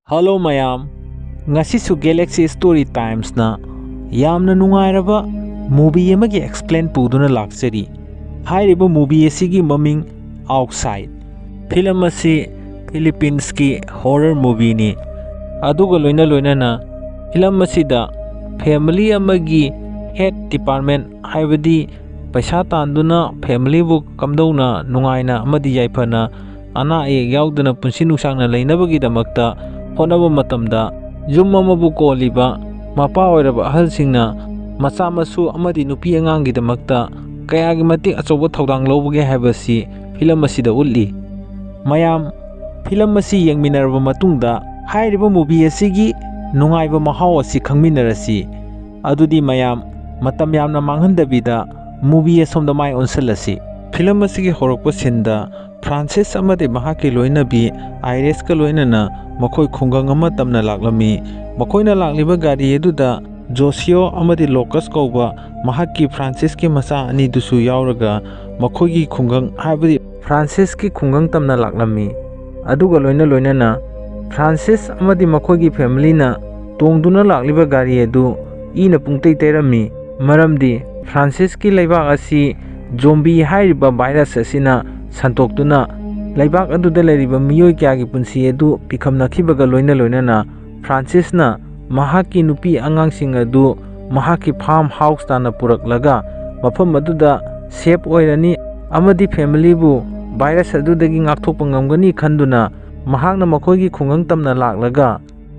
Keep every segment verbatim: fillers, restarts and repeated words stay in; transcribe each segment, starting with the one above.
Hello ꯃꯌꯥꯝ, ꯉꯁꯤꯁꯨ Galaxy Story Timesꯅ ꯌꯥꯝꯅ ꯅꯨꯡꯉꯥꯏꯔꯕ movie ꯑꯃꯒꯤ explain ꯄꯨꯗꯨꯅ ꯂꯥꯛꯆꯔꯤ꯫ ꯍꯥꯏꯔꯤꯕ movie ꯑꯁꯤꯒꯤ ꯃꯃꯤꯡ Outside꯫ ꯐꯤꯂꯝ ꯑꯁꯤ Philippines ꯀꯤ horror movie ꯅꯤ꯫ ꯑꯗꯨꯒ ꯂꯣꯏꯅ ꯂꯣꯏꯅꯅ ꯐꯤꯂꯝ ꯑꯁꯤꯗ family ꯑꯃꯒꯤ head department, ꯍꯥꯏꯕꯗꯤ ꯄꯩꯁꯥ ꯇꯥꯟꯗꯨꯅ family ꯕꯨ ꯀꯝꯗꯧꯅ ꯅꯨꯡꯉꯥꯏꯅ ꯑꯃꯗꯤ ꯌꯥꯏꯐꯅ ꯑꯅꯥ ꯑꯌꯦꯛ ꯌꯥꯎꯗꯅ ꯄꯨꯟꯁꯤ ꯅꯨꯡꯁꯥꯡꯅ ꯂꯩꯅꯕꯒꯤꯗꯃꯛꯇ ꯍꯣꯠꯅꯕ ꯃꯇꯝꯗ, ꯌꯨꯝ ꯑꯃꯕꯨ ꯀꯣꯜꯂꯤꯕ ꯃꯄꯥ ꯑꯣꯏꯔꯕ ꯑꯍꯜꯁꯤꯡꯅ ꯃꯆꯥ ꯃꯁꯨ ꯑꯃꯗꯤ ꯅꯨꯄꯤ ꯑꯉꯥꯡꯒꯤꯗꯃꯛꯇ ꯀꯌꯥꯒꯤ ꯃꯇꯤꯛ ꯑꯆꯧꯕ ꯊꯧꯗꯥꯡ ꯂꯧꯕꯒꯦ ꯍꯥꯏꯕꯁꯤ ꯐꯤꯂꯝ ꯑꯁꯤꯗ ꯎꯠꯂꯤ꯫ ꯃꯌꯥꯝ, ꯐꯤꯂꯝ ꯑꯁꯤ ꯌꯦꯡꯃꯤꯟꯅꯔꯕ ꯃꯇꯨꯡꯗ ꯍꯥꯏꯔꯤꯕ movie ꯑꯁꯤꯒꯤ ꯅꯨꯡꯉꯥꯏꯕ ꯃꯍꯥꯎ ꯑꯁꯤ ꯈꯪꯃꯤꯟꯅꯔꯁꯤ꯫ ꯑꯗꯨꯗꯤ ꯃꯌꯥꯝ, ꯃꯇꯝ ꯌꯥꯝꯅ ꯃꯥꯡꯍꯟꯗꯕꯤꯗ movie ꯑꯁꯣꯝꯗ ꯃꯥꯏ ꯑꯣꯟꯁꯤꯜꯂꯁꯤ꯫ ꯐꯤꯂꯝ ꯑꯁꯤꯒꯤ ꯍꯧꯔꯛꯄ sceneꯗ ꯐ꯭ꯔꯥꯟꯁꯤꯁ ꯑꯃꯗꯤ ꯃꯍꯥꯛꯀꯤ ꯂꯣꯏꯅꯕꯤ ꯑꯥꯏꯔꯤꯁꯀ ꯂꯣꯏꯅꯅ ꯃꯈꯣꯏ ꯈꯨꯡꯒꯪ ꯑꯃ ꯇꯝꯅ ꯂꯥꯛꯂꯝꯃꯤ꯫ ꯃꯈꯣꯏꯅ ꯂꯥꯛꯂꯤꯕ ꯒꯥꯔꯤ ꯑꯗꯨꯗ ꯖꯣꯁꯤꯌꯣ ꯑꯃꯗꯤ ꯂꯣꯀꯁ ꯀꯧꯕ ꯃꯍꯥꯛꯀꯤ ꯐ꯭ꯔꯥꯟꯁꯤꯁꯀꯤ ꯃꯆꯥ ꯑꯅꯤꯗꯨꯁꯨ ꯌꯥꯎꯔꯒ ꯃꯈꯣꯏꯒꯤ ꯈꯨꯡꯒꯪ, ꯍꯥꯏꯕꯗꯤ ꯐ꯭ꯔꯥꯟꯁꯤꯁꯀꯤ ꯈꯨꯡꯒꯪ ꯇꯝꯅ ꯂꯥꯛꯂꯝꯃꯤ꯫ ꯑꯗꯨꯒ ꯂꯣꯏꯅ ꯂꯣꯏꯅꯅ ꯐ꯭ꯔꯥꯟꯁꯤꯁ ꯑꯃꯗꯤ ꯃꯈꯣꯏꯒꯤ familyꯅ ꯇꯣꯡꯗꯨꯅ ꯂꯥꯛꯂꯤꯕ ꯒꯥꯔꯤ ꯑꯗꯨ ꯏꯅ ꯄꯨꯡꯇꯩ ꯇꯩꯔꯝꯃꯤ꯫ ꯃꯔꯝꯗꯤ ꯐ꯭ꯔꯥꯟꯁꯤꯁꯀꯤ ꯂꯩꯕꯥꯛ ꯑꯁꯤ zombie ꯍꯥꯏꯔꯤꯕ virus ꯑꯁꯤꯅ ꯁꯟꯗꯣꯛꯇꯨꯅ ꯂꯩꯕꯥꯛ ꯑꯗꯨꯗ ꯂꯩꯔꯤꯕ ꯃꯤꯑꯣꯏ ꯀꯌꯥꯒꯤ ꯄꯨꯟꯁꯤ ꯑꯗꯨ ꯄꯤꯈꯝꯅꯈꯤꯕꯒ ꯂꯣꯏꯅ ꯂꯣꯏꯅꯅ ꯐ꯭ꯔꯥꯟꯁꯤꯁꯅ ꯃꯍꯥꯛꯀꯤ ꯅꯨꯄꯤ ꯑꯉꯥꯡꯁꯤꯡ ꯑꯗꯨ ꯃꯍꯥꯛꯀꯤ farm house ꯇꯥꯟꯅ ꯄꯨꯔꯛꯂꯒ ꯃꯐꯝ ꯑꯗꯨꯗ safe ꯑꯣꯏꯔꯅꯤ ꯑꯃꯗꯤ familyꯕꯨ virus ꯑꯗꯨꯗꯒꯤ ꯉꯥꯛꯊꯣꯛꯄ ꯉꯝꯒꯅꯤ ꯈꯟꯗꯨꯅ ꯃꯍꯥꯛꯅ ꯃꯈꯣꯏꯒꯤ ꯈꯨꯡꯒꯪ ꯇꯝꯅ ꯂꯥꯛꯂꯒ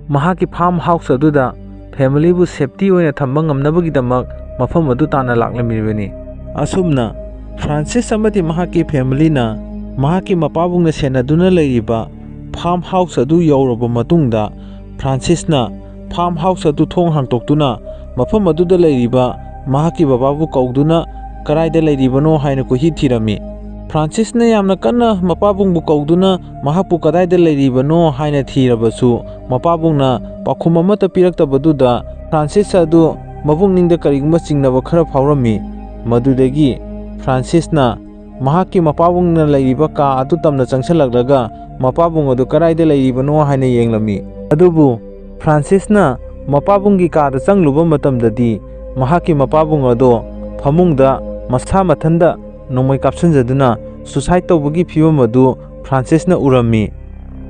ꯃꯍꯥꯛꯀꯤ farm house ꯑꯗꯨꯗ familyꯕꯨ safety ꯑꯣꯏꯅ ꯊꯝꯕ ꯉꯝꯅꯕꯒꯤꯗꯃꯛ ꯃꯐꯝ ꯑꯗꯨ ꯇꯥꯟꯅ ꯂꯥꯛꯂꯝꯃꯤꯕꯅꯤ꯫ ꯑꯁꯨꯝꯅ ꯐ꯭ꯔꯥꯟꯁꯤꯁ ꯑꯃꯗꯤ ꯃꯍꯥꯛꯀꯤ familyꯅ ꯃꯍꯥꯛꯀꯤ ꯃꯄꯥꯕꯨꯡꯅ ꯁꯦꯟꯅꯗꯨꯅ ꯂꯩꯔꯤꯕ farm house ꯑꯗꯨ ꯌꯧꯔꯕ ꯃꯇꯨꯡꯗ, ꯐ꯭ꯔꯥꯟꯁꯤꯁꯅ farm house ꯑꯗꯨ ꯊꯣꯡ ꯍꯥꯡꯗꯣꯛꯇꯨꯅ ꯃꯐꯝ ꯑꯗꯨꯗ ꯂꯩꯔꯤꯕ ꯃꯍꯥꯛꯀꯤ ꯕꯕꯥꯕꯨ ꯀꯧꯗꯨꯅ ꯀꯗꯥꯏꯗ ꯂꯩꯔꯤꯕꯅꯣ ꯍꯥꯏꯅ ꯀꯣꯏꯊꯤ ꯊꯤꯔꯝꯃꯤ꯫ ꯐ꯭ꯔꯥꯟꯁꯤꯁꯅ ꯌꯥꯝꯅ ꯀꯟꯅ ꯃꯄꯥꯕꯨꯡꯕꯨ ꯀꯧꯗꯨꯅ ꯃꯍꯥꯛꯄꯨ ꯀꯗꯥꯏꯗ ꯂꯩꯔꯤꯕꯅꯣ ꯍꯥꯏꯅ ꯊꯤꯔꯕꯁꯨ, ꯃꯄꯥꯕꯨꯡꯅ ꯄꯥꯎꯈꯨꯝ ꯑꯃꯠꯇ ꯄꯤꯔꯛꯇꯕꯗꯨꯗ ꯐ꯭ꯔꯥꯟꯁꯤꯁ ꯑꯗꯨ ꯃꯕꯨꯛꯅꯤꯡꯗ ꯀꯔꯤꯒꯨꯝꯕ ꯆꯤꯡꯅꯕ ꯈꯔ ꯐꯥꯎꯔꯝꯃꯤ꯫ ꯃꯗꯨꯗꯒꯤ ꯐ꯭ꯔꯥꯟꯁꯤꯁꯅ ꯃꯍꯥꯛꯀꯤ ꯃꯄꯥꯕꯨꯡꯅ ꯂꯩꯔꯤꯕ ꯀꯥ ꯑꯗꯨ ꯇꯝꯅ ꯆꯪꯁꯤꯜꯂꯛꯂꯒ ꯃꯄꯥꯕꯨꯡ ꯑꯗꯨ ꯀꯗꯥꯏꯗ ꯂꯩꯔꯤꯕꯅꯣ ꯍꯥꯏꯅ ꯌꯦꯡꯂꯝꯃꯤ꯫ ꯑꯗꯨꯕꯨ ꯐ꯭ꯔꯥꯟꯁꯤꯁꯅ ꯃꯄꯥꯕꯨꯡꯒꯤ ꯀꯥꯗ ꯆꯪꯂꯨꯕ ꯃꯇꯝꯗꯗꯤ, ꯃꯍꯥꯛꯀꯤ ꯃꯄꯥꯕꯨꯡ ꯑꯗꯣ ꯐꯃꯨꯡꯗ ꯃꯁꯥ ꯃꯊꯟꯇ ꯅꯣꯡꯃꯩ ꯀꯥꯞꯁꯤꯟꯖꯗꯨꯅ suicide ꯇꯧꯕꯒꯤ ꯐꯤꯕꯝ ꯑꯗꯨ ꯐ꯭ꯔꯥꯟꯁꯤꯁꯅ ꯎꯔꯝꯃꯤ꯫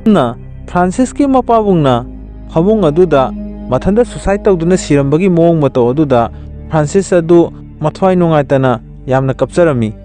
ꯑꯗꯨꯅ ꯐ꯭ꯔꯥꯟꯁꯤꯁꯀꯤ ꯃꯄꯥꯕꯨꯡꯅ ꯐꯃꯨꯡ ꯑꯗꯨꯗ ꯃꯊꯟꯇ suicide ꯇꯧꯗꯨꯅ ꯁꯤꯔꯝꯕꯒꯤ ꯃꯑꯣꯡ ꯃꯇꯧ ꯑꯗꯨꯗ ꯐ꯭ꯔꯥꯟꯁꯤꯁ ꯑꯗꯨ ꯃꯊ꯭ꯋꯥꯏ ꯅꯨꯡꯉꯥꯏꯇꯅ ꯌꯥꯝꯅ ꯀꯞꯆꯔꯝꯃꯤ꯫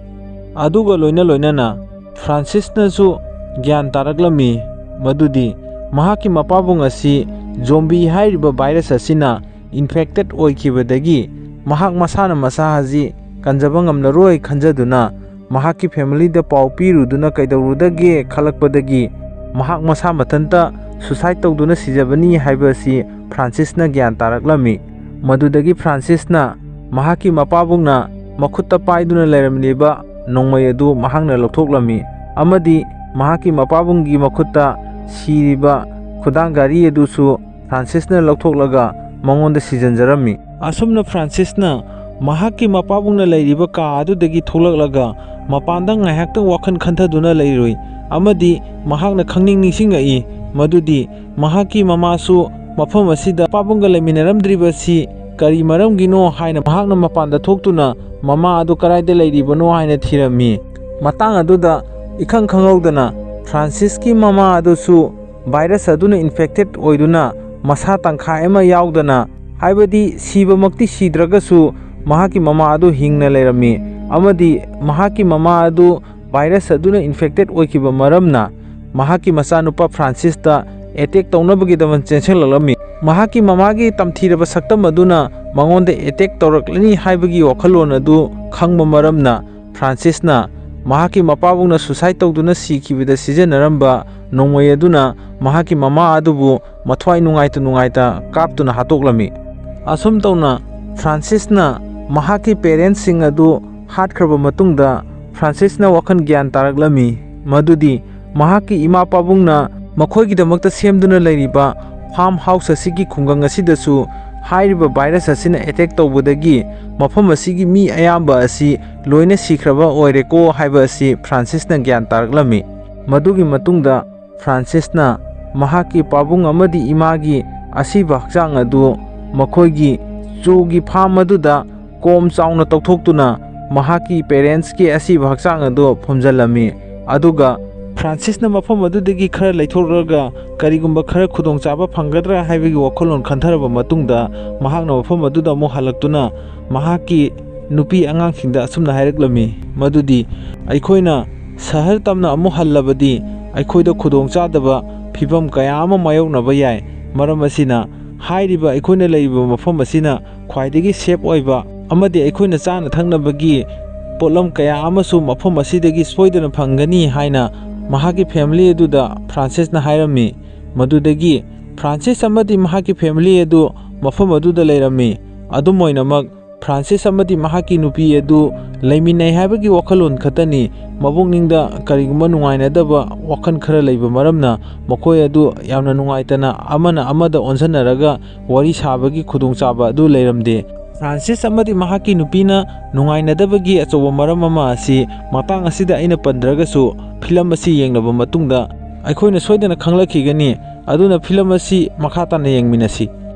ꯑꯗꯨꯒ ꯂꯣꯏꯅ ꯂꯣꯏꯅꯅ ꯐ꯭ꯔꯥꯟꯁꯤꯁꯅꯁꯨ ꯒ꯭ꯌꯥꯟ ꯇꯥꯔꯛꯂꯝꯃꯤ ꯃꯗꯨꯗꯤ ꯃꯍꯥꯛꯀꯤ ꯃꯄꯥꯕꯨꯡ ꯑꯁꯤ zombie ꯍꯥꯏꯔꯤꯕ virus ꯑꯁꯤꯅ infected ꯑꯣꯏꯈꯤꯕꯗꯒꯤ ꯃꯍꯥꯛ ꯃꯁꯥꯅ ꯃꯁꯥ ꯑꯁꯤ ꯀꯟꯖꯕ ꯉꯝꯂꯔꯣꯏ ꯈꯟꯖꯗꯨꯅ ꯃꯍꯥꯛꯀꯤ familyꯗ ꯄꯥꯎ ꯄꯤꯔꯨꯗꯨꯅ ꯀꯩꯗꯧꯔꯨꯗꯒꯦ ꯈꯜꯂꯛꯄꯗꯒꯤ ꯃꯍꯥꯛ ꯃꯁꯥ ꯃꯊꯟꯇ suicide ꯇꯧꯗꯨꯅ ꯁꯤꯖꯕꯅꯤ ꯍꯥꯏꯕ ꯑꯁꯤ ꯐ꯭ꯔꯥꯟꯁꯤꯁꯅ ꯒ꯭ꯌꯥꯟ ꯇꯥꯔꯛꯂꯝꯃꯤ꯫ ꯃꯗꯨꯗꯒꯤ ꯐ꯭ꯔꯥꯟꯁꯤꯁꯅ ꯃꯍꯥꯛꯀꯤ ꯃꯄꯥꯕꯨꯡꯅ ꯃꯈꯨꯠꯇ ꯄꯥꯏꯗꯨꯅ ꯂꯩꯔꯝꯂꯤꯕ ꯅꯣꯡꯃꯩ ꯑꯗꯨ ꯃꯍꯥꯛꯅ ꯂꯧꯊꯣꯛꯂꯝꯃꯤ ꯑꯃꯗꯤ ꯃꯍꯥꯛꯀꯤ ꯃꯄꯥꯕꯨꯡꯒꯤ ꯃꯈꯨꯠꯇ ꯁꯤꯔꯤꯕ ꯈꯨꯗꯥꯡ ꯘꯔꯤ ꯑꯗꯨꯁꯨ ꯐ꯭ꯔꯥꯟꯁꯤꯁꯅ ꯂꯧꯊꯣꯛꯂꯒ ꯃꯉꯣꯟꯗ ꯁꯤꯖꯤꯟꯖꯔꯝꯃꯤ꯫ ꯑꯁꯨꯝꯅ ꯐ꯭ꯔꯥꯟꯁꯤꯁꯅ ꯃꯍꯥꯛꯀꯤ ꯃꯄꯥꯕꯨꯡꯅ ꯂꯩꯔꯤꯕ ꯀꯥ ꯑꯗꯨꯗꯒꯤ ꯊꯣꯛꯂꯛꯂꯒ ꯃꯄꯥꯟꯗ ꯉꯥꯏꯍꯥꯛꯇꯪ ꯋꯥꯈꯜ ꯈꯟꯊꯗꯨꯅ ꯂꯩꯔꯨꯏ ꯑꯃꯗꯤ ꯃꯍꯥꯛꯅ ꯈꯪꯅꯤꯡ ꯅꯤꯡꯁꯤꯡꯉꯛꯏ ꯃꯗꯨꯗꯤ ꯃꯍꯥꯛꯀꯤ ꯃꯃꯥꯁꯨ ꯃꯐꯝ ꯑꯁꯤꯗ ꯃꯄꯥꯕꯨꯡꯒ ꯂꯩꯃꯤꯟꯅꯔꯝꯗ꯭ꯔꯤꯕꯁꯤ ꯀꯔꯤ ꯃꯔꯝꯒꯤꯅꯣ ꯍꯥꯏꯅ ꯃꯍꯥꯛꯅ ꯃꯄꯥꯟꯗ ꯊꯣꯛꯇꯨꯅ ꯃꯃꯥ ꯑꯗꯨ ꯀꯗꯥꯏꯗ ꯂꯩꯔꯤꯕꯅꯣ ꯍꯥꯏꯅ ꯊꯤꯔꯝꯃꯤ꯫ ꯃꯇꯥꯡ ꯑꯗꯨꯗ ꯏꯈꯪ ꯈꯪꯍꯧꯗꯅ ꯐ꯭ꯔꯥꯟꯁꯤꯁꯀꯤ ꯃꯃꯥ ꯑꯗꯨꯁꯨ virus ꯑꯗꯨꯅ infected ꯑꯣꯏꯗꯨꯅ ꯃꯁꯥ ꯇꯪꯈꯥꯏ ꯑꯃ ꯌꯥꯎꯗꯅ, ꯍꯥꯏꯕꯗꯤ ꯁꯤꯕꯃꯛꯇꯤ ꯁꯤꯗ꯭ꯔꯒꯁꯨ, ꯃꯍꯥꯛꯀꯤ ꯃꯃꯥ ꯑꯗꯨ ꯍꯤꯡꯅ ꯂꯩꯔꯝꯃꯤ ꯑꯃꯗꯤ ꯃꯍꯥꯛꯀꯤ ꯃꯃꯥ ꯑꯗꯨ virus ꯑꯗꯨꯅ infected ꯑꯣꯏꯈꯤꯕ ꯃꯔꯝꯅ ꯃꯍꯥꯛꯀꯤ ꯃꯆꯥꯅꯨꯄꯥ ꯐ꯭ꯔꯥꯟꯁꯤꯁꯇ attack ꯇꯧꯅꯕꯒꯤꯗꯃꯛ ꯆꯦꯟꯁꯤꯜꯂꯛꯂꯝꯃꯤ꯫ ꯃꯍꯥꯛꯀꯤ ꯃꯃꯥꯒꯤ ꯇꯝꯊꯤꯔꯕ ꯁꯛꯇꯝ ꯑꯗꯨꯅ ꯃꯉꯣꯟꯗ attack ꯇꯧꯔꯛꯂꯅꯤ ꯍꯥꯏꯕꯒꯤ ꯋꯥꯈꯜꯂꯣꯟ ꯑꯗꯨ ꯈꯪꯕ ꯃꯔꯝꯅ ꯐ꯭ꯔꯥꯟꯁꯤꯁꯅ ꯃꯍꯥꯛꯀꯤ ꯃꯄꯥꯕꯨꯡꯅ suicide ꯇꯧꯗꯨꯅ ꯁꯤꯈꯤꯕꯗ ꯁꯤꯖꯤꯟꯅꯔꯝꯕ ꯅꯣꯡꯃꯩ ꯑꯗꯨꯅ ꯃꯍꯥꯛꯀꯤ ꯃꯃꯥ ꯑꯗꯨꯕꯨ ꯃꯊ꯭ꯋꯥꯏ ꯅꯨꯡꯉꯥꯏꯇ ꯅꯨꯡꯉꯥꯏꯇ ꯀꯥꯞꯇꯨꯅ ꯍꯥꯠꯇꯣꯛꯂꯝꯃꯤ꯫ ꯑꯁꯨꯝ ꯇꯧꯅ ꯐ꯭ꯔꯥꯟꯁꯤꯁꯅ ꯃꯍꯥꯛꯀꯤ parents ꯁꯤꯡ ꯑꯗꯨ ꯍꯥꯠꯈ꯭ꯔꯕ ꯃꯇꯨꯡꯗ ꯐ꯭ꯔꯥꯟꯁꯤꯁꯅ ꯋꯥꯈꯜ ꯒ꯭ꯌꯥꯟ ꯇꯥꯔꯛꯂꯝꯃꯤ ꯃꯗꯨꯗꯤ ꯃꯍꯥꯛꯀꯤ ꯏꯃꯥ ꯄꯥꯕꯨꯡꯅ ꯃꯈꯣꯏꯒꯤꯗꯃꯛꯇ ꯁꯦꯝꯗꯨꯅ ꯂꯩꯔꯤꯕ farm house ꯑꯁꯤꯒꯤ ꯈꯨꯡꯒꯪ ꯑꯁꯤꯗꯁꯨ ꯍꯥꯏꯔꯤꯕ virus ꯑꯁꯤꯅ attack ꯇꯧꯕꯗꯒꯤ ꯃꯐꯝ ꯑꯁꯤꯒꯤ ꯃꯤ ꯑꯌꯥꯝꯕ ꯑꯁꯤ ꯂꯣꯏꯅ ꯁꯤꯈ꯭ꯔꯕ ꯑꯣꯏꯔꯦꯀꯣ ꯍꯥꯏꯕ ꯑꯁꯤ ꯐ꯭ꯔꯥꯟꯁꯤꯁꯅ ꯒ꯭ꯌꯥꯟ ꯇꯥꯔꯛꯂꯝꯃꯤ꯫ ꯃꯗꯨꯒꯤ ꯃꯇꯨꯡꯗ ꯐ꯭ꯔꯥꯟꯁꯤꯁꯅ ꯃꯍꯥꯛꯀꯤ ꯄꯥꯕꯨꯡ ꯑꯃꯗꯤ ꯏꯃꯥꯒꯤ ꯑꯁꯤꯕ ꯍꯛꯆꯥꯡ ꯑꯗꯨ ꯃꯈꯣꯏꯒꯤ ꯆꯨꯒꯤ ꯐꯥꯝ ꯑꯗꯨꯗ ꯀꯣꯝ ꯆꯥꯎꯅ ꯇꯧꯊꯣꯛꯇꯨꯅ ꯃꯍꯥꯛꯀꯤ ꯄꯦꯔꯦꯟꯁꯀꯤ ꯑꯁꯤꯕ ꯍꯛꯆꯥꯡ ꯑꯗꯨ ꯐꯨꯝꯖꯤꯜꯂꯝꯃꯤ꯫ ꯑꯗꯨꯒ ꯐ꯭ꯔꯥꯟꯁꯤꯁꯅ ꯃꯐꯝ ꯑꯗꯨꯗꯒꯤ ꯈꯔ ꯂꯩꯊꯣꯛꯂꯒ ꯀꯔꯤꯒꯨꯝꯕ ꯈꯔ ꯈꯨꯗꯣꯡꯆꯥꯕ ꯐꯪꯒꯗ꯭ꯔꯥ ꯍꯥꯏꯕꯒꯤ ꯋꯥꯈꯜꯂꯣꯟ ꯈꯟꯊꯔꯕ ꯃꯇꯨꯡꯗ, ꯃꯍꯥꯛꯅ ꯃꯐꯝ ꯑꯗꯨꯗ ꯑꯃꯨꯛ ꯍꯜꯂꯛꯇꯨꯅ ꯃꯍꯥꯛꯀꯤ ꯅꯨꯄꯤ ꯑꯉꯥꯡꯁꯤꯡꯗ ꯑꯁꯨꯝꯅ ꯍꯥꯏꯔꯛꯂꯝꯃꯤ, ꯃꯗꯨꯗꯤ, "ꯑꯩꯈꯣꯏꯅ ꯁꯍꯔ ꯇꯝꯅ ꯑꯃꯨꯛ ꯍꯜꯂꯕꯗꯤ ꯑꯩꯈꯣꯏꯗ ꯈꯨꯗꯣꯡꯆꯥꯗꯕ ꯐꯤꯚꯝ ꯀꯌꯥ ꯑꯃ ꯃꯥꯌꯣꯛꯅꯕ ꯌꯥꯏ꯫ ꯃꯔꯝ ꯑꯁꯤꯅ, ꯍꯥꯏꯔꯤꯕ ꯑꯩꯈꯣꯏꯅ ꯂꯩꯔꯤꯕ ꯃꯐꯝ ꯑꯁꯤꯅ ꯈ꯭ꯋꯥꯏꯗꯒꯤ ꯁꯦꯞ ꯑꯣꯏꯕ ꯑꯃꯗꯤ ꯑꯩꯈꯣꯏꯅ ꯆꯥꯅ ꯊꯛꯅꯕꯒꯤ ꯄꯣꯠꯂꯝ ꯀꯌꯥ ꯑꯃꯁꯨ ꯃꯐꯝ ꯑꯁꯤꯗꯒꯤ ꯁꯣꯏꯗꯅ ꯐꯪꯒꯅꯤ" ꯍꯥꯏꯅ ꯃꯍꯥꯛꯀꯤ ꯐꯦꯃꯤꯂꯤ ꯑꯗꯨꯗ ꯐ꯭ꯔꯥꯟꯁꯤꯁꯅ ꯍꯥꯏꯔꯝꯃꯤ꯫ ꯃꯗꯨꯗꯒꯤ ꯐ꯭ꯔꯥꯟꯁꯤꯁ ꯑꯃꯗꯤ ꯃꯍꯥꯛꯀꯤ ꯐꯦꯃꯤꯂꯤ ꯑꯗꯨ ꯃꯐꯝ ꯑꯗꯨꯗ ꯂꯩꯔꯝꯃꯤ꯫ ꯑꯗꯨꯝ ꯑꯣꯏꯅꯃꯛ, ꯐ꯭ꯔꯥꯟꯁꯤꯁ ꯑꯃꯗꯤ ꯃꯍꯥꯛꯀꯤ ꯅꯨꯄꯤ ꯑꯗꯨ ꯂꯩꯃꯤꯟꯅꯩ ꯍꯥꯏꯕꯒꯤ ꯋꯥꯈꯜꯂꯣꯟ ꯈꯛꯇꯅꯤ꯫ ꯃꯕꯨꯛꯅꯤꯡꯗ ꯀꯔꯤꯒꯨꯝꯕ ꯅꯨꯡꯉꯥꯏꯅꯗꯕ ꯋꯥꯈꯜ ꯈꯔ ꯂꯩꯕ ꯃꯔꯝꯅ ꯃꯈꯣꯏ ꯑꯗꯨ ꯌꯥꯝꯅ ꯅꯨꯡꯉꯥꯏꯇꯅ ꯑꯃꯅ ꯑꯃꯗ ꯑꯣꯟꯁꯤꯟꯅꯔꯒ ꯋꯥꯔꯤ ꯁꯥꯕꯒꯤ ꯈꯨꯗꯣꯡꯆꯥꯕ ꯑꯗꯨ ꯂꯩꯔꯝꯗꯦ꯫ ꯐ꯭ꯔꯥꯟꯁꯤꯁ ꯑꯃꯗꯤ ꯃꯍꯥꯛꯀꯤ ꯅꯨꯄꯤꯅ ꯅꯨꯡꯉꯥꯏꯅꯗꯕꯒꯤ ꯑꯆꯧꯕ ꯃꯔꯝ ꯑꯃ ꯑꯁꯤ ꯃꯇꯥꯡ ꯑꯁꯤꯗ ꯑꯩꯅ ꯄꯟꯗ꯭ꯔꯒꯁꯨ, ꯐꯤꯂꯝ ꯑꯁꯤ ꯌꯦꯡꯂꯕ ꯃꯇꯨꯡꯗ ꯑꯩꯈꯣꯏꯅ ꯁꯣꯏꯗꯅ ꯈꯪꯂꯛꯈꯤꯒꯅꯤ꯫ ꯑꯗꯨꯅ ꯐꯤꯂꯝ ꯑꯁꯤ ꯃꯈꯥ ꯇꯥꯅ ꯌꯦꯡꯃꯤꯟꯅꯁꯤ꯫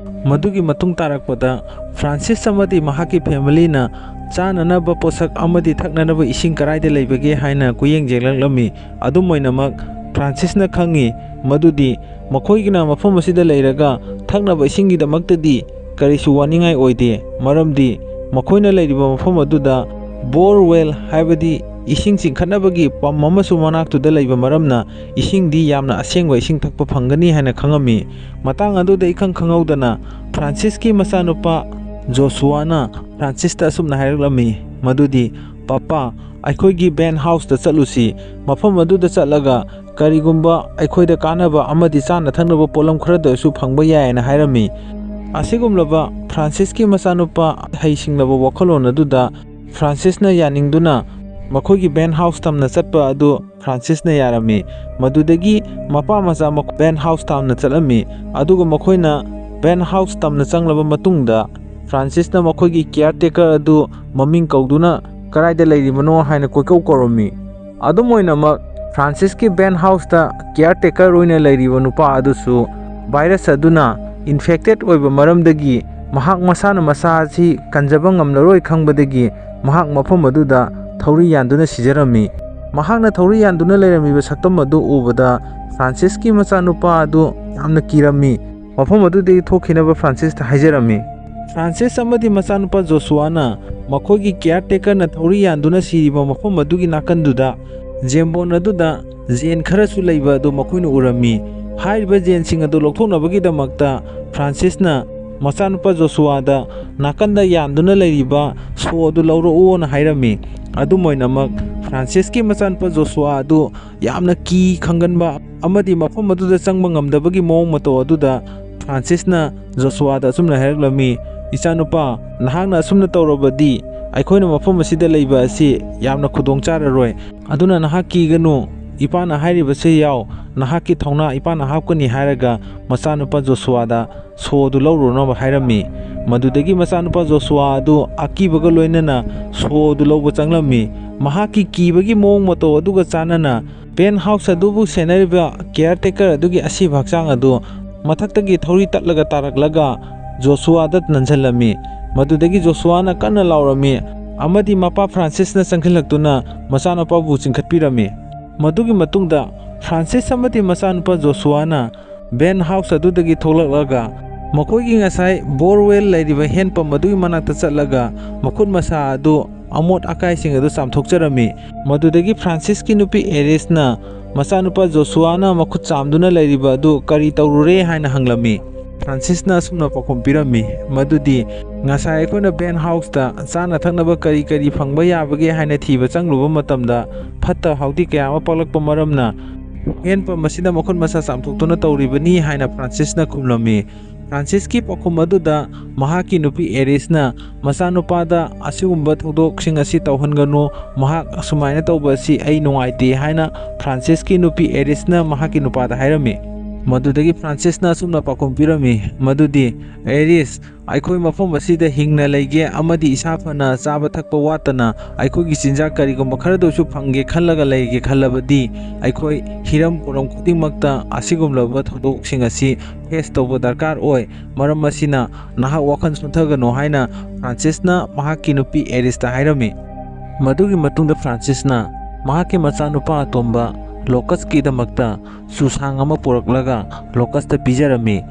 ꯃꯗꯨꯒꯤ ꯃꯇꯨꯡ ꯇꯥꯔꯛꯄꯗ ꯐ꯭ꯔꯥꯟꯁꯤꯁ ꯑꯃꯗꯤ ꯃꯍꯥꯛꯀꯤ ꯐꯦꯃꯤꯂꯤꯅ ꯆꯥꯅꯅꯕ ꯄꯣꯠꯁꯛ ꯑꯃꯗꯤ ꯊꯛꯅꯅꯕ ꯏꯁꯤꯡ ꯀꯗꯥꯏꯗ ꯂꯩꯕꯒꯦ ꯍꯥꯏꯅ ꯀꯣꯏꯌꯦꯡ ꯌꯦꯡꯂꯛꯂꯝꯃꯤ꯫ ꯑꯗꯨꯝ ꯑꯣꯏꯅꯃꯛ, ꯐ꯭ꯔꯥꯟꯁꯤꯁꯅ ꯈꯪꯉꯤ ꯃꯗꯨꯗꯤ ꯃꯈꯣꯏꯒꯤꯅ ꯃꯐꯝ ꯑꯁꯤꯗ ꯂꯩꯔꯒ ꯊꯛꯅꯕ ꯏꯁꯤꯡꯒꯤꯗꯃꯛꯇꯗꯤ ꯀꯔꯤꯁꯨ ꯋꯥꯅꯤꯡꯉꯥꯏ ꯑꯣꯏꯗꯦ, ꯃꯔꯝꯗꯤ ꯃꯈꯣꯏꯅ ꯂꯩꯔꯤꯕ ꯃꯐꯝ ꯑꯗꯨꯗ borewell, ꯍꯥꯏꯕꯗꯤ ꯏꯁꯤꯡ ꯆꯤꯡꯈꯠꯅꯕꯒꯤ ꯄꯝ ꯑꯃꯁꯨ ꯃꯅꯥꯛꯇꯨꯗ ꯂꯩꯕ ꯃꯔꯝꯅ ꯏꯁꯤꯡꯗꯤ ꯌꯥꯝꯅ ꯑꯁꯦꯡꯕ ꯏꯁꯤꯡ ꯊꯛꯄ ꯐꯪꯒꯅꯤ ꯍꯥꯏꯅ ꯈꯪꯉꯝꯃꯤ꯫ ꯃꯇꯥꯡ ꯑꯗꯨꯗ ꯏꯈꯪ ꯈꯪꯍꯧꯗꯅ ꯐ꯭ꯔꯥꯟꯁꯤꯁꯀꯤ ꯃꯆꯥꯅꯨꯄꯥ ꯖꯣꯁꯨꯋꯥꯅ ꯐ꯭ꯔꯥꯟꯁꯤꯁꯇ ꯑꯁꯨꯝꯅ ꯍꯥꯏꯔꯛꯂꯝꯃꯤ, ꯃꯗꯨꯗꯤ, "ꯄꯥꯄꯥ, ꯑꯩꯈꯣꯏꯒꯤ ꯕꯦꯟ ꯍꯥꯎꯁꯇ ꯆꯠꯂꯨꯁꯤ꯫ ꯃꯐꯝ ꯑꯗꯨꯗ ꯆꯠꯂꯒ ꯀꯔꯤꯒꯨꯝꯕ ꯑꯩꯈꯣꯏꯗ ꯀꯥꯟꯅꯕ ꯑꯃꯗꯤ ꯆꯥꯅ ꯊꯛꯅꯕ ꯄꯣꯠꯂꯝ ꯈꯔꯗꯁꯨ ꯐꯪꯕ ꯌꯥꯏ" ꯍꯥꯏꯅ ꯍꯥꯏꯔꯝꯃꯤ꯫ ꯑꯁꯤꯒꯨꯝꯂꯕ ꯐ꯭ꯔꯥꯟꯁꯤꯁꯀꯤ ꯃꯆꯥꯅꯨꯄꯥ ꯍꯩꯁꯤꯡꯂꯕ ꯋꯥꯈꯜꯂꯣꯟ ꯑꯗꯨꯗ ꯐ꯭ꯔꯥꯟꯁꯤꯁꯅ ꯌꯥꯅꯤꯡꯗꯨꯅ ꯃꯈꯣꯏꯒꯤ ꯕꯦꯟ ꯍꯥꯎꯁ ꯇꯝꯅ ꯆꯠꯄ ꯑꯗꯨ ꯐ꯭ꯔꯥꯟꯁꯤꯁꯅ ꯌꯥꯔꯝꯃꯤ꯫ ꯃꯗꯨꯗꯒꯤ ꯃꯄꯥ ꯃꯆꯥ ꯃꯈꯣꯏ ꯕꯦꯟ ꯍꯥꯎꯁ ꯇꯝꯅ ꯆꯠꯂꯝꯃꯤ꯫ ꯑꯗꯨꯒ ꯃꯈꯣꯏꯅ ꯕꯦꯟ ꯍꯥꯎꯁ ꯇꯝꯅ ꯆꯪꯂꯕ ꯃꯇꯨꯡꯗ, ꯐ꯭ꯔꯥꯟꯁꯤꯁꯅ ꯃꯈꯣꯏꯒꯤ ꯀꯤꯌꯥꯔ ꯇꯦꯀꯔ ꯑꯗꯨ ꯃꯃꯤꯡ ꯀꯧꯗꯨꯅ ꯀꯗꯥꯏꯗ ꯂꯩꯔꯤꯕꯅꯣ ꯍꯥꯏꯅ ꯀꯣꯏꯀꯧ ꯀꯧꯔꯝꯃꯤ꯫ ꯑꯗꯨꯝ ꯑꯣꯏꯅꯃꯛ, ꯐ꯭ꯔꯥꯟꯁꯤꯁꯀꯤ ꯕꯦꯟ ꯍꯥꯎꯁꯇ ꯀꯤꯌꯥꯔ ꯇꯦꯀꯔ ꯑꯣꯏꯅ ꯂꯩꯔꯤꯕ ꯅꯨꯄꯥ ꯑꯗꯨꯁꯨ ꯚꯥꯏꯔꯁ ꯑꯗꯨꯅ ꯏꯟꯐꯦꯛꯇꯦꯠ ꯑꯣꯏꯕ ꯃꯔꯝꯗꯒꯤ ꯃꯍꯥꯛ ꯃꯁꯥꯅ ꯃꯁꯥ ꯑꯁꯤ ꯀꯟꯖꯕ ꯉꯝꯂꯔꯣꯏ ꯈꯪꯕꯗꯒꯤ ꯃꯍꯥꯛ ꯃꯐꯝ ꯑꯗꯨꯗ ꯊꯧꯔꯤ ꯌꯥꯟꯗꯨꯅ ꯁꯤꯖꯔꯝꯃꯤ꯫ ꯃꯍꯥꯛꯅ ꯊꯧꯔꯤ ꯌꯥꯟꯗꯨꯅ ꯂꯩꯔꯝꯃꯤꯕ ꯁꯛꯇꯝ ꯑꯗꯨ ꯎꯕꯗ ꯐ꯭ꯔꯥꯟꯁꯤꯁꯀꯤ ꯃꯆꯥꯅꯨꯄꯥ ꯑꯗꯨ ꯌꯥꯝꯅ ꯀꯤꯔꯝꯃꯤ꯫ ꯃꯐꯝ ꯑꯗꯨꯗꯒꯤ ꯊꯣꯛꯈꯤꯅꯕ ꯐ꯭ꯔꯥꯟꯁꯤꯁꯇ ꯍꯥꯏꯖꯔꯝꯃꯤ꯫ ꯐ꯭ꯔꯥꯟꯁꯤꯁ ꯑꯃꯗꯤ ꯃꯆꯥꯅꯨꯄꯥ ꯖꯣꯁꯨꯋꯥꯅ ꯃꯈꯣꯏꯒꯤ ꯀꯤꯌꯥꯔ ꯇꯦꯀꯔꯅ ꯊꯧꯔꯤ ꯌꯥꯟꯗꯨꯅ ꯁꯤꯔꯤꯕ ꯃꯐꯝ ꯑꯗꯨꯒꯤ ꯅꯥꯀꯟꯗꯨꯗ ꯖꯦꯝꯕꯣꯟ ꯑꯗꯨꯗ ꯖꯦꯟ ꯈꯔꯁꯨ ꯂꯩꯕ ꯑꯗꯨ ꯃꯈꯣꯏꯅ ꯎꯔꯝꯃꯤ꯫ ꯍꯥꯏꯔꯤꯕ ꯖꯦꯟꯁꯤꯡ ꯑꯗꯨ ꯂꯧꯊꯣꯛꯅꯕꯒꯤꯗꯃꯛꯇ ꯐ꯭ꯔꯥꯟꯁꯤꯁꯅ ꯃꯆꯥꯅꯨꯄꯥ ꯖꯣꯁꯨꯋꯥꯗ ꯅꯥꯀꯟꯗ ꯌꯥꯟꯗꯨꯅ ꯂꯩꯔꯤꯕ ꯁꯣ ꯑꯗꯨ ꯂꯧꯔꯛꯎꯅ ꯍꯥꯏꯔꯝꯃꯤ꯫ ꯑꯗꯨꯝ ꯑꯣꯏꯅꯃꯛ, ꯐ꯭ꯔꯥꯟꯁꯤꯁꯀꯤ ꯃꯆꯥꯅꯨꯄꯥ ꯖꯣꯁꯨꯋꯥ ꯑꯗꯨ ꯌꯥꯝꯅ ꯀꯤ ꯈꯪꯒꯟꯕ ꯑꯃꯗꯤ ꯃꯐꯝ ꯑꯗꯨꯗ ꯆꯪꯕ ꯉꯝꯗꯕꯒꯤ ꯃꯑꯣꯡ ꯃꯇꯧ ꯑꯗꯨꯗ ꯐ꯭ꯔꯥꯟꯁꯤꯁꯅ ꯖꯣꯁꯨꯋꯥꯗ ꯑꯁꯨꯝꯅ ꯍꯥꯏꯔꯛꯂꯝꯃꯤ, "ꯏꯆꯥꯅꯨꯄꯥ, ꯅꯍꯥꯛꯅ ꯑꯁꯨꯝꯅ ꯇꯧꯔꯕꯗꯤ ꯑꯩꯈꯣꯏꯅ ꯃꯐꯝ ꯑꯁꯤꯗ ꯂꯩꯕ ꯑꯁꯤ ꯌꯥꯝꯅ ꯈꯨꯗꯣꯡ ꯆꯥꯔꯔꯣꯏ꯫ ꯑꯗꯨꯅ ꯅꯍꯥꯛ ꯀꯤꯒꯅꯨ, ꯏꯄꯥꯅ ꯍꯥꯏꯔꯤꯕꯁꯤ ꯌꯥꯎ, ꯅꯍꯥꯛꯀꯤ ꯊꯧꯅꯥ ꯏꯄꯥꯅ ꯍꯥꯞꯀꯅꯤ" ꯍꯥꯏꯔꯒ ꯃꯆꯥꯅꯨꯄꯥ ꯖꯣꯁꯨꯋꯥꯗ ꯁꯣ ꯑꯗꯨ ꯂꯧꯔꯨꯅꯕ ꯍꯥꯏꯔꯝꯃꯤ꯫ ꯃꯗꯨꯗꯒꯤ ꯃꯆꯥꯅꯨꯄꯥ ꯖꯣꯁꯨꯋꯥ ꯑꯗꯨ ꯑꯀꯤꯕꯒ ꯂꯣꯏꯅꯅ ꯁꯣ ꯑꯗꯨ ꯂꯧꯕ ꯆꯪꯂꯝꯃꯤ꯫ ꯃꯍꯥꯛꯀꯤ ꯀꯤꯕꯒꯤ ꯃꯑꯣꯡ ꯃꯇꯧ ꯑꯗꯨꯒ ꯆꯥꯟꯅꯅ ꯄꯦꯟ ꯍꯥꯎꯁ ꯑꯗꯨꯕꯨ ꯁꯦꯟꯅꯔꯤꯕ ꯀꯤꯌꯥꯔ ꯇꯦꯀꯔ ꯑꯗꯨꯒꯤ ꯑꯁꯤꯕ ꯍꯛꯆꯥꯡ ꯑꯗꯨ ꯃꯊꯛꯇꯒꯤ ꯊꯧꯔꯤ ꯇꯠꯂꯒ ꯇꯥꯔꯛꯂꯒ ꯖꯣꯁꯨꯋꯥꯗ ꯅꯟꯁꯤꯜꯂꯝꯃꯤ꯫ ꯃꯗꯨꯗꯒꯤ ꯖꯣꯁꯨꯋꯥꯅ ꯀꯟꯅ ꯂꯥꯎꯔꯝꯃꯤ ꯑꯃꯗꯤ ꯃꯄꯥ ꯐ꯭ꯔꯥꯟꯁꯤꯁꯅ ꯆꯪꯁꯤꯜꯂꯛꯇꯨꯅ ꯃꯆꯥꯅꯨꯄꯥꯕꯨ ꯆꯤꯡꯈꯠꯄꯤꯔꯝꯃꯤ꯫ ꯃꯗꯨꯒꯤ ꯃꯇꯨꯡꯗ ꯐ꯭ꯔꯥꯟꯁꯤꯁ ꯑꯃꯗꯤ ꯃꯆꯥꯅꯨꯄꯥ ꯖꯣꯁꯨꯋꯥꯅ ꯕꯦꯟ ꯍꯥꯎꯁ ꯑꯗꯨꯗꯒꯤ ꯊꯣꯛꯂꯛꯂꯒ ꯃꯈꯣꯏꯒꯤ ꯉꯁꯥꯏ ꯕꯣꯔꯋꯦꯜ ꯂꯩꯔꯤꯕ ꯍꯦꯟꯄꯝ ꯑꯗꯨꯒꯤ ꯃꯅꯥꯛꯇ ꯆꯠꯂꯒ ꯃꯈꯨꯠ ꯃꯁꯥ ꯑꯗꯨ ꯑꯃꯣꯠ ꯑꯀꯥꯏꯁꯤꯡ ꯑꯗꯨ ꯆꯥꯝꯊꯣꯛꯆꯔꯝꯃꯤ꯫ ꯃꯗꯨꯗꯒꯤ ꯐ꯭ꯔꯥꯟꯁꯤꯁꯀꯤ ꯅꯨꯄꯤ ꯑꯦꯔꯤꯁꯅ ꯃꯆꯥꯅꯨꯄꯥ ꯖꯣꯁꯨꯋꯥꯅ ꯃꯈꯨꯠ ꯆꯥꯝꯗꯨꯅ ꯂꯩꯔꯤꯕ ꯑꯗꯨ ꯀꯔꯤ ꯇꯧꯔꯨꯔꯦ ꯍꯥꯏꯅ ꯍꯪꯂꯝꯃꯤ꯫ ꯐ꯭ꯔꯥꯟꯁꯤꯁꯅ ꯑꯁꯨꯝꯅ ꯄꯥꯎꯈꯨꯝ ꯄꯤꯔꯝꯃꯤ, ꯃꯗꯨꯗꯤ, "ꯉꯁꯥꯏ ꯑꯩꯈꯣꯏꯅ ꯕꯦꯟ ꯍꯥꯎꯁꯇ ꯆꯥꯅ ꯊꯛꯅꯕ ꯀꯔꯤ ꯀꯔꯤ ꯐꯪꯕ ꯌꯥꯕꯒꯦ ꯍꯥꯏꯅ ꯊꯤꯕ ꯆꯪꯂꯨꯕ ꯃꯇꯝꯗ ꯐꯠꯇ ꯍꯥꯎꯗꯤ ꯀꯌꯥ ꯑꯃ ꯄꯛꯂꯛꯄ ꯃꯔꯝꯅ ꯍꯦꯟꯄꯝ ꯑꯁꯤꯗ ꯃꯈꯨꯠ ꯃꯁꯥ ꯆꯥꯝꯊꯣꯛꯇꯨꯅ ꯇꯧꯔꯤꯕꯅꯤ" ꯍꯥꯏꯅ ꯐ꯭ꯔꯥꯟꯁꯤꯁꯅ ꯈꯨꯝꯂꯝꯃꯤ꯫ ꯐ꯭ꯔꯥꯟꯁꯤꯁꯀꯤ ꯄꯥꯎꯈꯨꯝ ꯑꯗꯨꯗ ꯃꯍꯥꯛꯀꯤ ꯅꯨꯄꯤ ꯑꯦꯔꯤꯁꯅ ꯃꯆꯥꯅꯨꯄꯥꯗ ꯑꯁꯤꯒꯨꯝꯕ ꯊꯧꯗꯣꯛꯁꯤꯡ ꯑꯁꯤ ꯇꯧꯍꯟꯒꯅꯨ, ꯃꯍꯥꯛ ꯑꯁꯨꯃꯥꯏꯅ ꯇꯧꯕ ꯑꯁꯤ ꯑꯩ ꯅꯨꯡꯉꯥꯏꯇꯦ ꯍꯥꯏꯅ ꯐ꯭ꯔꯥꯟꯁꯤꯁꯀꯤ ꯅꯨꯄꯤ ꯑꯦꯔꯤꯁꯅ ꯃꯍꯥꯛꯀꯤ ꯅꯨꯄꯥꯗ ꯍꯥꯏꯔꯝꯃꯤ꯫ ꯃꯗꯨꯗꯒꯤ ꯐ꯭ꯔꯥꯟꯁꯤꯁꯅ ꯑꯁꯨꯝꯅ ꯄꯥꯎꯈꯨꯝ ꯄꯤꯔꯝꯃꯤ ꯃꯗꯨꯗꯤ, ꯑꯦꯔꯤꯁ, ꯑꯩꯈꯣꯏ ꯃꯐꯝ ꯑꯁꯤꯗ ꯍꯤꯡꯅ ꯂꯩꯒꯦ ꯑꯃꯗꯤ ꯏꯁꯥ ꯐꯅ ꯆꯥꯕ ꯊꯛꯄ ꯋꯥꯠꯇꯅ ꯑꯩꯈꯣꯏꯒꯤ ꯆꯤꯟꯖꯥꯛ ꯀꯔꯤꯒꯨꯝꯕ ꯈꯔꯗꯁꯨ ꯐꯪꯒꯦ ꯈꯜꯂꯒ ꯂꯩꯒꯦ ꯈꯜꯂꯕꯗꯤ, ꯑꯩꯈꯣꯏ ꯍꯤꯔꯝ ꯄꯨꯔꯝ ꯈꯨꯗꯤꯡꯃꯛꯇ ꯑꯁꯤꯒꯨꯝꯂꯕ ꯊꯧꯗꯣꯛꯁꯤꯡ ꯑꯁꯤ ꯐꯦꯁ ꯇꯧꯕ ꯗꯔꯀꯥꯔ ꯑꯣꯏ꯫ ꯃꯔꯝ ꯑꯁꯤꯅ ꯅꯍꯥꯛ ꯋꯥꯈꯜ ꯁꯣꯟꯊꯒꯅꯨ ꯍꯥꯏꯅ ꯐ꯭ꯔꯥꯟꯁꯤꯁꯅ ꯃꯍꯥꯛꯀꯤ ꯅꯨꯄꯤ ꯑꯦꯔꯤꯁꯇ ꯍꯥꯏꯔꯝꯃꯤ꯫ ꯃꯗꯨꯒꯤ ꯃꯇꯨꯡꯗ ꯐ꯭ꯔꯥꯟꯁꯤꯁꯅ ꯃꯍꯥꯛꯀꯤ ꯃꯆꯥꯅꯨꯄꯥ ꯑꯇꯣꯝꯕ ꯂꯣꯀꯁꯀꯤꯗꯃꯛꯇ ꯆꯨꯁꯥꯡ ꯑꯃ ꯄꯨꯔꯛꯂꯒ ꯂꯣꯀꯁꯇ ꯄꯤꯖꯔꯝꯃꯤ꯫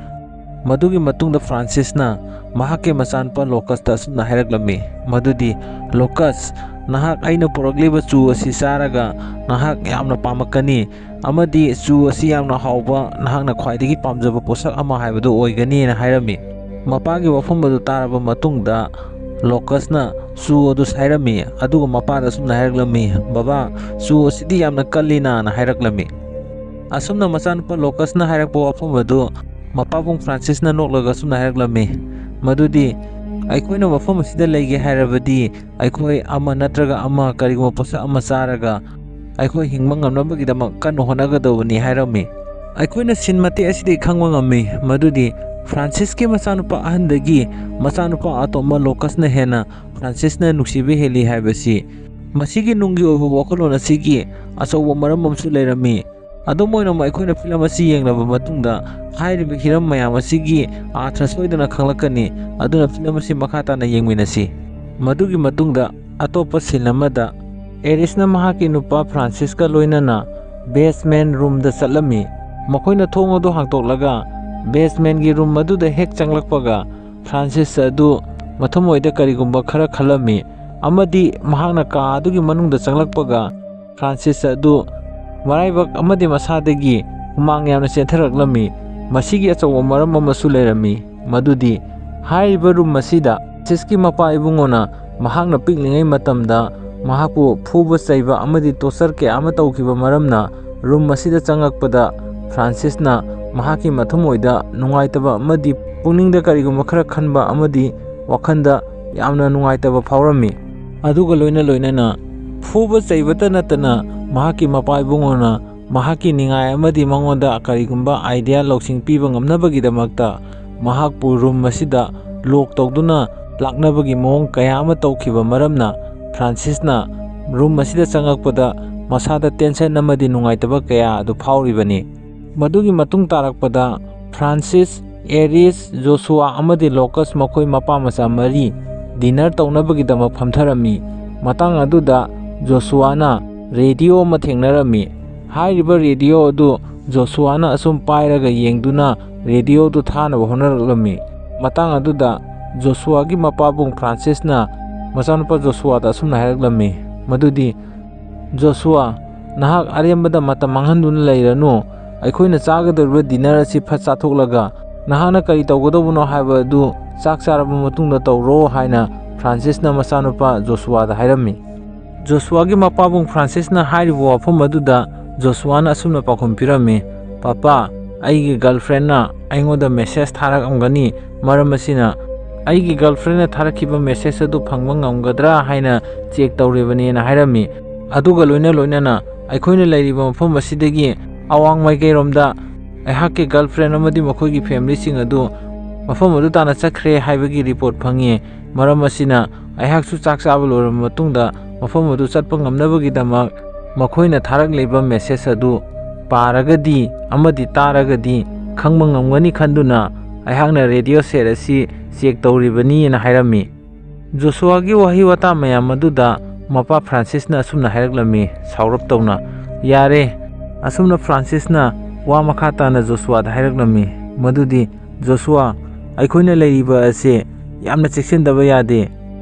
ꯃꯗꯨꯒꯤ ꯃꯇꯨꯡꯗ ꯐ꯭ꯔꯥꯟꯁꯤꯁꯅ ꯃꯍꯥꯛꯀꯤ ꯃꯆꯥꯅꯨꯄꯥ ꯂꯣꯀꯁꯇ ꯑꯁꯨꯝꯅ ꯍꯥꯏꯔꯛꯂꯝꯃꯤ ꯃꯗꯨꯗꯤ, "ꯂꯣꯀꯁ, ꯅꯍꯥꯛ ꯑꯩꯅ ꯄꯨꯔꯛꯂꯤꯕ ꯆꯨ ꯑꯁꯤ ꯆꯥꯔꯒ ꯅꯍꯥꯛ ꯌꯥꯝꯅ ꯄꯥꯝꯂꯛꯀꯅꯤ, ꯑꯃꯗꯤ ꯆꯨ ꯑꯁꯤ ꯌꯥꯝꯅ ꯍꯥꯎꯕ, ꯅꯍꯥꯛꯅ ꯈ꯭ꯋꯥꯏꯗꯒꯤ ꯄꯥꯝꯖꯕ ꯄꯣꯠꯁꯛ ꯑꯃ ꯍꯥꯏꯕꯗꯨ ꯑꯣꯏꯒꯅꯤꯅ" ꯍꯥꯏꯔꯝꯃꯤ꯫ ꯃꯄꯥꯒꯤ ꯋꯥꯐꯝ ꯑꯗꯨ ꯇꯥꯔꯕ ꯃꯇꯨꯡꯗ ꯂꯣꯀꯁꯅ ꯆꯨ ꯑꯗꯨ ꯁꯥꯏꯔꯝꯃꯤ, ꯑꯗꯨꯒ ꯃꯄꯥꯗ ꯑꯁꯨꯝꯅ ꯍꯥꯏꯔꯛꯂꯝꯃꯤ, "ꯕꯕꯥ, ꯆꯨ ꯑꯁꯤꯗꯤ ꯌꯥꯝꯅ ꯀꯜꯂꯤꯅꯥꯅ" ꯍꯥꯏꯔꯛꯂꯝꯃꯤ꯫ ꯑꯁꯨꯝꯅ ꯃꯆꯥꯅꯨꯄꯥ ꯂꯣꯀꯁꯅ ꯍꯥꯏꯔꯛꯄ ꯋꯥꯐꯝ ꯑꯗꯨ ꯃꯄꯥꯕꯨꯡ ꯐ꯭ꯔꯥꯟꯁꯤꯁꯅ ꯅꯣꯛꯂꯒ ꯑꯁꯨꯝꯅ ꯍꯥꯏꯔꯛꯂꯝꯃꯤ ꯃꯗꯨꯗꯤ, "ꯑꯩꯈꯣꯏꯅ ꯃꯐꯝ ꯑꯁꯤꯗ ꯂꯩꯒꯦ ꯍꯥꯏꯔꯕꯗꯤ ꯑꯩꯈꯣꯏ ꯑꯃ ꯅꯠꯇ꯭ꯔꯒ ꯑꯃ ꯀꯔꯤꯒꯨꯝꯕ ꯄꯣꯠꯁꯛ ꯑꯃ ꯆꯥꯔꯒ ꯑꯩꯈꯣꯏ ꯍꯤꯡꯕ ꯉꯝꯅꯕꯒꯤꯗꯃꯛ ꯀꯟꯅ ꯍꯣꯠꯅꯒꯗꯧꯕꯅꯤ" ꯍꯥꯏꯔꯝꯃꯤ꯫ ꯑꯩꯈꯣꯏꯅ ꯁꯤꯟ ꯃꯇꯦꯛ ꯑꯁꯤꯗꯒꯤ ꯈꯪꯕ ꯉꯝꯃꯤ ꯃꯗꯨꯗꯤ ꯐ꯭ꯔꯥꯟꯁꯤꯁꯀꯤ ꯃꯆꯥꯅꯨꯄꯥ ꯑꯍꯟꯗꯒꯤ ꯃꯆꯥꯅꯨꯄꯥ ꯑꯇꯣꯝꯕ ꯂꯣꯀꯁꯅ ꯍꯦꯟꯅ ꯐ꯭ꯔꯥꯟꯁꯤꯁꯅ ꯅꯨꯡꯁꯤꯕ ꯍꯦꯜꯂꯤ ꯍꯥꯏꯕꯁꯤ꯫ ꯃꯁꯤꯒꯤ ꯅꯨꯡꯒꯤ ꯑꯣꯏꯕ ꯋꯥꯈꯜꯂꯣꯟ ꯑꯁꯤꯒꯤ ꯑꯆꯧꯕ ꯃꯔꯝ ꯑꯃꯁꯨ ꯂꯩꯔꯝꯃꯤ꯫ ꯑꯗꯨꯝ ꯑꯣꯏꯅꯃꯛ, ꯑꯩꯈꯣꯏꯅ ꯐꯤꯂꯝ ꯑꯁꯤ ꯌꯦꯡꯂꯕ ꯃꯇꯨꯡꯗ ꯍꯥꯏꯔꯤꯕ ꯍꯤꯔꯝ ꯃꯌꯥꯝ ꯑꯁꯤꯒꯤ ꯑꯥꯔꯊ ꯁꯣꯏꯗꯅ ꯈꯪꯂꯛꯀꯅꯤ꯫ ꯑꯗꯨꯅ ꯐꯤꯂꯝ ꯑꯁꯤ ꯃꯈꯥ ꯇꯥꯅ ꯌꯦꯡꯃꯤꯟꯅꯁꯤ꯫ ꯃꯗꯨꯒꯤ ꯃꯇꯨꯡꯗ ꯑꯇꯣꯞꯄ ꯁꯤꯟ ꯑꯃꯗ ꯑꯦꯔꯤꯁꯅ ꯃꯍꯥꯛꯀꯤ ꯅꯨꯄꯥ ꯐ꯭ꯔꯥꯟꯁꯤꯁꯀ ꯂꯣꯏꯅꯅ ꯕꯦꯁꯃꯦꯟ ꯔꯨꯝꯗ ꯆꯠꯂꯝꯃꯤ꯫ ꯃꯈꯣꯏꯅ ꯊꯣꯡ ꯑꯗꯨ ꯍꯥꯡꯗꯣꯛꯂꯒ ꯕꯦꯁꯃꯦꯟꯒꯤ ꯔꯨꯝ ꯑꯗꯨꯗ ꯍꯦꯛ ꯆꯪꯂꯛꯄꯒ ꯐ꯭ꯔꯥꯟꯁꯤꯁ ꯑꯗꯨ ꯃꯊꯃꯣꯏꯗ ꯀꯔꯤꯒꯨꯝꯕ ꯈꯔ ꯈꯜꯂꯝꯃꯤ ꯑꯃꯗꯤ ꯃꯍꯥꯛꯅ ꯀꯥ ꯑꯗꯨꯒꯤ ꯃꯅꯨꯡꯗ ꯆꯪꯂꯛꯄꯒ ꯐ꯭ꯔꯥꯟꯁꯤꯁ ꯑꯗꯨ ꯃꯔꯥꯏꯕꯛ ꯑꯃꯗꯤ ꯃꯁꯥꯗꯒꯤ ꯍꯨꯃꯥꯡ ꯌꯥꯝꯅ ꯆꯦꯟꯊꯔꯛꯂꯝꯃꯤ꯫ ꯃꯁꯤꯒꯤ ꯑꯆꯧꯕ ꯃꯔꯝ ꯑꯃꯁꯨ ꯂꯩꯔꯝꯃꯤ, ꯃꯗꯨꯗꯤ ꯍꯥꯏꯔꯤꯕ ꯔꯨꯝ ꯑꯁꯤꯗ ꯐ꯭ꯔꯥꯟꯁꯤꯁꯀꯤ ꯃꯄꯥ ꯏꯕꯨꯡꯉꯣꯅ ꯃꯍꯥꯛꯅ ꯄꯤꯛꯂꯤꯉꯩ ꯃꯇꯝꯗ ꯃꯍꯥꯛꯄꯨ ꯐꯨꯕ ꯆꯩꯕ ꯑꯃꯗꯤ ꯇꯣꯔꯆꯔ ꯀꯌꯥ ꯑꯃ ꯇꯧꯈꯤꯕ ꯃꯔꯝꯅ ꯔꯨꯝ ꯑꯁꯤꯗ ꯆꯪꯉꯛꯄꯗ ꯐ꯭ꯔꯥꯟꯁꯤꯁꯅ ꯃꯍꯥꯛꯀꯤ ꯃꯊꯃꯣꯏꯗ ꯅꯨꯡꯉꯥꯏꯇꯕ ꯑꯃꯗꯤ ꯄꯨꯛꯅꯤꯡꯗ ꯀꯔꯤꯒꯨꯝꯕ ꯈꯔ ꯈꯟꯕ ꯑꯃꯗꯤ ꯋꯥꯈꯜꯗ ꯌꯥꯝꯅ ꯅꯨꯡꯉꯥꯏꯇꯕ ꯐꯥꯎꯔꯝꯃꯤ꯫ ꯑꯗꯨꯒ ꯂꯣꯏꯅ ꯂꯣꯏꯅꯅ ꯐꯨꯕ ꯆꯩꯕꯇ ꯅꯠꯇꯅ ꯃꯍꯥꯛꯀꯤ ꯃꯄꯥ ꯏꯕꯨꯡꯉꯣꯅ ꯃꯍꯥꯛꯀꯤ ꯅꯤꯡꯉꯥꯏ ꯑꯃꯗꯤ ꯃꯉꯣꯟꯗ ꯀꯔꯤꯒꯨꯝꯕ idea, ꯂꯧꯁꯤꯡ ꯄꯤꯕ ꯉꯝꯅꯕꯒꯤꯗꯃꯛꯇ ꯃꯍꯥꯛꯄꯨ room ꯑꯁꯤꯗ lock ꯇꯧꯗꯨꯅ ꯂꯥꯛꯅꯕꯒꯤ ꯃꯑꯣꯡ ꯀꯌꯥ ꯑꯃ ꯇꯧꯈꯤꯕ ꯃꯔꯝꯅ, ꯐ꯭ꯔꯥꯟꯁꯤꯁꯅ room ꯑꯁꯤꯗ ꯆꯪꯂꯛꯄꯗ ꯃꯁꯥꯗ tension ꯑꯃꯗꯤ ꯅꯨꯡꯉꯥꯏꯇꯕ ꯀꯌꯥ ꯑꯗꯨ ꯐꯥꯎꯔꯤꯕꯅꯤ꯫ ꯃꯗꯨꯒꯤ ꯃꯇꯨꯡ ꯇꯥꯔꯛꯄꯗ ꯐ꯭ꯔꯥꯟꯁꯤꯁ, ꯑꯦꯔꯤꯁ, ꯖꯣꯁꯨꯋꯥ ꯑꯃꯗꯤ ꯂꯣꯀꯁ, ꯃꯈꯣꯏ ꯃꯄꯥ ꯃꯆꯥ ꯃꯔꯤ dinner ꯇꯧꯅꯕꯒꯤꯗꯃꯛ ꯐꯝꯊꯔꯝꯃꯤ꯫ ꯃꯇꯥꯡ ꯑꯗꯨꯗ ꯖꯣꯁꯨꯋꯥꯅ radio ꯑꯃ ꯊꯦꯡꯅꯔꯝꯃꯤ꯫ ꯍꯥꯏꯔꯤꯕ radio ꯑꯗꯨ ꯖꯣꯁꯨꯋꯥꯅ ꯑꯁꯨꯝ ꯄꯥꯏꯔꯒ ꯌꯦꯡꯗꯨꯅ radio ꯑꯗꯨ ꯊꯥꯅꯕ ꯍꯣꯠꯅꯔꯛꯂꯝꯃꯤ꯫ ꯃꯇꯥꯡ ꯑꯗꯨꯗ ꯖꯣꯁꯨꯋꯥꯒꯤ ꯃꯄꯥꯕꯨꯡ ꯐ꯭ꯔꯥꯟꯁꯤꯁꯅ ꯃꯆꯥꯅꯨꯄꯥ ꯖꯣꯁꯨꯋꯥꯗ ꯑꯁꯨꯝꯅ ꯍꯥꯏꯔꯛꯂꯝꯃꯤ, ꯃꯗꯨꯗꯤ, "ꯖꯣꯁꯨꯋꯥ, ꯅꯍꯥꯛ ꯑꯔꯦꯝꯕꯗ ꯃꯇꯝ ꯃꯥꯡꯍꯟꯗꯨꯅ ꯂꯩꯔꯅꯨ꯫ ꯑꯩꯈꯣꯏꯅ ꯆꯥꯒꯗꯧꯔꯤꯕ dinner ꯑꯁꯤ ꯐꯠ ꯆꯥꯊꯣꯛꯂꯒ ꯅꯍꯥꯛꯅ ꯀꯔꯤ ꯇꯧꯒꯗꯧꯕꯅꯣ ꯍꯥꯏꯕ ꯑꯗꯨ ꯆꯥꯛ ꯆꯥꯔꯕ ꯃꯇꯨꯡꯗ ꯇꯧꯔꯣ," ꯍꯥꯏꯅ ꯐ꯭ꯔꯥꯟꯁꯤꯁꯅ ꯃꯆꯥꯅꯨꯄꯥ ꯖꯣꯁꯨꯋꯥꯗ ꯍꯥꯏꯔꯝꯃꯤ꯫ ꯖꯣꯁꯨꯋꯥꯒꯤ ꯃꯄꯥꯕꯨꯡ ꯐ꯭ꯔꯥꯟꯁꯤꯁꯅ ꯍꯥꯏꯔꯤꯕ ꯋꯥꯐꯝ ꯑꯗꯨꯗ ꯖꯣꯁꯨꯋꯥꯅ ꯑꯁꯨꯝꯅ ꯄꯥꯎꯈꯨꯝ ꯄꯤꯔꯝꯃꯤ, "ꯄꯥꯄꯥ, ꯑꯩꯒꯤ girlfriendꯅ ꯑꯩꯉꯣꯟꯗ message ꯊꯥꯔꯛꯂꯝꯒꯅꯤ, ꯃꯔꯝ ꯑꯁꯤꯅ ꯑꯩꯒꯤ girlfriendꯅ ꯊꯥꯔꯛꯈꯤꯕ message ꯑꯗꯨ ꯐꯪꯕ ꯉꯝꯒꯗ꯭ꯔꯥ ꯍꯥꯏꯅ check ꯇꯧꯔꯤꯕꯅꯦꯅ" ꯍꯥꯏꯔꯝꯃꯤ꯫ ꯑꯗꯨꯒ ꯂꯣꯏꯅ ꯂꯣꯏꯅꯅ ꯑꯩꯈꯣꯏꯅ ꯂꯩꯔꯤꯕ ꯃꯐꯝ ꯑꯁꯤꯗꯒꯤ ꯑꯋꯥꯡ ꯃꯥꯏꯀꯩꯔꯣꯝꯗ ꯑꯩꯍꯥꯛꯀꯤ girlfriend ꯑꯃꯗꯤ ꯃꯈꯣꯏꯒꯤ familyꯁꯤꯡ ꯑꯗꯨ ꯃꯐꯝ ꯑꯗꯨ ꯇꯥꯟꯅ ꯆꯠꯈ꯭ꯔꯦ ꯍꯥꯏꯕꯒꯤ report ꯐꯪꯉꯤ꯫ ꯃꯔꯝ ꯑꯁꯤꯅ ꯑꯩꯍꯥꯛꯁꯨ ꯆꯥꯛ ꯆꯥꯕ ꯂꯣꯏꯔꯕ ꯃꯇꯨꯡꯗ ꯃꯐꯝ ꯑꯗꯨ ꯆꯠꯄ ꯉꯝꯅꯕꯒꯤꯗꯃꯛ ꯃꯈꯣꯏꯅ ꯊꯥꯔꯛꯂꯤꯕ message ꯑꯗꯨ ꯄꯥꯔꯒꯗꯤ ꯑꯃꯗꯤ ꯇꯥꯔꯒꯗꯤ ꯈꯪꯕ ꯉꯝꯒꯅꯤ ꯈꯟꯗꯨꯅ ꯑꯩꯍꯥꯛꯅ radio set ꯑꯁꯤ check ꯇꯧꯔꯤꯕꯅꯤꯅ ꯍꯥꯏꯔꯝꯃꯤ꯫ ꯖꯣꯁꯨꯋꯥꯒꯤ ꯋꯥꯍꯩ ꯋꯥꯇꯥ ꯃꯌꯥꯝ ꯑꯗꯨꯗ ꯃꯄꯥ ꯐ꯭ꯔꯥꯟꯁꯤꯁꯅ ꯑꯁꯨꯝꯅ ꯍꯥꯏꯔꯛꯂꯝꯃꯤ, ꯁꯥꯎꯔꯞ ꯇꯧꯅ, "ꯌꯥꯔꯦ!" ꯑꯁꯨꯝꯅ ꯐ꯭ꯔꯥꯟꯁꯤꯁꯅ ꯋꯥ ꯃꯈꯥ ꯇꯥꯅ ꯖꯣꯁꯨꯋꯥꯗ ꯍꯥꯏꯔꯛꯂꯝꯃꯤ, ꯃꯗꯨꯗꯤ, "ꯖꯣꯁꯨꯋꯥ, ꯑꯩꯈꯣꯏꯅ ꯂꯩꯔꯤꯕ ꯑꯁꯤ ꯌꯥꯝꯅ ꯆꯦꯛꯁꯤꯟꯗꯕ ꯌꯥꯗꯦ꯫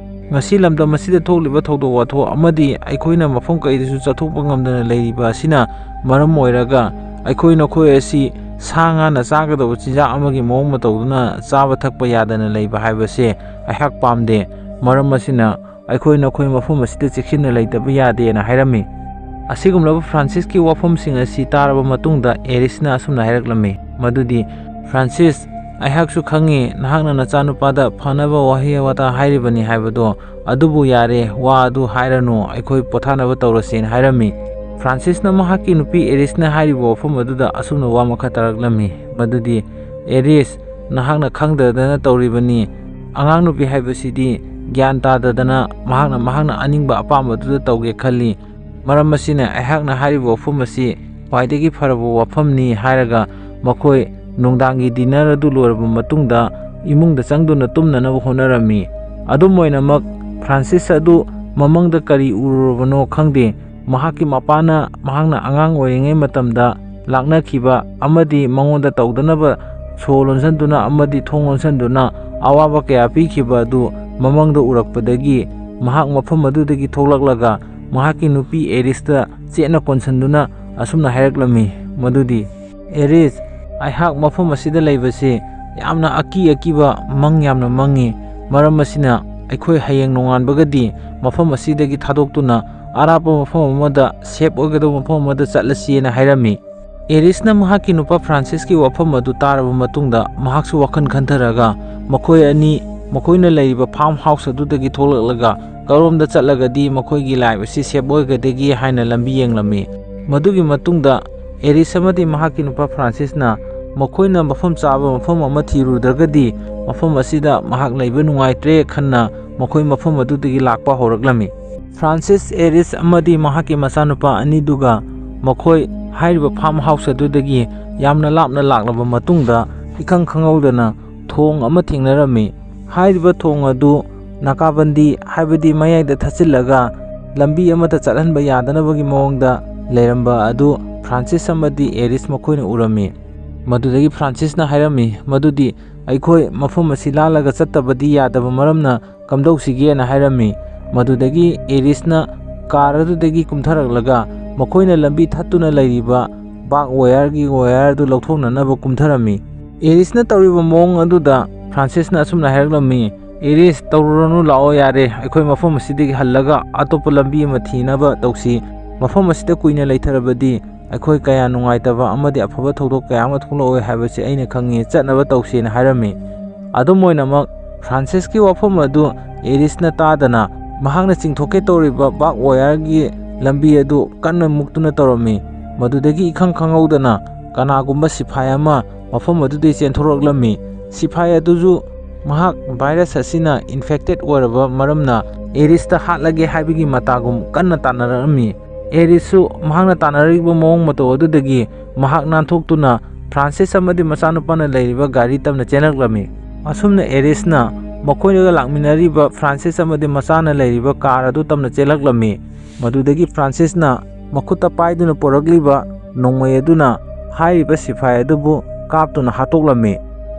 ꯉꯁꯤ ꯂꯝꯗꯝ ꯑꯁꯤꯗ ꯊꯣꯛꯂꯤꯕ ꯊꯧꯗꯣꯛ ꯋꯥꯊꯣꯛ ꯑꯃꯗꯤ ꯑꯩꯈꯣꯏꯅ ꯃꯐꯝ ꯀꯩꯗꯁꯨ ꯆꯠꯊꯣꯛꯄ ꯉꯝꯗꯅ ꯂꯩꯔꯤꯕ ꯑꯁꯤꯅ ꯃꯔꯝ ꯑꯣꯏꯔꯒ ꯑꯩꯈꯣꯏ ꯅꯈꯣꯏ ꯑꯁꯤ ꯁꯥ ꯉꯥꯅ ꯆꯥꯒꯗꯕ ꯆꯤꯟꯖꯥꯛ ꯑꯃꯒꯤ ꯃꯑꯣꯡ ꯃꯇꯧꯗꯨꯅ ꯆꯥꯕ ꯊꯛꯄ ꯌꯥꯗꯅ ꯂꯩꯕ ꯍꯥꯏꯕꯁꯦ ꯑꯩꯍꯥꯛ ꯄꯥꯝꯗꯦ꯫ ꯃꯔꯝ ꯑꯁꯤꯅ ꯑꯩꯈꯣꯏ ꯅꯈꯣꯏ ꯃꯐꯝ ꯑꯁꯤꯗ ꯆꯦꯛꯁꯤꯟꯅ ꯂꯩꯇꯕ ꯌꯥꯗꯦꯅ" ꯍꯥꯏꯔꯝꯃꯤ꯫ ꯑꯁꯤꯒꯨꯝꯂꯕ ꯐ꯭ꯔꯥꯟꯁꯤꯁꯀꯤ ꯋꯥꯐꯝꯁꯤꯡ ꯑꯁꯤ ꯇꯥꯔꯕ ꯃꯇꯨꯡꯗ ꯑꯦꯔꯤꯁꯅ ꯑꯁꯨꯝꯅ ꯍꯥꯏꯔꯛꯂꯝꯃꯤ, ꯃꯗꯨꯗꯤ, "ꯐ꯭ꯔꯥꯟꯁꯤꯁ, ꯑꯩꯍꯥꯛꯁꯨ ꯈꯪꯉꯤ ꯅꯍꯥꯛꯅ ꯅꯆꯥꯅꯨꯄꯥꯗ ꯐꯅꯕ ꯋꯥꯍꯩ ꯋꯥꯇꯥ ꯍꯥꯏꯔꯤꯕꯅꯤ ꯍꯥꯏꯕꯗꯣ, ꯑꯗꯨꯕꯨ ꯌꯥꯔꯦ, ꯋꯥ ꯑꯗꯨ ꯍꯥꯏꯔꯅꯨ, ꯑꯩꯈꯣꯏ ꯄꯣꯊꯥꯅꯕ ꯇꯧꯔꯁꯦꯅ" ꯍꯥꯏꯔꯝꯃꯤ꯫ ꯐ꯭ꯔꯥꯟꯁꯤꯁꯅ ꯃꯍꯥꯛꯀꯤ ꯅꯨꯄꯤ ꯑꯦꯔꯤꯁꯅ ꯍꯥꯏꯔꯤꯕ ꯋꯥꯐꯝ ꯑꯗꯨꯗ ꯑꯁꯨꯝꯅ ꯋꯥ ꯃꯈꯥ ꯇꯥꯔꯛꯂꯝꯃꯤ, ꯃꯗꯨꯗꯤ, "ꯑꯦꯔꯤꯁ, ꯅꯍꯥꯛꯅ ꯈꯪꯗꯗꯅ ꯇꯧꯔꯤꯕꯅꯤ꯫ ꯑꯉꯥꯡ ꯅꯨꯄꯤ ꯍꯥꯏꯕꯁꯤꯗꯤ ꯒ꯭ꯌꯥꯟ ꯇꯥꯗꯗꯅ ꯃꯍꯥꯛꯅ, ꯃꯍꯥꯛꯅ ꯑꯅꯤꯡꯕ ꯑꯄꯥꯝꯕꯗꯨꯗ ꯇꯧꯒꯦ ꯈꯜꯂꯤ꯫ ꯃꯔꯝ ꯑꯁꯤꯅ ꯑꯩꯍꯥꯛꯅ ꯍꯥꯏꯔꯤꯕ ꯋꯥꯐꯝ ꯑꯁꯤ ꯈ꯭ꯋꯥꯏꯗꯒꯤ ꯐꯔꯕ ꯋꯥꯐꯝꯅꯤ" ꯍꯥꯏꯔꯒ ꯃꯈꯣꯏ ꯅꯨꯡꯗꯥꯡꯒꯤ ꯗꯤꯅꯔ ꯑꯗꯨ ꯂꯣꯏꯔꯕ ꯃꯇꯨꯡꯗ ꯏꯃꯨꯡꯗ ꯆꯪꯗꯨꯅ ꯇꯨꯝꯅꯅꯕ ꯍꯣꯠꯅꯔꯝꯃꯤ꯫ ꯑꯗꯨꯝ ꯑꯣꯏꯅꯃꯛ, ꯐ꯭ꯔꯥꯟꯁꯤꯁ ꯑꯗꯨ ꯃꯃꯪꯗ ꯀꯔꯤ ꯎꯔꯨꯔꯕꯅꯣ ꯈꯪꯗꯦ, ꯃꯍꯥꯛꯀꯤ ꯃꯄꯥꯅ ꯃꯍꯥꯛꯅ ꯑꯉꯥꯡ ꯑꯣꯏꯔꯤꯉꯩ ꯃꯇꯝꯗ ꯂꯥꯛꯅꯈꯤꯕ ꯑꯃꯗꯤ ꯃꯉꯣꯟꯗ ꯇꯧꯗꯅꯕ ꯁꯣ ꯂꯣꯟꯁꯤꯟꯗꯨꯅ ꯑꯃꯗꯤ ꯊꯣꯡ ꯂꯣꯟꯁꯤꯟꯗꯨꯅ ꯑꯋꯥꯕ ꯀꯌꯥ ꯄꯤꯈꯤꯕ ꯑꯗꯨ ꯃꯃꯪꯗ ꯎꯔꯛꯄꯗꯒꯤ ꯃꯍꯥꯛ ꯃꯐꯝ ꯑꯗꯨꯗꯒꯤ ꯊꯣꯛꯂꯛꯂꯒ ꯃꯍꯥꯛꯀꯤ ꯅꯨꯄꯤ ꯑꯦꯔꯤꯁꯇ ꯆꯦꯠꯅ ꯀꯣꯟꯁꯤꯟꯗꯨꯅ ꯑꯁꯨꯝꯅ ꯍꯥꯏꯔꯛꯂꯝꯃꯤ, ꯃꯗꯨꯗꯤ, "ꯑꯦꯔꯤꯁ, ꯑꯩꯍꯥꯛ ꯃꯐꯝ ꯑꯁꯤꯗ ꯂꯩꯕꯁꯤ ꯌꯥꯝꯅ ꯑꯀꯤ ꯑꯀꯤꯕ ꯃꯪ ꯌꯥꯝꯅ ꯃꯪꯉꯤ꯫ ꯃꯔꯝ ꯑꯁꯤꯅ ꯑꯩꯈꯣꯏ ꯍꯌꯦꯡ ꯅꯣꯡꯉꯥꯟꯕꯒꯗꯤ ꯃꯐꯝ ꯑꯁꯤꯗꯒꯤ ꯊꯥꯗꯣꯛꯇꯨꯅ ꯑꯔꯥꯞꯄ ꯃꯐꯝ ꯑꯃꯗ ꯁꯦꯞ ꯑꯣꯏꯒꯗꯧꯕ ꯃꯐꯝ ꯑꯃꯗ ꯆꯠꯂꯁꯤꯅ" ꯍꯥꯏꯔꯝꯃꯤ꯫ ꯑꯦꯔꯤꯁꯅ ꯃꯍꯥꯛꯀꯤ ꯅꯨꯄꯥ ꯐ꯭ꯔꯥꯟꯁꯤꯁꯀꯤ ꯋꯥꯐꯝ ꯑꯗꯨ ꯇꯥꯔꯕ ꯃꯇꯨꯡꯗ ꯃꯍꯥꯛꯁꯨ ꯋꯥꯈꯜ ꯈꯟꯊꯔꯒ ꯃꯈꯣꯏ ꯑꯅꯤ ꯃꯈꯣꯏꯅ ꯂꯩꯔꯤꯕ ꯐꯥꯔꯝ ꯍꯥꯎꯁ ꯑꯗꯨꯗꯒꯤ ꯊꯣꯛꯂꯛꯂꯒ ꯀꯔꯣꯝꯗ ꯆꯠꯂꯒꯗꯤ ꯃꯈꯣꯏꯒꯤ ꯂꯥꯏꯐ ꯑꯁꯤ ꯁꯦꯞ ꯑꯣꯏꯒꯗꯒꯦ ꯍꯥꯏꯅ ꯂꯝꯕꯤ ꯌꯦꯡꯂꯝꯃꯤ꯫ ꯃꯗꯨꯒꯤ ꯃꯇꯨꯡꯗ ꯑꯦꯔꯤꯁ ꯑꯃꯗꯤ ꯃꯍꯥꯛꯀꯤ ꯅꯨꯄꯥ ꯐ꯭ꯔꯥꯟꯁꯤꯁꯅ ꯃꯈꯣꯏꯅ ꯃꯐꯝ ꯆꯥꯕ ꯃꯐꯝ ꯑꯃ ꯊꯤꯔꯨꯗ꯭ꯔꯒꯗꯤ ꯃꯐꯝ ꯑꯁꯤꯗ ꯃꯍꯥꯛ ꯂꯩꯕ ꯅꯨꯡꯉꯥꯏꯇ꯭ꯔꯦ ꯈꯟꯅ ꯃꯈꯣꯏ ꯃꯐꯝ ꯑꯗꯨꯗꯒꯤ ꯂꯥꯛꯄ ꯍꯧꯔꯛꯂꯝꯃꯤ꯫ ꯐ꯭ꯔꯥꯟꯁꯤꯁ, ꯑꯦꯔꯤꯁ ꯑꯃꯗꯤ ꯃꯍꯥꯛꯀꯤ ꯃꯆꯥꯅꯨꯄꯥ ꯑꯅꯤꯗꯨꯒ ꯃꯈꯣꯏ ꯍꯥꯏꯔꯤꯕ ꯐꯥꯔꯝ ꯍꯥꯎꯁ ꯑꯗꯨꯗꯒꯤ ꯌꯥꯝꯅ ꯂꯥꯞꯅ ꯂꯥꯛꯂꯕ ꯃꯇꯨꯡꯗ ꯏꯈꯪ ꯈꯪꯍꯧꯗꯅ ꯊꯣꯡ ꯑꯃ ꯊꯦꯡꯅꯔꯝꯃꯤ꯫ ꯍꯥꯏꯔꯤꯕ ꯊꯣꯡ ꯑꯗꯨ ꯅꯥꯀꯥꯕꯟꯗꯤ, ꯍꯥꯏꯕꯗꯤ ꯃꯌꯥꯏꯗ ꯊꯠꯆꯤꯜꯂꯒ ꯂꯝꯕꯤ ꯑꯃꯠꯇ ꯆꯠꯍꯟꯕ ꯌꯥꯗꯅꯕꯒꯤ ꯃꯑꯣꯡꯗ ꯂꯩꯔꯝꯕ ꯑꯗꯨ ꯐ꯭ꯔꯥꯟꯁꯤꯁ ꯑꯃꯗꯤ ꯑꯦꯔꯤꯁ ꯃꯈꯣꯏꯅ ꯎꯔꯝꯃꯤ꯫ ꯃꯗꯨꯗꯒꯤ ꯐ꯭ꯔꯥꯟꯁꯤꯁꯅ ꯍꯥꯏꯔꯝꯃꯤ ꯃꯗꯨꯗꯤ, "ꯑꯩꯈꯣꯏ ꯃꯐꯝ ꯑꯁꯤ ꯂꯥꯜꯂꯒ ꯆꯠꯇꯕꯗꯤ ꯌꯥꯗꯕ ꯃꯔꯝꯅ ꯀꯝꯗꯧꯁꯤꯒꯦꯅ" ꯍꯥꯏꯔꯝꯃꯤ꯫ ꯃꯗꯨꯗꯒꯤ ꯑꯦꯔꯤꯁꯅ ꯀꯥꯔ ꯑꯗꯨꯗꯒꯤ ꯀꯨꯝꯊꯔꯛꯂꯒ ꯃꯈꯣꯏꯅ ꯂꯝꯕꯤ ꯊꯠꯇꯨꯅ ꯂꯩꯔꯤꯕ ꯕꯥꯔꯕ ꯋꯥꯌꯔꯒꯤ ꯋꯥꯌꯔ ꯑꯗꯨ ꯂꯧꯊꯣꯛꯅꯅꯕ ꯀꯨꯝꯊꯔꯝꯃꯤ꯫ ꯑꯦꯔꯤꯁꯅ ꯇꯧꯔꯤꯕ ꯃꯑꯣꯡ ꯑꯗꯨꯗ ꯐ꯭ꯔꯥꯟꯁꯤꯁꯅ ꯑꯁꯨꯝꯅ ꯍꯥꯏꯔꯛꯂꯝꯃꯤ, "ꯑꯦꯔꯤꯁ, ꯇꯧꯔꯨꯔꯅꯨ, ꯂꯥꯛꯑꯣ ꯌꯥꯔꯦ, ꯑꯩꯈꯣꯏ ꯃꯐꯝ ꯑꯁꯤꯗꯒꯤ ꯍꯜꯂꯒ ꯑꯇꯣꯞꯄ ꯂꯝꯕꯤ ꯑꯃ ꯊꯤꯅꯕ ꯇꯧꯁꯤ꯫ ꯃꯐꯝ ꯑꯁꯤꯗ ꯀꯨꯏꯅ ꯂꯩꯊꯔꯕꯗꯤ ꯑꯩꯈꯣꯏ ꯀꯌꯥ ꯅꯨꯡꯉꯥꯏꯇꯕ ꯑꯃꯗꯤ ꯑꯐꯕ ꯊꯧꯗꯣꯛ ꯀꯌꯥ ꯑꯃ ꯊꯣꯛꯂꯛꯑꯣꯏ ꯍꯥꯏꯕꯁꯤ ꯑꯩꯅ ꯈꯪꯉꯤ, ꯆꯠꯅꯕ ꯇꯧꯁꯦꯅ" ꯍꯥꯏꯔꯝꯃꯤ꯫ ꯑꯗꯨꯝ ꯑꯣꯏꯅꯃꯛ, ꯐ꯭ꯔꯥꯟꯁꯤꯁꯀꯤ ꯋꯥꯐꯝ ꯑꯗꯨ ꯑꯦꯔꯤꯁꯅ ꯇꯥꯗꯅ ꯃꯍꯥꯛꯅ ꯆꯤꯡꯊꯣꯛꯀꯦ ꯇꯧꯔꯤꯕ ꯕꯥꯔꯕ ꯋꯥꯌꯔꯒꯤ ꯂꯝꯕꯤ ꯑꯗꯨ ꯀꯟꯅ ꯃꯨꯛꯇꯨꯅ ꯇꯧꯔꯝꯃꯤ꯫ ꯃꯗꯨꯗꯒꯤ ꯏꯈꯪ ꯈꯪꯍꯧꯗꯅ ꯀꯅꯥꯒꯨꯝꯕ ꯁꯤꯐꯥꯏ ꯑꯃ ꯃꯐꯝ ꯑꯗꯨꯗꯒꯤ ꯆꯦꯟꯊꯣꯔꯛꯂꯝꯃꯤ꯫ ꯁꯤꯐꯥꯏ ꯑꯗꯨꯁꯨ ꯃꯍꯥꯛ ꯚꯥꯏꯔꯁ ꯑꯁꯤꯅ ꯏꯟꯐꯦꯛꯇꯦꯠ ꯑꯣꯏꯔꯕ ꯃꯔꯝꯅ ꯑꯦꯔꯤꯁꯇ ꯍꯥꯠꯂꯒꯦ ꯍꯥꯏꯕꯒꯤ ꯃꯇꯥꯒꯨꯝ ꯀꯟꯅ ꯇꯥꯟꯅꯔꯛꯂꯝꯃꯤ꯫ ꯑꯦꯔꯤꯁꯁꯨ ꯃꯍꯥꯛꯅ ꯇꯥꯟꯅꯔꯛꯂꯤꯕ ꯃꯑꯣꯡ ꯃꯇꯧ ꯑꯗꯨꯗꯒꯤ ꯃꯍꯥꯛ ꯅꯥꯟꯊꯣꯛꯇꯨꯅ ꯐ꯭ꯔꯥꯟꯁꯤꯁ ꯑꯃꯗꯤ ꯃꯆꯥꯅꯨꯄꯥꯅ ꯂꯩꯔꯤꯕ ꯒꯥꯔꯤ ꯇꯝꯅ ꯆꯦꯜꯂꯛꯂꯝꯃꯤ꯫ ꯑꯁꯨꯝꯅ ꯑꯦꯔꯤꯁꯅ ꯃꯈꯣꯏꯒ ꯂꯥꯛꯃꯤꯟꯅꯔꯤꯕ ꯐ꯭ꯔꯥꯟꯁꯤꯁ ꯑꯃꯗꯤ ꯃꯆꯥꯅ ꯂꯩꯔꯤꯕ ꯀꯥꯔ ꯑꯗꯨ ꯇꯝꯅ ꯆꯦꯜꯂꯛꯂꯝꯃꯤ꯫ ꯃꯗꯨꯗꯒꯤ ꯐ꯭ꯔꯥꯟꯁꯤꯁꯅ ꯃꯈꯨꯠꯇ ꯄꯥꯏꯗꯨꯅ ꯄꯨꯔꯛꯂꯤꯕ ꯅꯣꯡꯃꯩ ꯑꯗꯨꯅ ꯍꯥꯏꯔꯤꯕ ꯁꯤꯐꯥꯏ ꯑꯗꯨꯕꯨ ꯀꯥꯞꯇꯨꯅ ꯍꯥꯠꯇꯣꯛꯂꯝꯃꯤ꯫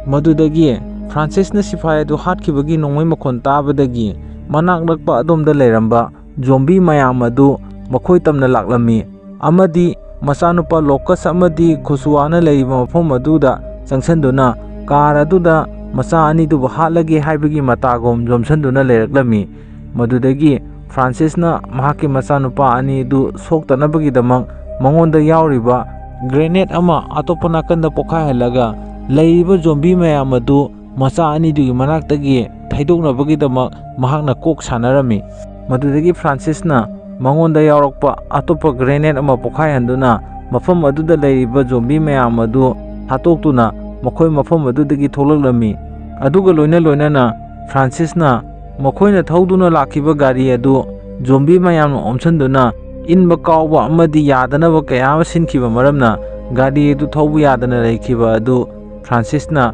ꯃꯗꯨꯗꯒꯤ ꯐ꯭ꯔꯥꯟꯁꯤꯁꯅ ꯁꯤꯐꯥꯏ ꯑꯗꯨ ꯍꯥꯠꯈꯤꯕꯒꯤ ꯅꯣꯡꯃꯩ ꯃꯈꯣꯟ ꯇꯥꯕꯗꯒꯤ ꯃꯅꯥꯛ ꯅꯛꯄ ꯑꯗꯣꯝꯗ ꯂꯩꯔꯝꯕ ꯖꯣꯝꯕꯤ ꯃꯌꯥꯝ ꯑꯗꯨ ꯃꯈꯣꯏ ꯇꯝꯅ ꯂꯥꯛꯂꯝꯃꯤ ꯑꯃꯗꯤ ꯃꯆꯥꯅꯨꯄꯥ ꯂꯣꯀꯁ ꯑꯃꯗꯤ ꯈꯨꯁꯨꯋꯥꯅ ꯂꯩꯔꯤꯕ ꯃꯐꯝ ꯑꯗꯨꯗ ꯆꯪꯁꯤꯟꯗꯨꯅ ꯀꯥꯔ ꯑꯗꯨꯗ ꯃꯆꯥ ꯑꯅꯤꯗꯨꯕꯨ ꯍꯥꯠꯂꯒꯦ ꯍꯥꯏꯕꯒꯤ ꯃꯇꯥꯒꯨꯝ ꯌꯣꯝꯁꯤꯟꯗꯨꯅ ꯂꯩꯔꯛꯂꯝꯃꯤ꯫ ꯃꯗꯨꯗꯒꯤ ꯐ꯭ꯔꯥꯟꯁꯤꯁꯅ ꯃꯍꯥꯛꯀꯤ ꯃꯆꯥꯅꯨꯄꯥ ꯑꯅꯤꯗꯨ ꯁꯣꯛꯇꯅꯕꯒꯤꯗꯃꯛ ꯃꯉꯣꯟꯗ ꯌꯥꯎꯔꯤꯕ ꯒ꯭ꯔꯦꯅꯦꯗ ꯑꯃ ꯑꯇꯣꯞꯄ ꯅꯥꯀꯟꯗ ꯄꯣꯈꯥꯏꯍꯜꯂꯒ ꯂꯩꯔꯤꯕ ꯖꯣꯝꯕꯤ ꯃꯌꯥꯝ ꯑꯗꯨ ꯃꯆꯥ ꯑꯅꯤꯗꯨꯒꯤ ꯃꯅꯥꯛꯇꯒꯤ ꯊꯩꯗꯣꯛꯅꯕꯒꯤꯗꯃꯛ ꯃꯍꯥꯛꯅ ꯀꯣꯛ ꯁꯥꯟꯅꯔꯝꯃꯤ꯫ ꯃꯗꯨꯗꯒꯤ ꯐ꯭ꯔꯥꯟꯁꯤꯁꯅ ꯃꯉꯣꯟꯗ ꯌꯥꯎꯔꯛꯄ ꯑꯇꯣꯞꯄ ꯒ꯭ꯔꯦꯅꯦꯗ ꯑꯃ ꯄꯣꯈꯥꯏꯍꯟꯗꯨꯅ ꯃꯐꯝ ꯑꯗꯨꯗ ꯂꯩꯔꯤꯕ ꯖꯣꯝꯕꯤ ꯃꯌꯥꯝ ꯑꯗꯨ ꯍꯥꯠꯇꯣꯛꯇꯨꯅ ꯃꯈꯣꯏ ꯃꯐꯝ ꯑꯗꯨꯗꯒꯤ ꯊꯣꯛꯂꯛꯂꯝꯃꯤ꯫ ꯑꯗꯨꯒ ꯂꯣꯏꯅ ꯂꯣꯏꯅꯅ ꯐ꯭ꯔꯥꯟꯁꯤꯁꯅ ꯃꯈꯣꯏꯅ ꯊꯧꯗꯨꯅ ꯂꯥꯛꯈꯤꯕ ꯒꯥꯔꯤ ꯑꯗꯨ ꯖꯣꯝꯕꯤ ꯃꯌꯥꯝꯅ ꯑꯣꯝꯁꯤꯟꯗꯨꯅ ꯏꯟꯕ ꯀꯥꯎꯕ ꯑꯃꯗꯤ ꯌꯥꯗꯅꯕ ꯀꯌꯥ ꯑꯃ ꯁꯤꯟꯈꯤꯕ ꯃꯔꯝꯅ ꯒꯥꯔꯤ ꯑꯗꯨ ꯊꯧꯕ ꯌꯥꯗꯅ ꯂꯩꯈꯤꯕ ꯑꯗꯨ ꯐ꯭ꯔꯥꯟꯁꯤꯁꯅ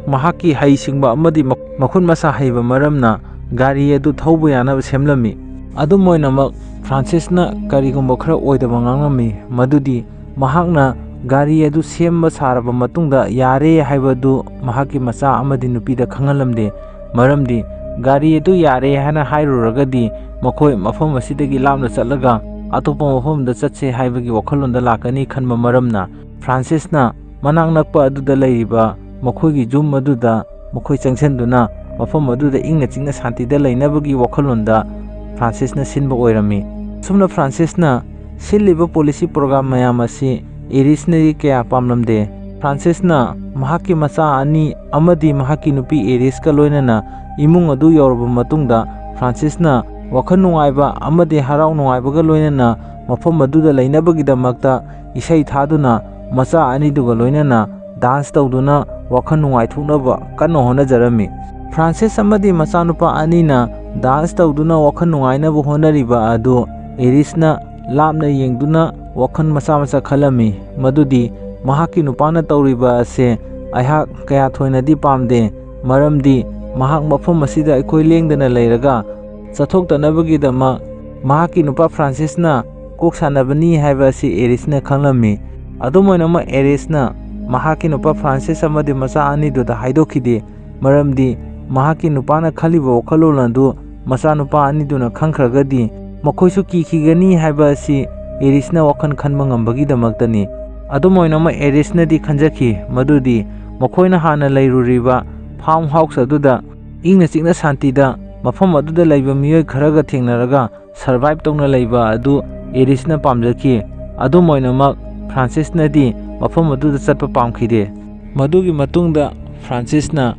ꯃꯍꯥꯛꯀꯤ ꯍꯩꯁꯤꯡꯕ ꯑꯃꯗꯤ ꯃꯈꯨꯠ ꯃꯁꯥ ꯍꯩꯕ ꯃꯔꯝꯅ ꯒꯥꯔꯤ ꯑꯗꯨ ꯊꯧꯕ ꯌꯥꯅꯕ ꯁꯦꯝꯂꯝꯃꯤ꯫ ꯑꯗꯨꯝ ꯑꯣꯏꯅꯃꯛ, ꯐ꯭ꯔꯥꯟꯁꯤꯁꯅ ꯀꯔꯤꯒꯨꯝꯕ ꯈꯔ ꯑꯣꯏꯗꯕ ꯉꯥꯡꯂꯝꯃꯤ, ꯃꯗꯨꯗꯤ ꯃꯍꯥꯛꯅ ꯒꯥꯔꯤ ꯑꯗꯨ ꯁꯦꯝꯕ ꯁꯥꯔꯕ ꯃꯇꯨꯡꯗ ꯌꯥꯔꯦ ꯍꯥꯏꯕꯗꯨ ꯃꯍꯥꯛꯀꯤ ꯃꯆꯥ ꯑꯃꯗꯤ ꯅꯨꯄꯤꯗ ꯈꯪꯍꯜꯂꯝꯗꯦ꯫ ꯃꯔꯝꯗꯤ ꯒꯥꯔꯤ ꯑꯗꯨ ꯌꯥꯔꯦ ꯍꯥꯏꯅ ꯍꯥꯏꯔꯨꯔꯒꯗꯤ ꯃꯈꯣꯏ ꯃꯐꯝ ꯑꯁꯤꯗꯒꯤ ꯂꯥꯞꯅ ꯆꯠꯂꯒ ꯑꯇꯣꯞꯄ ꯃꯐꯝꯗ ꯆꯠꯁꯦ ꯍꯥꯏꯕꯒꯤ ꯋꯥꯈꯜꯂꯣꯟꯗ ꯂꯥꯛꯀꯅꯤ ꯈꯟꯕ ꯃꯔꯝꯅ ꯐ꯭ꯔꯥꯟꯁꯤꯁꯅ ꯃꯅꯥꯛ ꯅꯛꯄ ꯑꯗꯨꯗ ꯂꯩꯔꯤꯕ ꯃꯈꯣꯏꯒꯤ ꯌꯨꯝ ꯑꯗꯨꯗ ꯃꯈꯣꯏ ꯆꯪꯁꯤꯟꯗꯨꯅ ꯃꯐꯝ ꯑꯗꯨꯗ ꯏꯪꯅ ꯆꯤꯛꯅ ꯁꯥꯟꯇꯤꯗ ꯂꯩꯅꯕꯒꯤ ꯋꯥꯈꯜꯂꯣꯟꯗ ꯐ꯭ꯔꯥꯟꯁꯤꯁꯅ ꯁꯤꯟꯕ ꯑꯣꯏꯔꯝꯃꯤ꯫ ꯑꯁꯨꯝꯅ ꯐ꯭ꯔꯥꯟꯁꯤꯁꯅ ꯁꯤꯜꯂꯤꯕ ꯄꯣꯂꯤꯁꯤ ꯄ꯭ꯔꯣꯒ꯭ꯔꯥꯝ ꯃꯌꯥꯝ ꯑꯁꯤ ꯏꯔꯤꯁꯅꯗꯤ ꯀꯌꯥ ꯄꯥꯝꯂꯝꯗꯦ꯫ ꯐ꯭ꯔꯥꯟꯁꯤꯁꯅ ꯃꯍꯥꯛꯀꯤ ꯃꯆꯥ ꯑꯅꯤ ꯑꯃꯗꯤ ꯃꯍꯥꯛꯀꯤ ꯅꯨꯄꯤ ꯏꯔꯤꯁꯀ ꯂꯣꯏꯅꯅ ꯏꯃꯨꯡ ꯑꯗꯨ ꯌꯧꯔꯕ ꯃꯇꯨꯡꯗ ꯐ꯭ꯔꯥꯟꯁꯤꯁꯅ ꯋꯥꯈꯜ ꯅꯨꯡꯉꯥꯏꯕ ꯑꯃꯗꯤ ꯍꯔꯥꯎ ꯅꯨꯡꯉꯥꯏꯕꯒ ꯂꯣꯏꯅꯅ ꯃꯐꯝ ꯑꯗꯨꯗ ꯂꯩꯅꯕꯒꯤꯗꯃꯛꯇ ꯏꯁꯩ ꯊꯥꯗꯨꯅ ꯃꯆꯥ ꯑꯅꯤꯗꯨꯒ ꯂꯣꯏꯅꯅ ꯗꯥꯟꯁ ꯇꯧꯗꯨꯅ ꯋꯥꯈꯜ ꯅꯨꯡꯉꯥꯏꯊꯣꯛꯅꯕ ꯀꯟꯅ ꯍꯣꯠꯅꯖꯔꯝꯃꯤ꯫ ꯐ꯭ꯔꯥꯟꯁꯤꯁ ꯑꯃꯗꯤ ꯃꯆꯥꯅꯨꯄꯥ ꯑꯅꯤꯅ ꯗꯥꯟꯁ ꯇꯧꯗꯨꯅ ꯋꯥꯈꯜ ꯅꯨꯡꯉꯥꯏꯅꯕ ꯍꯣꯠꯅꯔꯤꯕ ꯑꯗꯨ ꯏꯔꯤꯁꯅ ꯂꯥꯞꯅ ꯌꯦꯡꯗꯨꯅ ꯋꯥꯈꯜ ꯃꯆꯥ ꯃꯆꯥ ꯈꯜꯂꯝꯃꯤ, ꯃꯗꯨꯗꯤ ꯃꯍꯥꯛꯀꯤ ꯅꯨꯄꯥꯅ ꯇꯧꯔꯤꯕ ꯑꯁꯦ ꯑꯩꯍꯥꯛ ꯀꯌꯥ ꯊꯣꯏꯅꯗꯤ ꯄꯥꯝꯗꯦ, ꯃꯔꯝꯗꯤ ꯃꯍꯥꯛ ꯃꯐꯝ ꯑꯁꯤꯗ ꯑꯩꯈꯣꯏ ꯂꯦꯡꯗꯅ ꯂꯩꯔꯒ ꯆꯠꯊꯣꯛꯇꯅꯕꯒꯤꯗꯃꯛ ꯃꯍꯥꯛꯀꯤ ꯅꯨꯄꯥ ꯐ꯭ꯔꯥꯟꯁꯤꯁꯅ ꯀꯣꯛ ꯁꯥꯟꯅꯕꯅꯤ ꯍꯥꯏꯕ ꯑꯁꯤ ꯏꯔꯤꯁꯅ ꯈꯪꯂꯝꯃꯤ꯫ ꯑꯗꯨꯝ ꯑꯣꯏꯅꯃꯛ ꯏꯔꯤꯁꯅ ꯃꯍꯥꯛꯀꯤ ꯅꯨꯄꯥ ꯐ꯭ꯔꯥꯟꯁꯤꯁ ꯑꯃꯗꯤ ꯃꯆꯥ ꯑꯅꯤꯗꯨꯗ ꯍꯥꯏꯗꯣꯛꯈꯤꯗꯦ, ꯃꯔꯝꯗꯤ ꯃꯍꯥꯛꯀꯤ ꯅꯨꯄꯥꯅ ꯈꯜꯂꯤꯕ ꯋꯥꯈꯜꯂꯣꯟ ꯑꯗꯨ ꯃꯆꯥꯅꯨꯄꯥ ꯑꯅꯤꯗꯨꯅ ꯈꯪꯈ꯭ꯔꯒꯗꯤ ꯃꯈꯣꯏꯁꯨ ꯀꯤꯈꯤꯒꯅꯤ ꯍꯥꯏꯕ ꯑꯁꯤ ꯏꯔꯤꯁꯅ ꯋꯥꯈꯜ ꯈꯟꯕ ꯉꯝꯕꯒꯤꯗꯃꯛꯇꯅꯤ꯫ ꯑꯗꯨꯝ ꯑꯣꯏꯅꯃꯛ ꯏꯔꯤꯁꯅꯗꯤ ꯈꯟꯖꯈꯤ ꯃꯗꯨꯗꯤ ꯃꯈꯣꯏꯅ ꯍꯥꯟꯅ ꯂꯩꯔꯨꯔꯤꯕ ꯐꯥꯔꯝ ꯍꯥꯎꯁ ꯑꯗꯨꯗ ꯏꯪꯅ ꯆꯤꯛꯅ ꯁꯥꯟꯇꯤꯗ ꯃꯐꯝ ꯑꯗꯨꯗ ꯂꯩꯕ ꯃꯤꯑꯣꯏ ꯈꯔꯒ ꯊꯦꯡꯅꯔꯒ ꯁꯔꯚꯥꯏꯚ ꯇꯧꯅ ꯂꯩꯕ ꯑꯗꯨ ꯏꯔꯤꯁꯅ ꯄꯥꯝꯖꯈꯤ꯫ ꯑꯗꯨꯝ ꯑꯣꯏꯅꯃꯛ ꯐ꯭ꯔꯥꯟꯁꯤꯁꯅꯗꯤ ꯃꯐꯝ ꯑꯗꯨꯗ ꯆꯠꯄ ꯄꯥꯝꯈꯤꯗꯦ꯫ ꯃꯗꯨꯒꯤ ꯃꯇꯨꯡꯗ ꯐ꯭ꯔꯥꯟꯁꯤꯁꯅ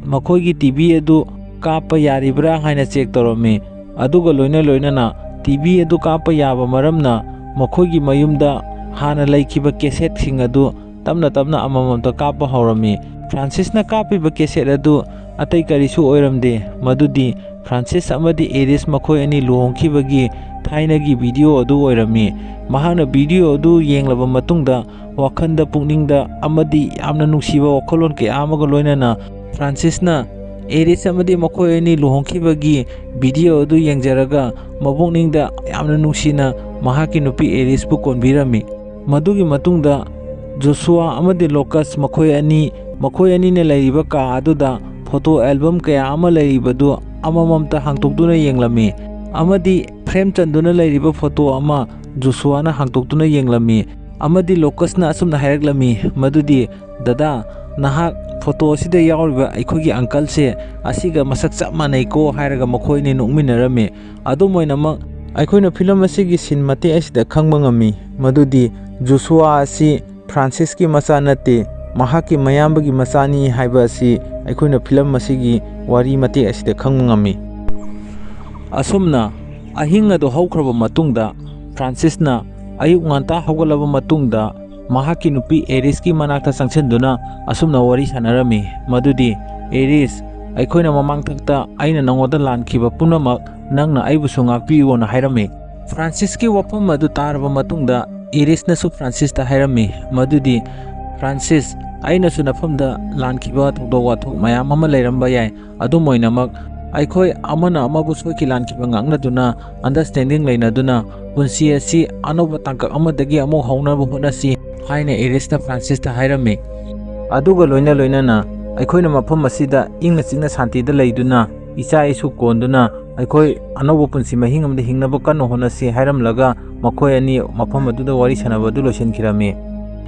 ꯃꯈꯣꯏꯒꯤ ꯇꯤ ꯚꯤ ꯑꯗꯨ ꯀꯥꯞꯄ ꯌꯥꯔꯤꯕ꯭ꯔꯥ ꯍꯥꯏꯅ ꯆꯦꯛ ꯇꯧꯔꯝꯃꯤ꯫ ꯑꯗꯨꯒ ꯂꯣꯏꯅ ꯂꯣꯏꯅꯅ ꯇꯤ ꯚꯤ ꯑꯗꯨ ꯀꯥꯞꯄ ꯌꯥꯕ ꯃꯔꯝꯅ ꯃꯈꯣꯏꯒꯤ ꯃꯌꯨꯝꯗ ꯍꯥꯟꯅ ꯂꯩꯈꯤꯕ ꯀꯦꯁꯦꯠꯁꯤꯡ ꯑꯗꯨ ꯇꯞꯅ ꯇꯞꯅ ꯑꯃꯃꯝꯇ ꯀꯥꯞꯄ ꯍꯧꯔꯝꯃꯤ꯫ ꯐ꯭ꯔꯥꯟꯁꯤꯁꯅ ꯀꯥꯞꯄꯤꯕ ꯀꯦꯁꯦꯠ ꯑꯗꯨ ꯑꯇꯩ ꯀꯔꯤꯁꯨ ꯑꯣꯏꯔꯝꯗꯦ, ꯃꯗꯨꯗꯤ ꯐ꯭ꯔꯥꯟꯁꯤꯁ ꯑꯃꯗꯤ ꯏꯔꯤꯁ ꯃꯈꯣꯏ ꯑꯅꯤ ꯂꯨꯍꯣꯡꯈꯤꯕꯒꯤ ꯊꯥꯏꯅꯒꯤ ꯚꯤꯗꯤꯑꯣ ꯑꯗꯨ ꯑꯣꯏꯔꯝꯃꯤ꯫ ꯃꯍꯥꯛꯅ ꯚꯤꯗꯤꯑꯣ ꯑꯗꯨ ꯌꯦꯡꯂꯕ ꯃꯇꯨꯡꯗ ꯋꯥꯈꯜꯗ, ꯄꯨꯛꯅꯤꯡꯗ ꯑꯃꯗꯤ ꯌꯥꯝꯅ ꯅꯨꯡꯁꯤꯕ ꯋꯥꯈꯜꯂꯣꯟ ꯀꯌꯥ ꯑꯃꯒ ꯂꯣꯏꯅꯅ ꯐ꯭ꯔꯥꯟꯁꯤꯁꯅ ꯏꯔꯤꯁ ꯑꯃꯗꯤ ꯃꯈꯣꯏ ꯑꯅꯤ ꯂꯨꯍꯣꯡꯈꯤꯕꯒꯤ ꯚꯤꯗꯤꯑꯣ ꯑꯗꯨ ꯌꯦꯡꯖꯔꯒ ꯃꯄꯨꯛꯅꯤꯡꯗ ꯌꯥꯝꯅ ꯅꯨꯡꯁꯤꯅ ꯃꯍꯥꯛꯀꯤ ꯅꯨꯄꯤ ꯏꯔꯤꯁꯄꯨ ꯀꯣꯟꯕꯤꯔꯝꯃꯤ꯫ ꯃꯗꯨꯒꯤ ꯃꯇꯨꯡꯗ ꯖꯣꯁꯨꯋꯥ ꯑꯃꯗꯤ ꯂꯣꯀꯁ ꯃꯈꯣꯏ ꯑꯅꯤ, ꯃꯈꯣꯏ ꯑꯅꯤꯅ ꯂꯩꯔꯤꯕ ꯀꯥ ꯑꯗꯨꯗ ꯐꯣꯇꯣ ꯑꯦꯜꯕꯝ ꯀꯌꯥ ꯑꯃ ꯂꯩꯔꯤꯕꯗꯨ ꯑꯃꯃꯝꯇ ꯍꯥꯡꯇꯣꯛꯇꯨꯅ ꯌꯦꯡꯂꯝꯃꯤ ꯑꯃꯗꯤ ꯐ꯭ꯔꯦꯝ ꯆꯟꯗꯨꯅ ꯂꯩꯔꯤꯕ ꯐꯣꯇꯣ ꯑꯃ ꯖꯣꯁꯨꯋꯥꯅ ꯍꯥꯡꯇꯣꯛꯇꯨꯅ ꯌꯦꯡꯂꯝꯃꯤ ꯑꯃꯗꯤ ꯂꯣꯀꯁꯅ ꯑꯁꯨꯝꯅ ꯍꯥꯏꯔꯛꯂꯝꯃꯤ ꯃꯗꯨꯗꯤ, "ꯗꯗꯥ, ꯅꯍꯥꯛ ꯐꯣꯇꯣ ꯑꯁꯤꯗ ꯌꯥꯎꯔꯤꯕ ꯑꯩꯈꯣꯏꯒꯤ ꯑꯪꯀꯜꯁꯦ ꯑꯁꯤꯒ ꯃꯁꯛ ꯆꯞ ꯃꯥꯟꯅꯩꯀꯣ" ꯍꯥꯏꯔꯒ ꯃꯈꯣꯏ ꯑꯅꯤ ꯅꯣꯛꯃꯤꯟꯅꯔꯝꯃꯤ꯫ ꯑꯗꯨꯝ ꯑꯣꯏꯅꯃꯛ, ꯑꯩꯈꯣꯏꯅ ꯐꯤꯂꯝ ꯑꯁꯤꯒꯤ ꯁꯤꯟ ꯃꯇꯦꯛ ꯑꯁꯤꯗ ꯈꯪꯕ ꯉꯝꯃꯤ ꯃꯗꯨꯗꯤ ꯖꯣꯁꯨꯋꯥ ꯑꯁꯤ ꯐ꯭ꯔꯥꯟꯁꯤꯁꯀꯤ ꯃꯆꯥ ꯅꯠꯇꯦ, ꯃꯍꯥꯛꯀꯤ ꯃꯌꯥꯝꯕꯒꯤ ꯃꯆꯥꯅꯤ ꯍꯥꯏꯕ ꯑꯁꯤ ꯑꯩꯈꯣꯏꯅ ꯐꯤꯂꯝ ꯑꯁꯤꯒꯤ ꯋꯥꯔꯤ ꯃꯇꯦꯛ ꯑꯁꯤꯗ ꯈꯪꯕ ꯉꯝꯃꯤ꯫ ꯑꯁꯨꯝꯅ ꯑꯍꯤꯡ ꯑꯗꯨ ꯍꯧꯈ꯭ꯔꯕ ꯃꯇꯨꯡꯗ, ꯐ꯭ꯔꯥꯟꯁꯤꯁꯅ ꯑꯌꯨꯛ ꯉꯟꯇꯥ ꯍꯧꯒꯠꯂꯕ ꯃꯇꯨꯡꯗ ꯃꯍꯥꯛꯀꯤ ꯅꯨꯄꯤ ꯑꯦꯔꯤꯁꯀꯤ ꯃꯅꯥꯛꯇ ꯆꯪꯁꯤꯟꯗꯨꯅ ꯑꯁꯨꯝꯅ ꯋꯥꯔꯤ ꯁꯥꯟꯅꯔꯝꯃꯤ, ꯃꯗꯨꯗꯤ, "ꯑꯦꯔꯤꯁ, ꯑꯩꯈꯣꯏꯅ ꯃꯃꯥꯡꯊꯛꯇ ꯑꯩꯅ ꯅꯉꯣꯟꯗ ꯂꯥꯟꯈꯤꯕ ꯄꯨꯝꯅꯃꯛ ꯅꯪꯅ ꯑꯩꯕꯨꯁꯨ ꯉꯥꯛꯄꯤꯌꯨꯅ" ꯍꯥꯏꯔꯝꯃꯤ꯫ ꯐ꯭ꯔꯥꯟꯁꯤꯁꯀꯤ ꯋꯥꯐꯝ ꯑꯗꯨ ꯇꯥꯔꯕ ꯃꯇꯨꯡꯗ ꯑꯦꯔꯤꯁꯅꯁꯨ ꯐ꯭ꯔꯥꯟꯁꯤꯁꯇ ꯍꯥꯏꯔꯝꯃꯤ, ꯃꯗꯨꯗꯤ, "ꯐ꯭ꯔꯥꯟꯁꯤꯁ, ꯑꯩꯅꯁꯨ ꯅꯐꯝꯗ ꯂꯥꯟꯈꯤꯕ ꯊꯧꯗꯣꯛ ꯋꯥꯊꯣꯛ ꯃꯌꯥꯝ ꯑꯃ ꯂꯩꯔꯝꯕ ꯌꯥꯏ, ꯑꯗꯨꯝ ꯑꯣꯏꯅꯃꯛ ꯑꯩꯈꯣꯏ ꯑꯃꯅ ꯑꯃꯕꯨ ꯁꯣꯏꯈꯤ ꯂꯥꯟꯈꯤꯕ ꯉꯥꯛꯅꯗꯨꯅ, ꯑꯟꯗꯔꯁ꯭ꯇꯦꯟꯗꯤꯡ ꯂꯩꯅꯗꯨꯅ ꯄꯨꯟꯁꯤ ꯑꯁꯤ ꯑꯅꯧꯕ ꯇꯥꯡꯀꯛ ꯑꯃꯗꯒꯤ ꯑꯃꯨꯛ ꯍꯧꯅꯕ ꯍꯣꯠꯅꯁꯤ" ꯍꯥꯏꯅ ꯑꯦꯔꯤꯁꯅ ꯐ꯭ꯔꯥꯟꯁꯤꯁꯇ ꯍꯥꯏꯔꯝꯃꯤ꯫ ꯑꯗꯨꯒ ꯂꯣꯏꯅ ꯂꯣꯏꯅꯅ ꯑꯩꯈꯣꯏꯅ ꯃꯐꯝ ꯑꯁꯤꯗ ꯏꯪꯅ ꯆꯤꯛꯅ ꯁꯥꯟꯇꯤꯗ ꯂꯩꯗꯨꯅ, ꯏꯆꯥ ꯏꯁꯨ ꯀꯣꯟꯗꯨꯅ, ꯑꯩꯈꯣꯏ ꯑꯅꯧꯕ ꯄꯨꯟꯁꯤ ꯃꯍꯤꯡ ꯑꯃꯗ ꯍꯤꯡꯅꯕ ꯀꯟꯅ ꯍꯣꯠꯅꯁꯤ ꯍꯥꯏꯔꯝꯂꯒ ꯃꯈꯣꯏ ꯑꯅꯤ ꯃꯐꯝ ꯑꯗꯨꯗ ꯋꯥꯔꯤ ꯁꯥꯟꯅꯕ ꯑꯗꯨ ꯂꯣꯏꯁꯤꯟꯈꯤꯔꯝꯃꯤ꯫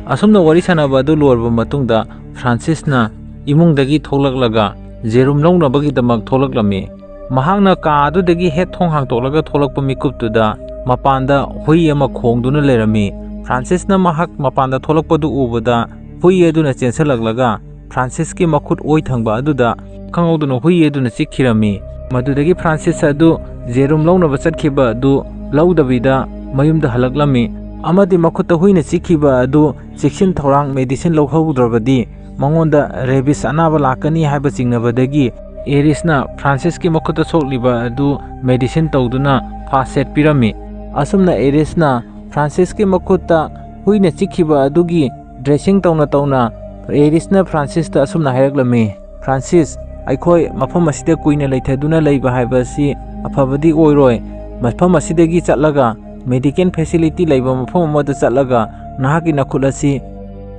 ꯑꯁꯨꯝꯅ ꯋꯥꯔꯤ ꯁꯥꯟꯅꯕ ꯑꯗꯨ ꯂꯣꯏꯔꯕ ꯃꯇꯨꯡꯗ ꯐ꯭ꯔꯥꯟꯁꯤꯁꯅ ꯏꯃꯨꯡꯗꯒꯤ ꯊꯣꯛꯂꯛꯂꯒ ꯖꯦꯔꯨꯝ ꯂꯧꯅꯕꯒꯤꯗꯃꯛ ꯊꯣꯛꯂꯛꯂꯝꯃꯤ꯫ ꯃꯍꯥꯛꯅ ꯀꯥ ꯑꯗꯨꯗꯒꯤ ꯍꯦꯛ ꯊꯣꯡ ꯍꯥꯡꯇꯣꯛꯂꯒ ꯊꯣꯛꯂꯛꯄ ꯃꯤꯀꯨꯞꯇꯨꯗ ꯃꯄꯥꯟꯗ ꯍꯨꯏ ꯑꯃ ꯈꯣꯡꯗꯨꯅ ꯂꯩꯔꯝꯃꯤ꯫ ꯐ꯭ꯔꯥꯟꯁꯤꯁꯅ ꯃꯍꯥꯛ ꯃꯄꯥꯟꯗ ꯊꯣꯛꯂꯛꯄꯗꯨ ꯎꯕꯗ ꯍꯨꯏ ꯑꯗꯨꯅ ꯆꯦꯟꯁꯤꯜꯂꯛꯂꯒ ꯐ꯭ꯔꯥꯟꯁꯤꯁꯀꯤ ꯃꯈꯨꯠ ꯑꯣꯏ ꯊꯪꯕ ꯑꯗꯨꯗ ꯈꯪꯍꯧꯗꯅ ꯍꯨꯏ ꯑꯗꯨꯅ ꯆꯤꯛꯈꯤꯔꯝꯃꯤ꯫ ꯃꯗꯨꯗꯒꯤ ꯐ꯭ꯔꯥꯟꯁꯤꯁ ꯑꯗꯨ ꯖꯦꯔꯨꯝ ꯂꯧꯅꯕ ꯆꯠꯈꯤꯕ ꯑꯗꯨ ꯂꯧꯗꯕꯤꯗ ꯃꯌꯨꯝꯗ ꯍꯜꯂꯛꯂꯝꯃꯤ ꯑꯃꯗꯤ ꯃꯈꯨꯠꯇ ꯍꯨꯏꯅ ꯆꯤꯛꯈꯤꯕ ꯑꯗꯨ ꯆꯦꯛꯁꯤꯟ ꯊꯧꯔꯥꯡ, ꯃꯦꯗꯤꯁꯤꯟ, ꯂꯧꯍꯧꯗ꯭ꯔꯕꯗꯤ ꯃꯉꯣꯟꯗ ꯔꯦꯕꯤꯁ ꯑꯅꯥꯕ ꯂꯥꯛꯀꯅꯤ ꯍꯥꯏꯕ ꯆꯤꯡꯅꯕꯗꯒꯤ ꯑꯦꯔꯤꯁꯅ ꯐ꯭ꯔꯥꯟꯁꯤꯁꯀꯤ ꯃꯈꯨꯠꯇ ꯁꯣꯛꯂꯤꯕ ꯑꯗꯨ ꯃꯦꯗꯤꯁꯤꯟ ꯇꯧꯗꯨꯅ ꯐꯥꯁ ꯑꯦꯗ ꯄꯤꯔꯝꯃꯤ꯫ ꯑꯁꯨꯝꯅ ꯑꯦꯔꯤꯁꯅ ꯐ꯭ꯔꯥꯟꯁꯤꯁꯀꯤ ꯃꯈꯨꯠꯇ ꯍꯨꯏꯅ ꯆꯤꯛꯈꯤꯕ ꯑꯗꯨꯒꯤ ꯗ꯭ꯔꯦꯁꯤꯡ ꯇꯧꯅ ꯇꯧꯅ ꯑꯦꯔꯤꯁꯅ ꯐ꯭ꯔꯥꯟꯁꯤꯁꯇ ꯑꯁꯨꯝꯅ ꯍꯥꯏꯔꯛꯂꯝꯃꯤ, "ꯐ꯭ꯔꯥꯟꯁꯤꯁ, ꯑꯩꯈꯣꯏ ꯃꯐꯝ ꯑꯁꯤꯗ ꯀꯨꯏꯅ ꯂꯩꯊꯗꯨꯅ ꯂꯩꯕ ꯍꯥꯏꯕ ꯑꯁꯤ ꯑꯐꯕꯗꯤ ꯑꯣꯏꯔꯣꯏ꯫ ꯃꯐꯝ ꯑꯁꯤꯗꯒꯤ ꯆꯠꯂꯒ ꯃꯦꯗꯤꯀꯦꯜ ꯐꯦꯁꯤꯂꯤꯇꯤ ꯂꯩꯕ ꯃꯐꯝ ꯑꯃꯗ ꯆꯠꯂꯒ ꯅꯍꯥꯛꯀꯤ ꯅꯈꯨꯠ ꯑꯁꯤ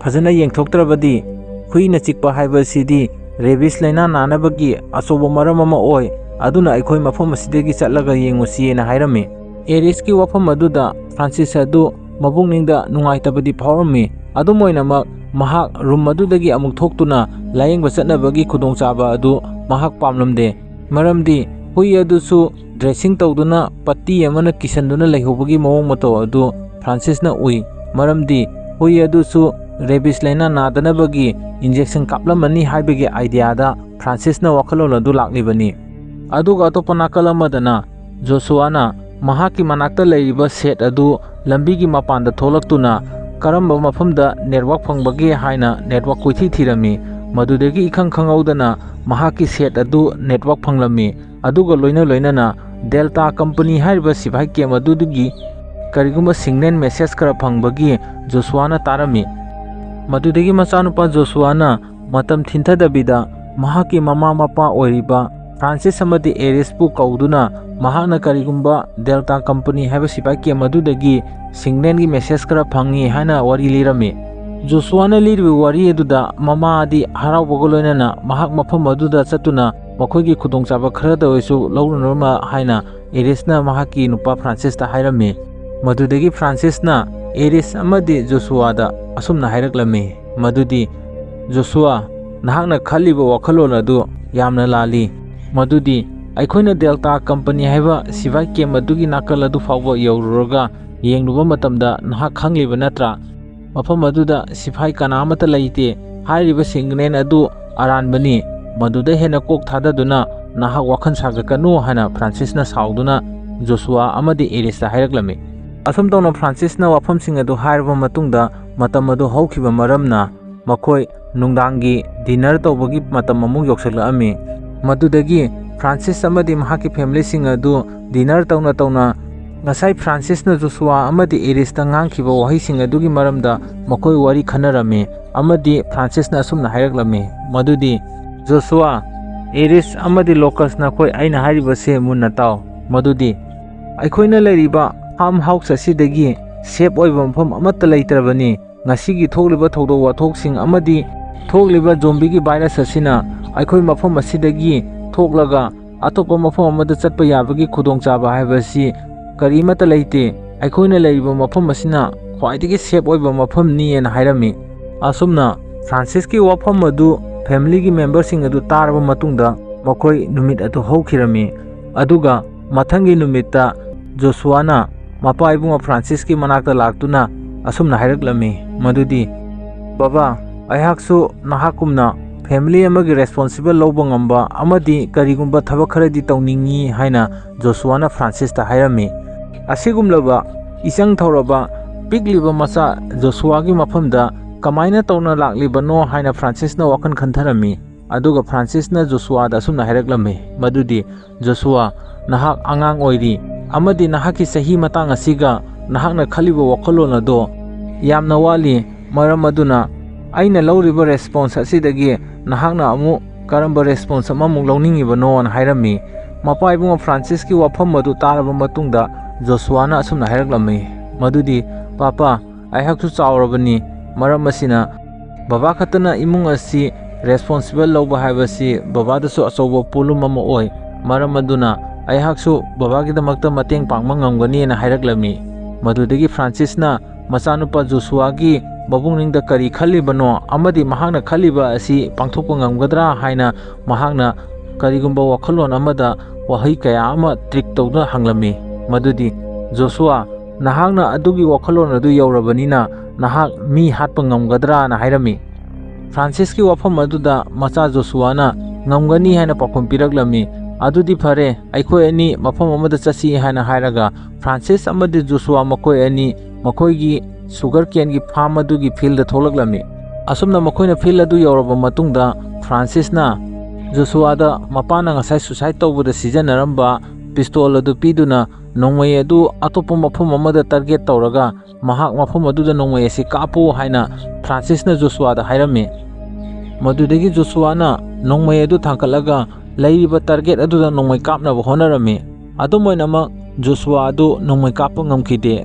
ꯐꯖꯅ ꯌꯦꯡꯊꯣꯛꯇ꯭ꯔꯕꯗꯤ ꯍꯨꯏꯅ ꯆꯤꯛꯄ ꯍꯥꯏꯕꯁꯤꯗꯤ ꯔꯦꯕꯤꯁ ꯂꯥꯏꯅꯥ ꯅꯥꯅꯕꯒꯤ ꯑꯆꯧꯕ ꯃꯔꯝ ꯑꯃ ꯑꯣꯏ꯫ ꯑꯗꯨꯅ ꯑꯩꯈꯣꯏ ꯃꯐꯝ ꯑꯁꯤꯗꯒꯤ ꯆꯠꯂꯒ ꯌꯦꯡꯉꯨꯁꯤꯅ" ꯍꯥꯏꯔꯝꯃꯤ꯫ ꯑꯦꯔꯤꯁꯀꯤ ꯋꯥꯐꯝ ꯑꯗꯨꯗ ꯐ꯭ꯔꯥꯟꯁꯤꯁ ꯑꯗꯨ ꯃꯕꯨꯛꯅꯤꯡꯗ ꯅꯨꯡꯉꯥꯏꯇꯕꯗꯤ ꯐꯥꯎꯔꯝꯃꯤ꯫ ꯑꯗꯨꯝ ꯑꯣꯏꯅꯃꯛ, ꯃꯍꯥꯛ ꯔꯨꯝ ꯑꯗꯨꯗꯒꯤ ꯑꯃꯨꯛ ꯊꯣꯛꯇꯨꯅ ꯂꯥꯌꯦꯡꯕ ꯆꯠꯅꯕꯒꯤ ꯈꯨꯗꯣꯡꯆꯥꯕ ꯑꯗꯨ ꯃꯍꯥꯛ ꯄꯥꯝꯂꯝꯗꯦ꯫ ꯃꯔꯝꯗꯤ ꯍꯨꯏ ꯑꯗꯨꯁꯨ ꯗ꯭ꯔꯦꯁꯤꯡ ꯇꯧꯗꯨꯅ ꯄꯠꯇꯤ ꯑꯃꯅ ꯀꯤꯁꯟꯗꯨꯅ ꯂꯩꯍꯧꯕꯒꯤ ꯃꯑꯣꯡ ꯃꯇꯧ ꯑꯗꯨ ꯐ꯭ꯔꯥꯟꯁꯤꯁꯅ ꯎꯏ꯫ ꯃꯔꯝꯗꯤ ꯍꯨꯏ ꯑꯗꯨꯁꯨ ꯔꯦꯕꯤꯁ ꯂꯥꯏꯅꯥ ꯅꯥꯗꯅꯕꯒꯤ ꯏꯟꯖꯦꯛꯁꯟ ꯀꯥꯞꯂꯝꯃꯅꯤ ꯍꯥꯏꯕꯒꯤ ꯑꯥꯏꯗꯤꯌꯥꯗ ꯐ꯭ꯔꯥꯟꯁꯤꯁꯅ ꯋꯥꯈꯜꯂꯣꯟ ꯑꯗꯨ ꯂꯥꯛꯂꯤꯕꯅꯤ꯫ ꯑꯗꯨꯒ ꯑꯇꯣꯞꯄ ꯅꯥꯀꯜ ꯑꯃꯗꯅ ꯖꯣꯁꯨꯋꯥꯅ ꯃꯍꯥꯛꯀꯤ ꯃꯅꯥꯛꯇ ꯂꯩꯔꯤꯕ ꯁꯦꯠ ꯑꯗꯨ ꯂꯝꯕꯤꯒꯤ ꯃꯄꯥꯟꯗ ꯊꯣꯛꯂꯛꯇꯨꯅ ꯀꯔꯝꯕ ꯃꯐꯝꯗ ꯅꯦꯠꯋꯥꯛ ꯐꯪꯕꯒꯦ ꯍꯥꯏꯅ ꯅꯦꯠꯋꯥꯛ ꯀꯣꯏꯊꯤ ꯊꯤꯔꯝꯃꯤ꯫ ꯃꯗꯨꯗꯒꯤ ꯏꯈꯪ ꯈꯪꯍꯧꯗꯅ ꯃꯍꯥꯛꯀꯤ ꯁꯦꯠ ꯑꯗꯨ ꯅꯦꯠꯋꯥꯛ ꯐꯪꯂꯝꯃꯤ꯫ ꯑꯗꯨꯒ ꯂꯣꯏꯅ ꯂꯣꯏꯅꯅ ꯗꯦꯜꯇꯥ ꯀꯝꯄꯅꯤ ꯍꯥꯏꯔꯤꯕ ꯁꯤꯐꯥꯏ ꯀꯦꯝ ꯑꯗꯨꯗꯒꯤ ꯀꯔꯤꯒꯨꯝꯕ ꯁꯤꯒꯅꯦꯜ ꯃꯦꯁꯦꯖ ꯈꯔ ꯐꯪꯕꯒꯤ ꯖꯣꯁꯨꯋꯥꯅ ꯇꯥꯔꯝꯃꯤ꯫ ꯃꯗꯨꯗꯒꯤ ꯃꯆꯥꯅꯨꯄꯥ ꯖꯣꯁꯨꯋꯥꯅ ꯃꯇꯝ ꯊꯤꯟꯊꯗꯕꯤꯗ ꯃꯍꯥꯛꯀꯤ ꯃꯃꯥ ꯃꯄꯥ ꯑꯣꯏꯔꯤꯕ ꯐ꯭ꯔꯥꯟꯁꯤꯁ ꯑꯃꯗꯤ ꯑꯦꯔꯤꯁꯄꯨ ꯀꯧꯗꯨꯅ ꯃꯍꯥꯛꯅ ꯀꯔꯤꯒꯨꯝꯕ ꯗꯦꯜꯇꯥ ꯀꯝꯄꯅꯤ ꯍꯥꯏꯕ ꯁꯤꯐꯥꯏ ꯀꯦꯝ ꯑꯗꯨꯗꯒꯤ ꯁꯤꯒꯅꯦꯜꯒꯤ ꯃꯦꯁꯦꯖ ꯈꯔ ꯐꯪꯉꯤ ꯍꯥꯏꯅ ꯋꯥꯔꯤ ꯂꯤꯔꯝꯃꯤ꯫ ꯖꯣꯁꯨꯋꯥꯅ ꯂꯤꯔꯤꯕ ꯋꯥꯔꯤ ꯑꯗꯨꯗ ꯃꯃꯥꯗꯤ ꯍꯔꯥꯎꯕꯒ ꯂꯣꯏꯅꯅ ꯃꯍꯥꯛ ꯃꯐꯝ ꯑꯗꯨꯗ ꯆꯠꯇꯨꯅ ꯃꯈꯣꯏꯒꯤ ꯈꯨꯗꯣꯡꯆꯥꯕ ꯈꯔꯗ ꯑꯣꯏꯔꯁꯨ ꯂꯧꯔꯨꯅꯕ ꯍꯥꯏꯅ ꯑꯦꯔꯤꯁꯅ ꯃꯍꯥꯛꯀꯤ ꯅꯨꯄꯥ ꯐ꯭ꯔꯥꯟꯁꯤꯁꯇ ꯍꯥꯏꯔꯝꯃꯤ꯫ ꯃꯗꯨꯗꯒꯤ ꯐ꯭ꯔꯥꯟꯁꯤꯁꯅ ꯑꯦꯔꯤꯁ ꯑꯃꯗꯤ ꯖꯣꯁꯨꯋꯥꯗ ꯑꯁꯨꯝꯅ ꯍꯥꯏꯔꯛꯂꯝꯃꯤ, ꯃꯗꯨꯗꯤ, "ꯖꯣꯁꯨꯋꯥ, ꯅꯍꯥꯛꯅ ꯈꯜꯂꯤꯕ ꯋꯥꯈꯜꯂꯣꯟ ꯑꯗꯨ ꯌꯥꯝꯅ ꯂꯥꯜꯂꯤ꯫ ꯃꯗꯨꯗꯤ ꯑꯩꯈꯣꯏꯅ ꯗꯦꯜꯇꯥ ꯀꯝꯄꯅꯤ ꯍꯥꯏꯕ ꯁꯤꯐꯥꯏ ꯀꯦꯝ ꯑꯗꯨꯒꯤ ꯅꯥꯀꯜ ꯑꯗꯨ ꯐꯥꯎꯕ ꯌꯧꯔꯨꯔꯒ ꯌꯦꯡꯂꯨꯕ ꯃꯇꯝꯗ ꯅꯍꯥꯛ ꯈꯪꯂꯤꯕ ꯅꯠꯇ꯭ꯔꯥ? ꯃꯐꯝ ꯑꯗꯨꯗ ꯁꯤꯐꯥꯏ ꯀꯅꯥ ꯑꯃꯠꯇ ꯂꯩꯇꯦ꯫ ꯍꯥꯏꯔꯤꯕ ꯁꯤꯒꯅꯦꯜ ꯑꯗꯨ ꯑꯔꯥꯟꯕꯅꯤ꯫ ꯃꯗꯨꯗ ꯍꯦꯟꯅ ꯀꯣꯛ ꯊꯥꯗꯗꯨꯅ ꯅꯍꯥꯛ ꯋꯥꯈꯜ ꯁꯥꯒꯠꯀꯅꯨ" ꯍꯥꯏꯅ ꯐ꯭ꯔꯥꯟꯁꯤꯁꯅ ꯁꯥꯎꯗꯨꯅ ꯖꯣꯁꯨꯋꯥ ꯑꯃꯗꯤ ꯑꯦꯔꯤꯁꯇ ꯍꯥꯏꯔꯛꯂꯝꯃꯤ꯫ ꯑꯁꯨꯝ ꯇꯧꯅ ꯐ꯭ꯔꯥꯟꯁꯤꯁꯅ ꯋꯥꯐꯝꯁꯤꯡ ꯑꯗꯨ ꯍꯥꯏꯔꯕ ꯃꯇꯨꯡꯗ ꯃꯇꯝ ꯑꯗꯨ ꯍꯧꯈꯤꯕ ꯃꯔꯝꯅ ꯃꯈꯣꯏ ꯅꯨꯡꯗꯥꯡꯒꯤ ꯗꯤꯅꯔ ꯇꯧꯕꯒꯤ ꯃꯇꯝ ꯑꯃꯨꯛ ꯌꯧꯁꯤꯜꯂꯛꯑꯝꯃꯤ꯫ ꯃꯗꯨꯗꯒꯤ ꯐ꯭ꯔꯥꯟꯁꯤꯁ ꯑꯃꯗꯤ ꯃꯍꯥꯛꯀꯤ ꯐꯦꯃꯤꯂꯤꯁꯤꯡ ꯑꯗꯨ ꯗꯤꯅꯔ ꯇꯧꯅ ꯇꯧꯅ ꯉꯁꯥꯏ ꯐ꯭ꯔꯥꯟꯁꯤꯁꯅ ꯖꯣꯁꯨꯋꯥ ꯑꯃꯗꯤ ꯑꯦꯔꯤꯁꯇ ꯉꯥꯡꯈꯤꯕ ꯋꯥꯍꯩꯁꯤꯡ ꯑꯗꯨꯒꯤ ꯃꯔꯝꯗ ꯃꯈꯣꯏ ꯋꯥꯔꯤ ꯈꯟꯅꯔꯝꯃꯤ ꯑꯃꯗꯤ ꯐ꯭ꯔꯥꯟꯁꯤꯁꯅ ꯑꯁꯨꯝꯅ ꯍꯥꯏꯔꯛꯂꯝꯃꯤ, ꯃꯗꯨꯗꯤ, "ꯖꯣꯁꯨꯋꯥ, ꯑꯦꯔꯤꯁ ꯑꯃꯗꯤ ꯂꯣꯀꯁ, ꯅꯈꯣꯏ ꯑꯩꯅ ꯍꯥꯏꯔꯤꯕꯁꯦ ꯃꯨꯟꯅ ꯇꯥꯎ꯫ ꯃꯗꯨꯗꯤ ꯑꯩꯈꯣꯏꯅ ꯂꯩꯔꯤꯕ ꯐꯥꯔꯝ ꯍꯥꯎꯁ ꯑꯁꯤꯗꯒꯤ ꯁꯦꯐ ꯑꯣꯏꯕ ꯃꯐꯝ ꯑꯃꯠꯇ ꯂꯩꯇ꯭ꯔꯕꯅꯤ꯫ ꯉꯁꯤꯒꯤ ꯊꯣꯛꯂꯤꯕ ꯊꯧꯗꯣꯛ ꯋꯥꯊꯣꯛꯁꯤꯡ ꯑꯃꯗꯤ ꯊꯣꯛꯂꯤꯕ ꯖꯣꯝꯕꯤꯒꯤ ꯚꯥꯏꯔꯁ ꯑꯁꯤꯅ ꯑꯩꯈꯣꯏ ꯃꯐꯝ ꯑꯁꯤꯗꯒꯤ ꯊꯣꯛꯂꯒ ꯑꯇꯣꯞꯄ ꯃꯐꯝ ꯑꯃꯗ ꯆꯠꯄ ꯌꯥꯕꯒꯤ ꯈꯨꯗꯣꯡꯆꯥꯕ ꯍꯥꯏꯕꯁꯤ ꯀꯔꯤꯃꯠꯇ ꯂꯩꯇꯦ꯫ ꯑꯩꯈꯣꯏꯅ ꯂꯩꯔꯤꯕ ꯃꯐꯝ ꯑꯁꯤꯅ ꯈ꯭ꯋꯥꯏꯗꯒꯤ ꯁꯦꯐ ꯑꯣꯏꯕ ꯃꯐꯝꯅꯤ" ꯍꯥꯏꯅ ꯍꯥꯏꯔꯝꯃꯤ꯫ ꯑꯁꯨꯝꯅ ꯐ꯭ꯔꯥꯟꯁꯤꯁꯀꯤ ꯋꯥꯐꯝ ꯑꯗꯨ ꯐꯦꯃꯤꯂꯤꯒꯤ ꯃꯦꯝꯕꯔꯁꯤꯡ ꯑꯗꯨ ꯇꯥꯔꯕ ꯃꯇꯨꯡꯗ ꯃꯈꯣꯏ ꯅꯨꯃꯤꯠ ꯑꯗꯨ ꯍꯧꯈꯤꯔꯝꯃꯤ꯫ ꯑꯗꯨꯒ ꯃꯊꯪꯒꯤ ꯅꯨꯃꯤꯠꯇ ꯖꯣꯁꯨꯋꯥꯅ ꯃꯄꯥ ꯏꯕꯨꯡꯉꯣ ꯐ꯭ꯔꯥꯟꯁꯤꯁꯀꯤ ꯃꯅꯥꯛꯇ ꯂꯥꯛꯇꯨꯅ ꯑꯁꯨꯝꯅ ꯍꯥꯏꯔꯛꯂꯝꯃꯤ, ꯃꯗꯨꯗꯤ, "ꯕꯕꯥ, ꯑꯩꯍꯥꯛꯁꯨ ꯅꯍꯥꯛꯀꯨꯝꯅ ꯐꯦꯃꯤꯂꯤ ꯑꯃꯒꯤ ꯔꯦꯁꯄꯣꯟꯁꯤꯕꯜ ꯂꯧꯕ ꯉꯝꯕ ꯑꯃꯗꯤ ꯀꯔꯤꯒꯨꯝꯕ ꯊꯕꯛ ꯈꯔꯗꯤ ꯇꯧꯅꯤꯡꯉꯤ ꯍꯥꯏꯅ ꯖꯣꯁꯨꯋꯥꯅ ꯐ꯭ꯔꯥꯟꯁꯤꯁꯇ ꯍꯥꯏꯔꯝꯃꯤ꯫ ꯑꯁꯤꯒꯨꯝꯂꯕ ꯏꯆꯪ ꯊꯧꯔꯕ ꯄꯤꯛꯂꯤꯕ ꯃꯆꯥ ꯖꯣꯁꯨꯋꯥꯒꯤ ꯃꯐꯝꯗ ꯀꯃꯥꯏꯅ ꯇꯧꯅ ꯂꯥꯛꯂꯤꯕꯅꯣ ꯍꯥꯏꯅ ꯐ꯭ꯔꯥꯟꯁꯤꯁꯅ ꯋꯥꯈꯜ ꯈꯟꯊꯔꯝꯃꯤ꯫ ꯑꯗꯨꯒ ꯐ꯭ꯔꯥꯟꯁꯤꯁꯅ ꯖꯣꯁꯨꯋꯥꯗ ꯑꯁꯨꯝꯅ ꯍꯥꯏꯔꯛꯂꯝꯃꯤ, ꯃꯗꯨꯗꯤ, "ꯖꯣꯁꯨꯋꯥ, ꯅꯍꯥꯛ ꯑꯉꯥꯡ ꯑꯣꯏꯔꯤ ꯑꯃꯗꯤ ꯅꯍꯥꯛꯀꯤ ꯆꯍꯤ ꯃꯇꯥꯡ ꯑꯁꯤꯒ ꯅꯍꯥꯛꯅ ꯈꯜꯂꯤꯕ ꯋꯥꯈꯜꯂꯣꯟ ꯑꯗꯣ ꯌꯥꯝꯅ ꯋꯥꯠꯂꯤ꯫ ꯃꯔꯝ ꯑꯗꯨꯅ ꯑꯩꯅ ꯂꯧꯔꯤꯕ ꯔꯦꯁꯄꯣꯟꯁ ꯑꯁꯤꯗꯒꯤ ꯅꯍꯥꯛꯅ ꯑꯃꯨꯛ ꯀꯔꯝꯕ ꯔꯦꯁꯄꯣꯟꯁ ꯑꯃꯃꯨꯛ ꯂꯧꯅꯤꯡꯉꯤꯕꯅꯣꯅ?" ꯍꯥꯏꯔꯝꯃꯤ꯫ ꯃꯄꯥ ꯏꯕꯨꯡꯉꯣ ꯐ꯭ꯔꯥꯟꯁꯤꯁꯀꯤ ꯋꯥꯐꯝ ꯑꯗꯨ ꯇꯥꯔꯕ ꯃꯇꯨꯡꯗ ꯖꯣꯁꯨꯋꯥꯅ ꯑꯁꯨꯝꯅ ꯍꯥꯏꯔꯛꯂꯝꯃꯤ, ꯃꯗꯨꯗꯤ, "ꯄꯥꯄꯥ, ꯑꯩꯍꯥꯛꯁꯨ ꯆꯥꯎꯔꯕꯅꯤ꯫ ꯃꯔꯝ ꯑꯁꯤꯅ ꯕꯕꯥ ꯈꯛꯇꯅ ꯏꯃꯨꯡ ꯑꯁꯤ ꯔꯦꯁꯄꯣꯟꯁꯤꯕꯜ ꯂꯧꯕ ꯍꯥꯏꯕꯁꯤ ꯕꯕꯥꯗꯁꯨ ꯑꯆꯧꯕ ꯄꯣꯠꯂꯨꯝ ꯑꯃ ꯑꯣꯏ꯫ ꯃꯔꯝ ꯑꯗꯨꯅ ꯑꯩꯍꯥꯛꯁꯨ ꯕꯕꯥꯒꯤꯗꯃꯛꯇ ꯃꯇꯦꯡ ꯄꯥꯡꯕ ꯉꯝꯒꯅꯤꯅ" ꯍꯥꯏꯔꯛꯂꯝꯃꯤ꯫ ꯃꯗꯨꯗꯒꯤ ꯐ꯭ꯔꯥꯟꯁꯤꯁꯅ ꯃꯆꯥꯅꯨꯄꯥ ꯖꯣꯁꯨꯋꯥꯒꯤ ꯃꯕꯨꯛꯅꯤꯡꯗ ꯀꯔꯤ ꯈꯜꯂꯤꯕꯅꯣ ꯑꯃꯗꯤ ꯃꯍꯥꯛꯅ ꯈꯜꯂꯤꯕ ꯑꯁꯤ ꯄꯥꯡꯊꯣꯛꯄ ꯉꯝꯒꯗ꯭ꯔꯥ ꯍꯥꯏꯅ ꯃꯍꯥꯛꯅ ꯀꯔꯤꯒꯨꯝꯕ ꯋꯥꯈꯜꯂꯣꯟ ꯑꯃꯗ ꯋꯥꯍꯩ ꯀꯌꯥ ꯑꯃ ꯇ꯭ꯔꯤꯛ ꯇꯧꯗꯨꯅ ꯍꯪꯂꯝꯃꯤ꯫ ꯃꯗꯨꯗꯤ, "ꯖꯣꯁꯨꯋꯥ, ꯅꯍꯥꯛꯅ ꯑꯗꯨꯒꯤ ꯋꯥꯈꯜꯂꯣꯟ ꯑꯗꯨ ꯌꯧꯔꯕꯅꯤꯅ ꯅꯍꯥꯛ ꯃꯤ ꯍꯥꯠꯄ ꯉꯝꯒꯗ꯭ꯔꯥꯅ?" ꯍꯥꯏꯔꯝꯃꯤ꯫ ꯐ꯭ꯔꯥꯟꯁꯤꯁꯀꯤ ꯋꯥꯐꯝ ꯑꯗꯨꯗ ꯃꯆꯥ ꯖꯣꯁꯨꯋꯥꯅ ꯉꯝꯒꯅꯤ ꯍꯥꯏꯅ ꯄꯥꯎꯈꯨꯝ ꯄꯤꯔꯛꯂꯝꯃꯤ꯫ "ꯑꯗꯨꯗꯤ ꯐꯔꯦ, ꯑꯩꯈꯣꯏ ꯑꯅꯤ ꯃꯐꯝ ꯑꯃꯗ ꯆꯠꯁꯤ" ꯍꯥꯏꯅ ꯍꯥꯏꯔꯒ ꯐ꯭ꯔꯥꯟꯁꯤꯁ ꯑꯃꯗꯤ ꯖꯣꯁꯨꯋꯥ ꯃꯈꯣꯏ ꯑꯅꯤ ꯃꯈꯣꯏꯒꯤ ꯁꯨꯒꯔ ꯀꯦꯟꯒꯤ ꯐꯥꯔꯝ ꯑꯗꯨꯒꯤ ꯐꯤꯜꯗ ꯊꯣꯛꯂꯛꯂꯝꯃꯤ꯫ ꯑꯁꯨꯝꯅ ꯃꯈꯣꯏꯅ ꯐꯤꯜ ꯑꯗꯨ ꯌꯧꯔꯕ ꯃꯇꯨꯡꯗ ꯐ꯭ꯔꯥꯟꯁꯤꯁꯅ ꯖꯣꯁꯨꯋꯥꯗ ꯃꯄꯥꯅ ꯉꯁꯥꯏ ꯁꯨꯁꯥꯏꯠ ꯇꯧꯕꯗ ꯁꯤꯖꯤꯟꯅꯔꯝꯕ ꯄꯤꯁꯇꯣꯜ ꯑꯗꯨ ꯄꯤꯗꯨꯅ ꯅꯣꯡꯃꯩ ꯑꯗꯨ ꯑꯇꯣꯞꯄ ꯃꯐꯝ ꯑꯃꯗ ꯇꯥꯔꯒꯦꯠ ꯇꯧꯔꯒ ꯃꯍꯥꯛ ꯃꯐꯝ ꯑꯗꯨꯗ ꯅꯣꯡꯃꯩ ꯑꯁꯤ ꯀꯥꯞꯄꯨ ꯍꯥꯏꯅ ꯐ꯭ꯔꯥꯟꯁꯤꯁꯅ ꯖꯣꯁꯨꯋꯥꯗ ꯍꯥꯏꯔꯝꯃꯤ꯫ ꯃꯗꯨꯗꯒꯤ ꯖꯣꯁꯨꯋꯥꯅ ꯅꯣꯡꯃꯩ ꯑꯗꯨ ꯊꯥꯡꯒꯠꯂꯒ ꯂꯩꯔꯤꯕ ꯇꯥꯔꯒꯦꯠ ꯑꯗꯨꯗ ꯅꯣꯡꯃꯩ ꯀꯥꯞꯅꯕ ꯍꯣꯠꯅꯔꯝꯃꯤ꯫ ꯑꯗꯨꯝ ꯑꯣꯏꯅꯃꯛ, ꯖꯣꯁꯨꯋꯥ ꯑꯗꯨ ꯅꯣꯡꯃꯩ ꯀꯥꯞꯄ ꯉꯝꯈꯤꯗꯦ꯫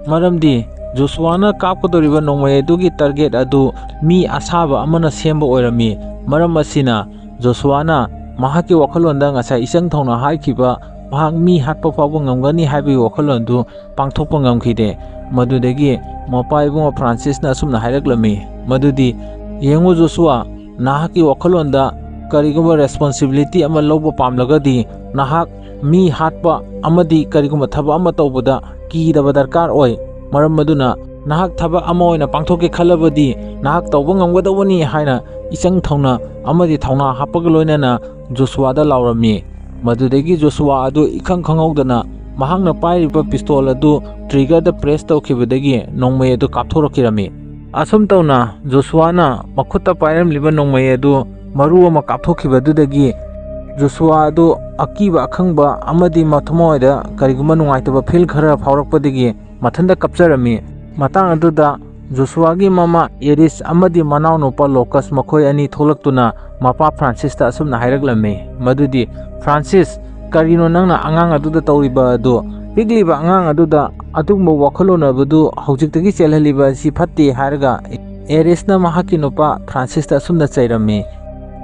ꯃꯔꯝꯗꯤ ꯖꯣꯁꯨꯋꯥꯅ ꯀꯥꯞꯀꯗꯧꯔꯤꯕ ꯅꯣꯡꯃꯩ ꯑꯗꯨꯒꯤ ꯇꯥꯔꯒꯦꯠ ꯑꯗꯨ ꯃꯤ ꯑꯁꯥꯕ ꯑꯃꯅ ꯁꯦꯝꯕ ꯑꯣꯏꯔꯝꯃꯤ꯫ ꯃꯔꯝ ꯑꯁꯤꯅ ꯖꯣꯁꯨꯋꯥꯅ ꯃꯍꯥꯛꯀꯤ ꯋꯥꯈꯜꯂꯣꯟꯗ ꯉꯁꯥꯏ ꯏꯆꯪ ꯊꯧꯅ ꯍꯥꯏꯈꯤꯕ ꯃꯍꯥꯛ ꯃꯤ ꯍꯥꯠꯄ ꯐꯥꯎꯕ ꯉꯝꯒꯅꯤ ꯍꯥꯏꯕꯒꯤ ꯋꯥꯈꯜꯂꯣꯟꯗꯨ ꯄꯥꯡꯊꯣꯛꯄ ꯉꯝꯈꯤꯗꯦ꯫ ꯃꯗꯨꯗꯒꯤ ꯃꯄꯥ ꯏꯕꯨꯡꯉꯣ ꯐ꯭ꯔꯥꯟꯁꯤꯁꯅ ꯑꯁꯨꯝꯅ ꯍꯥꯏꯔꯛꯂꯝꯃꯤ, ꯃꯗꯨꯗꯤ, "ꯌꯦꯡꯉꯨ ꯖꯣꯁꯨꯋꯥ, ꯅꯍꯥꯛꯀꯤ ꯋꯥꯈꯜꯂꯣꯟꯗ ꯀꯔꯤꯒꯨꯝꯕ ꯔꯦꯁꯄꯣꯟꯁꯤꯕꯤꯂꯤꯇꯤ ꯑꯃ ꯂꯧꯕ ꯄꯥꯝꯂꯒꯗꯤ ꯅꯍꯥꯛ ꯃꯤ ꯍꯥꯠꯄ ꯑꯃꯗꯤ ꯀꯔꯤꯒꯨꯝꯕ ꯊꯕꯛ ꯑꯃ ꯇꯧꯕꯗ ꯀꯤꯗꯕ ꯗꯔꯀꯥꯔ ꯑꯣꯏ꯫ ꯃꯔꯝ ꯑꯗꯨꯅ ꯅꯍꯥꯛ ꯊꯕꯛ ꯑꯃ ꯑꯣꯏꯅ ꯄꯥꯡꯊꯣꯛꯀꯦ ꯈꯜꯂꯕꯗꯤ ꯅꯍꯥꯛ ꯇꯧꯕ ꯉꯝꯒꯗꯧꯕꯅꯤ ꯍꯥꯏꯅ ꯏꯆꯪ ꯊꯧꯅ ꯑꯃꯗꯤ ꯊꯧꯅꯥ ꯍꯥꯞꯄꯒ ꯂꯣꯏꯅꯅ ꯖꯣꯁꯨꯋꯥꯗ ꯂꯥꯎꯔꯝꯃꯤ꯫ ꯃꯗꯨꯗꯒꯤ ꯖꯣꯁꯨꯋꯥ ꯑꯗꯨ ꯏꯈꯪ ꯈꯪꯍꯧꯗꯅ ꯃꯍꯥꯛꯅ ꯄꯥꯏꯔꯤꯕ ꯄꯤꯁꯇꯣꯜ ꯑꯗꯨ ꯇ꯭ꯔꯤꯒꯔꯗ ꯄ꯭ꯔꯦꯁ ꯇꯧꯈꯤꯕꯗꯒꯤ ꯅꯣꯡꯃꯩ ꯑꯗꯨ ꯀꯥꯞꯊꯣꯔꯛꯈꯤꯔꯝꯃꯤ꯫ ꯑꯁꯨꯝ ꯇꯧꯅ ꯖꯣꯁꯨꯋꯥꯅ ꯃꯈꯨꯠꯇ ꯄꯥꯏꯔꯝꯂꯤꯕ ꯅꯣꯡꯃꯩ ꯑꯗꯨ ꯃꯔꯨ ꯑꯃ ꯀꯥꯞꯊꯣꯛꯈꯤꯕꯗꯨꯗꯒꯤ ꯖꯣꯁꯨꯋꯥ ꯑꯗꯨ ꯑꯀꯤꯕ ꯑꯈꯪꯕ ꯑꯃꯗꯤ ꯃꯊꯃꯣꯏꯗ ꯀꯔꯤꯒꯨꯝꯕ ꯅꯨꯡꯉꯥꯏꯇꯕ ꯐꯤꯜ ꯈꯔ ꯐꯥꯎꯔꯛꯄꯗꯒꯤ ꯃꯊꯟꯇ ꯀꯞꯆꯔꯝꯃꯤ꯫ ꯃꯇꯥꯡ ꯑꯗꯨꯗ ꯖꯣꯁꯨꯋꯥꯒꯤ ꯃꯃꯥ ꯑꯦꯔꯤꯁ ꯑꯃꯗꯤ ꯃꯅꯥꯎꯅꯨꯄꯥ ꯂꯣꯀꯁ ꯃꯈꯣꯏ ꯑꯅꯤ ꯊꯣꯛꯂꯛꯇꯨꯅ ꯃꯄꯥ ꯐ꯭ꯔꯥꯟꯁꯤꯁꯇ ꯑꯁꯨꯝꯅ ꯍꯥꯏꯔꯛꯂꯝꯃꯤ, ꯃꯗꯨꯗꯤ, "ꯐ꯭ꯔꯥꯟꯁꯤꯁ, ꯀꯔꯤꯅꯣ ꯅꯪꯅ ꯑꯉꯥꯡ ꯑꯗꯨꯗ ꯇꯧꯔꯤꯕ ꯑꯗꯨ? ꯄꯤꯛꯂꯤꯕ ꯑꯉꯥꯡ ꯑꯗꯨꯗ ꯑꯗꯨꯒꯨꯝꯕ ꯋꯥꯈꯜꯂꯣꯟ ꯑꯗꯨ ꯍꯧꯖꯤꯛꯇꯒꯤ ꯆꯦꯜꯍꯜꯂꯤꯕ ꯑꯁꯤ ꯐꯠꯇꯦ" ꯍꯥꯏꯔꯒ ꯑꯦꯔꯤꯁꯅ ꯃꯍꯥꯛꯀꯤ ꯅꯨꯄꯥ ꯐ꯭ꯔꯥꯟꯁꯤꯁꯇ ꯑꯁꯨꯝꯅ ꯆꯩꯔꯝꯃꯤ꯫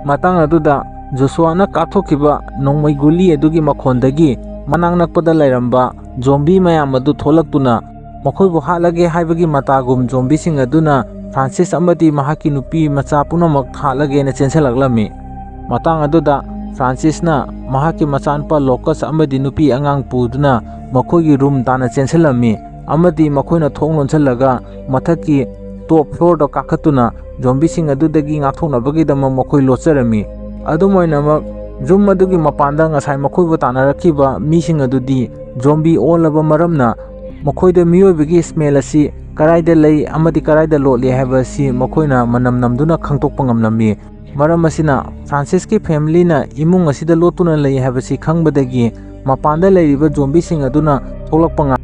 ꯃꯇꯥꯡ ꯑꯗꯨꯗ ꯖꯣꯁꯨꯋꯥꯅ ꯀꯥꯞꯊꯣꯛꯈꯤꯕ ꯅꯣꯡꯃꯩ ꯒꯨꯂꯤ ꯑꯗꯨꯒꯤ ꯃꯈꯣꯟꯗꯒꯤ ꯃꯅꯥꯛ ꯅꯛꯄꯗ ꯂꯩꯔꯝꯕ ꯖꯣꯝꯕꯤ ꯃꯌꯥꯝ ꯑꯗꯨ ꯊꯣꯛꯂꯛꯇꯨꯅ ꯃꯈꯣꯏꯕꯨ ꯍꯥꯠꯂꯒꯦ ꯍꯥꯏꯕꯒꯤ ꯃꯇꯥꯒꯨꯝ ꯖꯣꯝꯕꯤꯁꯤꯡ ꯑꯗꯨꯅ ꯐ꯭ꯔꯥꯟꯁꯤꯁ ꯑꯃꯗꯤ ꯃꯍꯥꯛꯀꯤ ꯅꯨꯄꯤ ꯃꯆꯥ ꯄꯨꯝꯅꯃꯛ ꯍꯥꯠꯂꯒꯦꯅ ꯆꯦꯟꯁꯤꯜꯂꯛꯂꯝꯃꯤ꯫ ꯃꯇꯥꯡ ꯑꯗꯨꯗ ꯐ꯭ꯔꯥꯟꯁꯤꯁꯅ ꯃꯍꯥꯛꯀꯤ ꯃꯆꯥꯅꯨꯄꯥ ꯂꯣꯀꯁ ꯑꯃꯗꯤ ꯅꯨꯄꯤ ꯑꯉꯥꯡ ꯄꯨꯗꯨꯅ ꯃꯈꯣꯏꯒꯤ ꯔꯨꯝ ꯇꯥꯟꯅ ꯆꯦꯟꯁꯤꯜꯂꯝꯃꯤ ꯑꯃꯗꯤ ꯃꯈꯣꯏꯅ ꯊꯣꯡ ꯂꯣꯟꯁꯤꯜꯂꯒ ꯃꯊꯛꯀꯤ ꯇꯣꯞ ꯐ꯭ꯂꯣꯔꯗ ꯀꯥꯈꯠꯇꯨꯅ ꯖꯣꯝꯕꯤꯁꯤꯡ ꯑꯗꯨꯗꯒꯤ ꯉꯥꯛꯊꯣꯛꯅꯕꯒꯤꯗꯃꯛ ꯃꯈꯣꯏ ꯂꯣꯠꯆꯔꯝꯃꯤ꯫ ꯑꯗꯨꯝ ꯑꯣꯏꯅꯃꯛ, ꯌꯨꯝ ꯑꯗꯨꯒꯤ ꯃꯄꯥꯟꯗ ꯉꯁꯥꯏ ꯃꯈꯣꯏꯕꯨ ꯇꯥꯟꯅꯔꯛꯈꯤꯕ ꯃꯤꯁꯤꯡ ꯑꯗꯨꯗꯤ ꯖꯣꯝꯕꯤ ꯑꯣꯜꯂꯕ ꯃꯔꯝꯅ ꯃꯈꯣꯏꯗ ꯃꯤꯑꯣꯏꯕꯒꯤ ꯁ꯭ꯃꯦꯜ ꯑꯁꯤ ꯀꯗꯥꯏꯗ ꯂꯩ ꯑꯃꯗꯤ ꯀꯗꯥꯏꯗ ꯂꯣꯠꯂꯤ ꯍꯥꯏꯕ ꯑꯁꯤ ꯃꯈꯣꯏꯅ ꯃꯅꯝ ꯅꯝꯗꯨꯅ ꯈꯪꯗꯣꯛꯄ ꯉꯝꯂꯝꯃꯤ꯫ ꯃꯔꯝ ꯑꯁꯤꯅ, ꯐ꯭ꯔꯥꯟꯁꯤꯁꯀꯤ ꯐꯦꯃꯤꯂꯤꯅ ꯏꯃꯨꯡ ꯑꯁꯤꯗ ꯂꯣꯠꯇꯨꯅ ꯂꯩ ꯍꯥꯏꯕꯁꯤ ꯈꯪꯕꯗꯒꯤ ꯃꯄꯥꯟꯗ ꯂꯩꯔꯤꯕ ꯖꯣꯝꯕꯤꯁꯤꯡ ꯑꯗꯨꯅ ꯊꯣꯛꯂꯛꯄ ꯉꯥꯏ꯫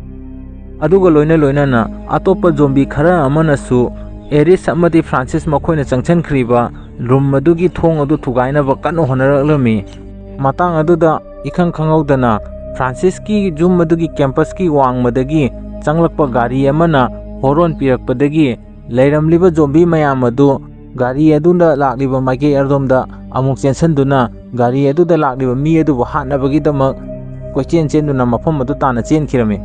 ꯑꯗꯨꯒ ꯂꯣꯏꯅ ꯂꯣꯏꯅꯅ ꯑꯇꯣꯞꯄ ꯖꯣꯝꯕꯤ ꯈꯔ ꯑꯃꯅꯁꯨ ꯑꯦꯔꯤꯁ ꯑꯃꯗꯤ ꯐ꯭ꯔꯥꯟꯁꯤꯁ ꯃꯈꯣꯏꯅ ꯆꯪꯁꯤꯟꯈ꯭ꯔꯤꯕ ꯔꯨꯝ ꯑꯗꯨꯒꯤ ꯊꯣꯡ ꯑꯗꯨ ꯊꯨꯒꯥꯏꯅꯕ ꯀꯟꯅ ꯍꯣꯠꯅꯔꯛꯂꯝꯃꯤ꯫ ꯃꯇꯥꯡ ꯑꯗꯨꯗ ꯏꯈꯪ ꯈꯪꯍꯧꯗꯅ ꯐ꯭ꯔꯥꯟꯁꯤꯁꯀꯤ ꯌꯨꯝ ꯑꯗꯨꯒꯤ ꯀꯦꯝꯄꯁꯀꯤ ꯋꯥꯡꯃꯗꯒꯤ ꯆꯪꯂꯛꯄ ꯒꯥꯔꯤ ꯑꯃꯅ ꯍꯣꯔꯣꯟ ꯄꯤꯔꯛꯄꯗꯒꯤ ꯂꯩꯔꯝꯂꯤꯕ ꯖꯣꯝꯕꯤ ꯃꯌꯥꯝ ꯑꯗꯨ ꯒꯥꯔꯤ ꯑꯗꯨꯗ ꯂꯥꯛꯂꯤꯕ ꯃꯥꯏꯀꯩ ꯑꯗꯣꯝꯗ ꯑꯃꯨꯛ ꯆꯦꯟꯁꯤꯟꯗꯨꯅ ꯒꯥꯔꯤ ꯑꯗꯨꯗ ꯂꯥꯛꯂꯤꯕ ꯃꯤ ꯑꯗꯨꯕꯨ ꯍꯥꯠꯅꯕꯒꯤꯗꯃꯛ ꯀꯣꯏꯆꯦꯟ ꯆꯦꯟꯗꯨꯅ ꯃꯐꯝ ꯑꯗꯨ ꯇꯥꯟꯅ ꯆꯦꯟꯈꯤꯔꯝꯃꯤ꯫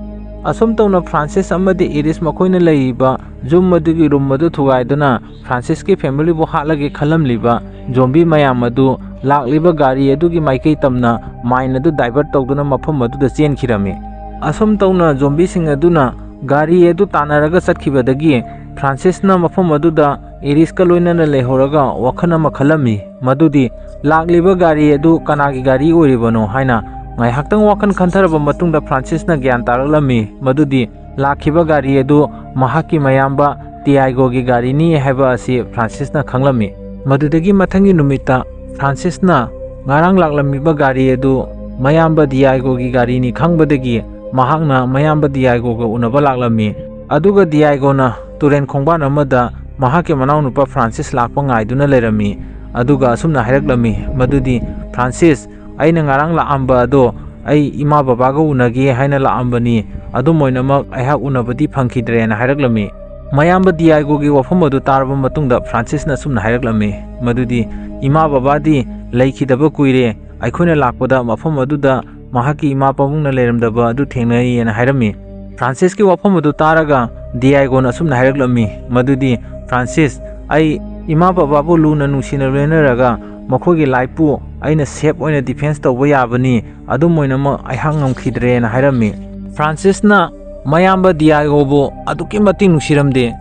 ꯑꯁꯨꯝ ꯇꯧꯅ ꯐ꯭ꯔꯥꯟꯁꯤꯁ ꯑꯃꯗꯤ ꯏꯔꯤꯁ ꯃꯈꯣꯏꯅ ꯂꯩꯔꯤꯕ ꯌꯨꯝ ꯑꯗꯨꯒꯤ ꯔꯨꯝ ꯑꯗꯨ ꯊꯨꯒꯥꯏꯗꯨꯅ ꯐ꯭ꯔꯥꯟꯁꯤꯁꯀꯤ ꯐꯦꯃꯤꯂꯤꯕꯨ ꯍꯥꯠꯂꯒꯦ ꯈꯜꯂꯝꯂꯤꯕ ꯖꯣꯝꯕꯤ ꯃꯌꯥꯝ ꯑꯗꯨ ꯂꯥꯛꯂꯤꯕ ꯒꯥꯔꯤ ꯑꯗꯨꯒꯤ ꯃꯥꯏꯀꯩ ꯇꯝꯅ ꯃꯥꯏꯟ ꯑꯗꯨ ꯗꯥꯏꯚꯔꯠ ꯇꯧꯗꯨꯅ ꯃꯐꯝ ꯑꯗꯨꯗ ꯆꯦꯟꯈꯤꯔꯝꯃꯤ꯫ ꯑꯁꯨꯝ ꯇꯧꯅ ꯖꯣꯝꯕꯤꯁꯤꯡ ꯑꯗꯨꯅ ꯒꯥꯔꯤ ꯑꯗꯨ ꯇꯥꯟꯅꯔꯒ ꯆꯠꯈꯤꯕꯗꯒꯤ ꯐ꯭ꯔꯥꯟꯁꯤꯁꯅ ꯃꯐꯝ ꯑꯗꯨꯗ ꯏꯔꯤꯁꯀ ꯂꯣꯏꯅꯅ ꯂꯩꯍꯧꯔꯒ ꯋꯥꯈꯜ ꯑꯃ ꯈꯜꯂꯝꯃꯤ, ꯃꯗꯨꯗꯤ ꯂꯥꯛꯂꯤꯕ ꯒꯥꯔꯤ ꯑꯗꯨ ꯀꯅꯥꯒꯤ ꯒꯥꯔꯤ ꯑꯣꯏꯔꯤꯕꯅꯣ ꯍꯥꯏꯅ꯫ ꯉꯥꯏꯍꯥꯛꯇꯪ ꯋꯥꯈꯜ ꯈꯟꯊꯔꯕ ꯃꯇꯨꯡꯗ ꯐ꯭ꯔꯥꯟꯁꯤꯁꯅ ꯒ꯭ꯌꯥꯟ ꯇꯥꯔꯛꯂꯝꯃꯤ, ꯃꯗꯨꯗꯤ ꯂꯥꯛꯈꯤꯕ ꯒꯥꯔꯤ ꯑꯗꯨ ꯃꯍꯥꯛꯀꯤ ꯃꯌꯥꯝꯕ ꯗꯤꯌꯥꯏꯒꯣꯒꯤ ꯒꯥꯔꯤꯅꯤ ꯍꯥꯏꯕ ꯑꯁꯤ ꯐ꯭ꯔꯥꯟꯁꯤꯁꯅ ꯈꯪꯂꯝꯃꯤ꯫ ꯃꯗꯨꯗꯒꯤ ꯃꯊꯪꯒꯤ ꯅꯨꯃꯤꯠꯇ ꯐ꯭ꯔꯥꯟꯁꯤꯁꯅ ꯉꯔꯥꯡ ꯂꯥꯛꯂꯝꯃꯤꯕ ꯒꯥꯔꯤ ꯑꯗꯨ ꯃꯌꯥꯝꯕ ꯗꯤꯌꯥꯏꯒꯣꯒꯤ ꯒꯥꯔꯤꯅꯤ ꯈꯪꯕꯗꯒꯤ ꯃꯍꯥꯛꯅ ꯃꯌꯥꯝꯕ ꯗꯤꯌꯥꯏꯒꯣꯒ ꯎꯅꯕ ꯂꯥꯛꯂꯝꯃꯤ꯫ ꯑꯗꯨꯒ ꯗꯤꯌꯥꯏꯒꯣꯅ ꯇꯨꯔꯦꯟ ꯈꯣꯡꯕꯥꯟ ꯑꯃꯗ ꯃꯍꯥꯛꯀꯤ ꯃꯅꯥꯎꯅꯨꯄꯥ ꯐ꯭ꯔꯥꯟꯁꯤꯁ ꯂꯥꯛꯄ ꯉꯥꯏꯗꯨꯅ ꯂꯩꯔꯝꯃꯤ꯫ ꯑꯗꯨꯒ ꯑꯁꯨꯝꯅ ꯍꯥꯏꯔꯛꯂꯝꯃꯤ, ꯃꯗꯨꯗꯤ, "ꯐ꯭ꯔꯥꯟꯁꯤꯁ, ꯑꯩꯅ ꯉꯔꯥꯡ ꯂꯥꯛꯑꯝꯕ ꯑꯗꯣ ꯑꯩ ꯏꯃꯥ ꯕꯕꯥꯒ ꯎꯅꯒꯦ ꯍꯥꯏꯅ ꯂꯥꯛꯑꯝꯕꯅꯤ, ꯑꯗꯨꯝ ꯑꯣꯏꯅꯃꯛ ꯑꯩꯍꯥꯛ ꯎꯅꯕꯗꯤ ꯐꯪꯈꯤꯗ꯭ꯔꯦꯅ" ꯍꯥꯏꯔꯛꯂꯝꯃꯤ꯫ ꯃꯌꯥꯝꯕ ꯗꯤꯌꯥꯏꯒꯣꯒꯤ ꯋꯥꯐꯝ ꯑꯗꯨ ꯇꯥꯔꯕ ꯃꯇꯨꯡꯗ ꯐ꯭ꯔꯥꯟꯁꯤꯁꯅ ꯑꯁꯨꯝꯅ ꯍꯥꯏꯔꯛꯂꯝꯃꯤ, ꯃꯗꯨꯗꯤ, "ꯏꯃꯥ ꯕꯕꯥꯗꯤ ꯂꯩꯈꯤꯗꯕ ꯀꯨꯏꯔꯦ, ꯑꯩꯈꯣꯏꯅ ꯂꯥꯛꯄꯗ ꯃꯐꯝ ꯑꯗꯨꯗ ꯃꯍꯥꯛꯀꯤ ꯏꯃꯥ ꯄꯥꯕꯨꯡꯅ ꯂꯩꯔꯝꯗꯕ ꯑꯗꯨ ꯊꯦꯡꯅꯩꯌꯦꯅ" ꯍꯥꯏꯔꯝꯃꯤ꯫ ꯐ꯭ꯔꯥꯟꯁꯤꯁꯀꯤ ꯋꯥꯐꯝ ꯑꯗꯨ ꯇꯥꯔꯒ ꯗꯤꯌꯥꯏꯒꯣꯅ ꯑꯁꯨꯝꯅ ꯍꯥꯏꯔꯛꯂꯝꯃꯤ, ꯃꯗꯨꯗꯤ, "ꯐ꯭ꯔꯥꯟꯁꯤꯁ, ꯑꯩ ꯏꯃꯥ ꯕꯕꯥꯕꯨ ꯂꯨꯅ ꯅꯨꯡꯁꯤꯅ ꯂꯣꯏꯅꯔꯒ ꯃꯈꯣꯏꯒꯤ ꯂꯥꯏꯐꯄꯨ ꯑꯩꯅ ꯁꯦꯐ ꯑꯣꯏꯅ ꯗꯤꯐꯦꯟꯁ ꯇꯧꯕ ꯌꯥꯕꯅꯤ, ꯑꯗꯨꯝ ꯑꯣꯏꯅꯃꯛ ꯑꯩꯍꯥꯛ ꯉꯝꯈꯤꯗ꯭ꯔꯦꯅ" ꯍꯥꯏꯔꯝꯃꯤ꯫ ꯐ꯭ꯔꯥꯟꯁꯤꯁꯅ ꯃꯌꯥꯝꯕ ꯗꯤꯌꯥꯏꯒꯣꯕꯨ ꯑꯗꯨꯛꯀꯤ ꯃꯇꯤꯛ ꯅꯨꯡꯁꯤꯔꯝꯗꯦ,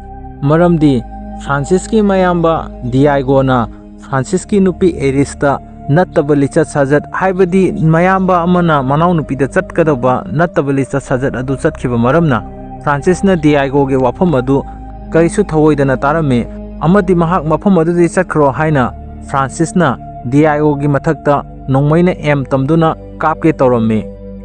ꯃꯔꯝꯗꯤ ꯐ꯭ꯔꯥꯟꯁꯤꯁꯀꯤ ꯃꯌꯥꯝꯕ ꯗꯤꯌꯥꯏꯒꯣꯅ ꯐ꯭ꯔꯥꯟꯁꯤꯁꯀꯤ ꯅꯨꯄꯤ ꯑꯦꯔꯤꯁꯇ ꯅꯠꯇꯕ ꯂꯤꯆꯠ ꯁꯥꯖꯠ, ꯍꯥꯏꯕꯗꯤ ꯃꯌꯥꯝꯕ ꯑꯃꯅ ꯃꯅꯥꯎꯅꯨꯄꯤꯗ ꯆꯠꯀꯗꯧꯕ ꯅꯠꯇꯕ ꯂꯤꯆꯠ ꯁꯥꯖꯠ ꯑꯗꯨ ꯆꯠꯈꯤꯕ ꯃꯔꯝꯅ ꯐ꯭ꯔꯥꯟꯁꯤꯁꯅ ꯗꯤꯌꯥꯏꯒꯣꯒꯤ ꯋꯥꯐꯝ ꯑꯗꯨ ꯀꯔꯤꯁꯨ ꯊꯧꯑꯣꯏꯗꯅ ꯇꯥꯔꯝꯃꯤ, ꯑꯃꯗꯤ ꯃꯍꯥꯛ ꯃꯐꯝ ꯑꯗꯨꯗꯒꯤ ꯆꯠꯈ꯭ꯔꯣ ꯍꯥꯏꯅ ꯐ꯭ꯔꯥꯟꯁꯤꯁꯅ ꯗꯤꯌꯥꯏꯒꯣꯒꯤ ꯃꯊꯛꯇ ꯅꯣꯡꯃꯩꯅ ꯑꯦꯝ ꯇꯝꯗꯨꯅ ꯀꯥꯞꯀꯦ ꯇꯧꯔꯝꯃꯤ꯫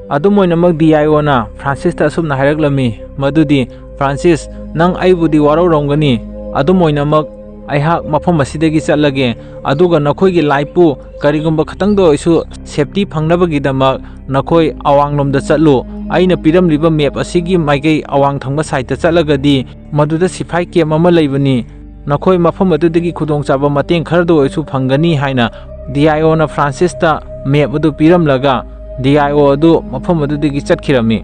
ꯑꯗꯨꯝ ꯑꯣꯏꯅꯃꯛ ꯗꯤꯌꯥꯏꯒꯣꯅ ꯐ꯭ꯔꯥꯟꯁꯤꯁꯇ ꯑꯁꯨꯝꯅ ꯍꯥꯏꯔꯛꯂꯝꯃꯤ, ꯃꯗꯨꯗꯤ, "ꯐ꯭ꯔꯥꯟꯁꯤꯁ, ꯅꯪ ꯑꯩꯕꯨꯗꯤ ꯋꯥꯔꯧꯔꯝꯒꯅꯤ, ꯑꯗꯨꯝ ꯑꯣꯏꯅꯃꯛ ꯑꯩꯍꯥꯛ ꯃꯐꯝ ꯑꯁꯤꯗꯒꯤ ꯆꯠꯂꯒꯦ, ꯑꯗꯨꯒ ꯅꯈꯣꯏꯒꯤ ꯂꯥꯏꯐꯄꯨ ꯀꯔꯤꯒꯨꯝꯕ ꯈꯇꯪꯗ ꯑꯣꯏꯁꯨ ꯁꯦꯐꯇꯤ ꯐꯪꯅꯕꯒꯤꯗꯃꯛ ꯅꯈꯣꯏ ꯑꯋꯥꯡꯂꯣꯝꯗ ꯆꯠꯂꯨ꯫ ꯑꯩꯅ ꯄꯤꯔꯝꯂꯤꯕ ꯃꯦꯞ ꯑꯁꯤꯒꯤ ꯃꯥꯏꯀꯩ ꯑꯋꯥꯡ ꯊꯪꯕ ꯁꯥꯏꯠꯇ ꯆꯠꯂꯒꯗꯤ ꯃꯗꯨꯗ ꯁꯤꯐꯥꯏ ꯀꯦꯝ ꯑꯃ ꯂꯩꯕꯅꯤ, ꯅꯈꯣꯏ ꯃꯐꯝ ꯑꯗꯨꯗꯒꯤ ꯈꯨꯗꯣꯡꯆꯥꯕ ꯃꯇꯦꯡ ꯈꯔꯗ ꯑꯣꯏꯔꯁꯨ ꯐꯪꯒꯅꯤ" ꯍꯥꯏꯅ ꯗꯤꯌꯥꯏꯒꯣꯅ ꯐ꯭ꯔꯥꯟꯁꯤꯁꯇ ꯃꯦꯞ ꯑꯗꯨ ꯄꯤꯔꯝꯂꯒ ꯗꯤꯌꯥꯏꯒꯣ ꯑꯗꯨ ꯃꯐꯝ ꯑꯗꯨꯗꯒꯤ ꯆꯠꯈꯤꯔꯝꯃꯤ꯫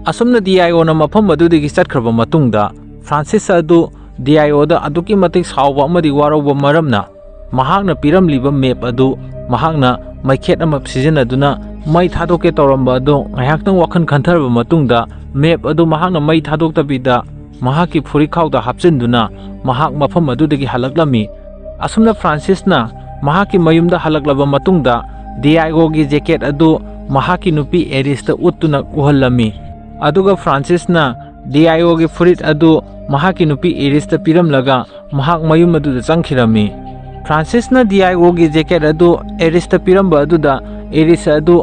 ꯑꯁꯨꯝꯅ ꯗꯤꯌꯥꯏꯒꯣꯅ ꯃꯐꯝ ꯑꯗꯨꯗꯒꯤ ꯆꯠꯈ꯭ꯔꯕ ꯃꯇꯨꯡꯗ ꯐ꯭ꯔꯥꯟꯁꯤꯁ ꯑꯗꯨ ꯗꯤꯌꯥꯏꯒꯣꯗ ꯑꯗꯨꯛꯀꯤ ꯃꯇꯤꯛ ꯁꯥꯎꯕ ꯑꯃꯗꯤ ꯋꯥꯔꯧꯕ ꯃꯔꯝꯅ ꯃꯍꯥꯛꯅ ꯄꯤꯔꯝꯂꯤꯕ ꯃꯦꯞ ꯑꯗꯨ ꯃꯍꯥꯛꯅ ꯃꯩꯈꯦꯠ ꯑꯃ ꯁꯤꯖꯤꯟꯅꯗꯨꯅ ꯃꯩ ꯊꯥꯗꯣꯛꯀꯦ ꯇꯧꯔꯝꯕ ꯑꯗꯨ ꯉꯥꯏꯍꯥꯛꯇꯪ ꯋꯥꯈꯜ ꯈꯟꯊꯔꯕ ꯃꯇꯨꯡꯗ, ꯃꯦꯞ ꯑꯗꯨ ꯃꯍꯥꯛꯅ ꯃꯩ ꯊꯥꯗꯣꯛꯇꯕꯤꯗ ꯃꯍꯥꯛꯀꯤ ꯐꯨꯔꯤꯠꯈꯥꯎꯗ ꯍꯥꯞꯆꯤꯟꯗꯨꯅ ꯃꯍꯥꯛ ꯃꯐꯝ ꯑꯗꯨꯗꯒꯤ ꯍꯜꯂꯛꯂꯝꯃꯤ꯫ ꯑꯁꯨꯝꯅ ꯐ꯭ꯔꯥꯟꯁꯤꯁꯅ ꯃꯍꯥꯛꯀꯤ ꯃꯌꯨꯝꯗ ꯍꯜꯂꯛꯂꯕ ꯃꯇꯨꯡꯗ, ꯗꯤꯌꯥꯏꯒꯣꯒꯤ ꯖꯦꯀꯦꯠ ꯑꯗꯨ ꯃꯍꯥꯛꯀꯤ ꯅꯨꯄꯤ ꯑꯦꯔꯤꯁꯇ ꯎꯠꯇꯨꯅ ꯎꯍꯜꯂꯝꯃꯤ꯫ ꯑꯗꯨꯒ ꯐ꯭ꯔꯥꯟꯁꯤꯁꯅ ꯗꯤꯌꯥꯏꯒꯣꯒꯤ ꯐꯨꯔꯤꯠ ꯑꯗꯨ ꯃꯍꯥꯛꯀꯤ ꯅꯨꯄꯤ ꯑꯦꯔꯤꯁꯇ ꯄꯤꯔꯝꯂꯒ ꯃꯍꯥꯛ ꯃꯌꯨꯝ ꯑꯗꯨꯗ ꯆꯪꯈꯤꯔꯝꯃꯤ꯫ ꯐ꯭ꯔꯥꯟꯁꯤꯁꯅ ꯗꯤꯌꯥꯏꯒꯣꯒꯤ ꯖꯦꯀꯦꯠ ꯑꯗꯨ ꯑꯦꯔꯤꯁꯇ ꯄꯤꯔꯝꯕ ꯑꯗꯨꯗ, ꯑꯦꯔꯤꯁ ꯑꯗꯨ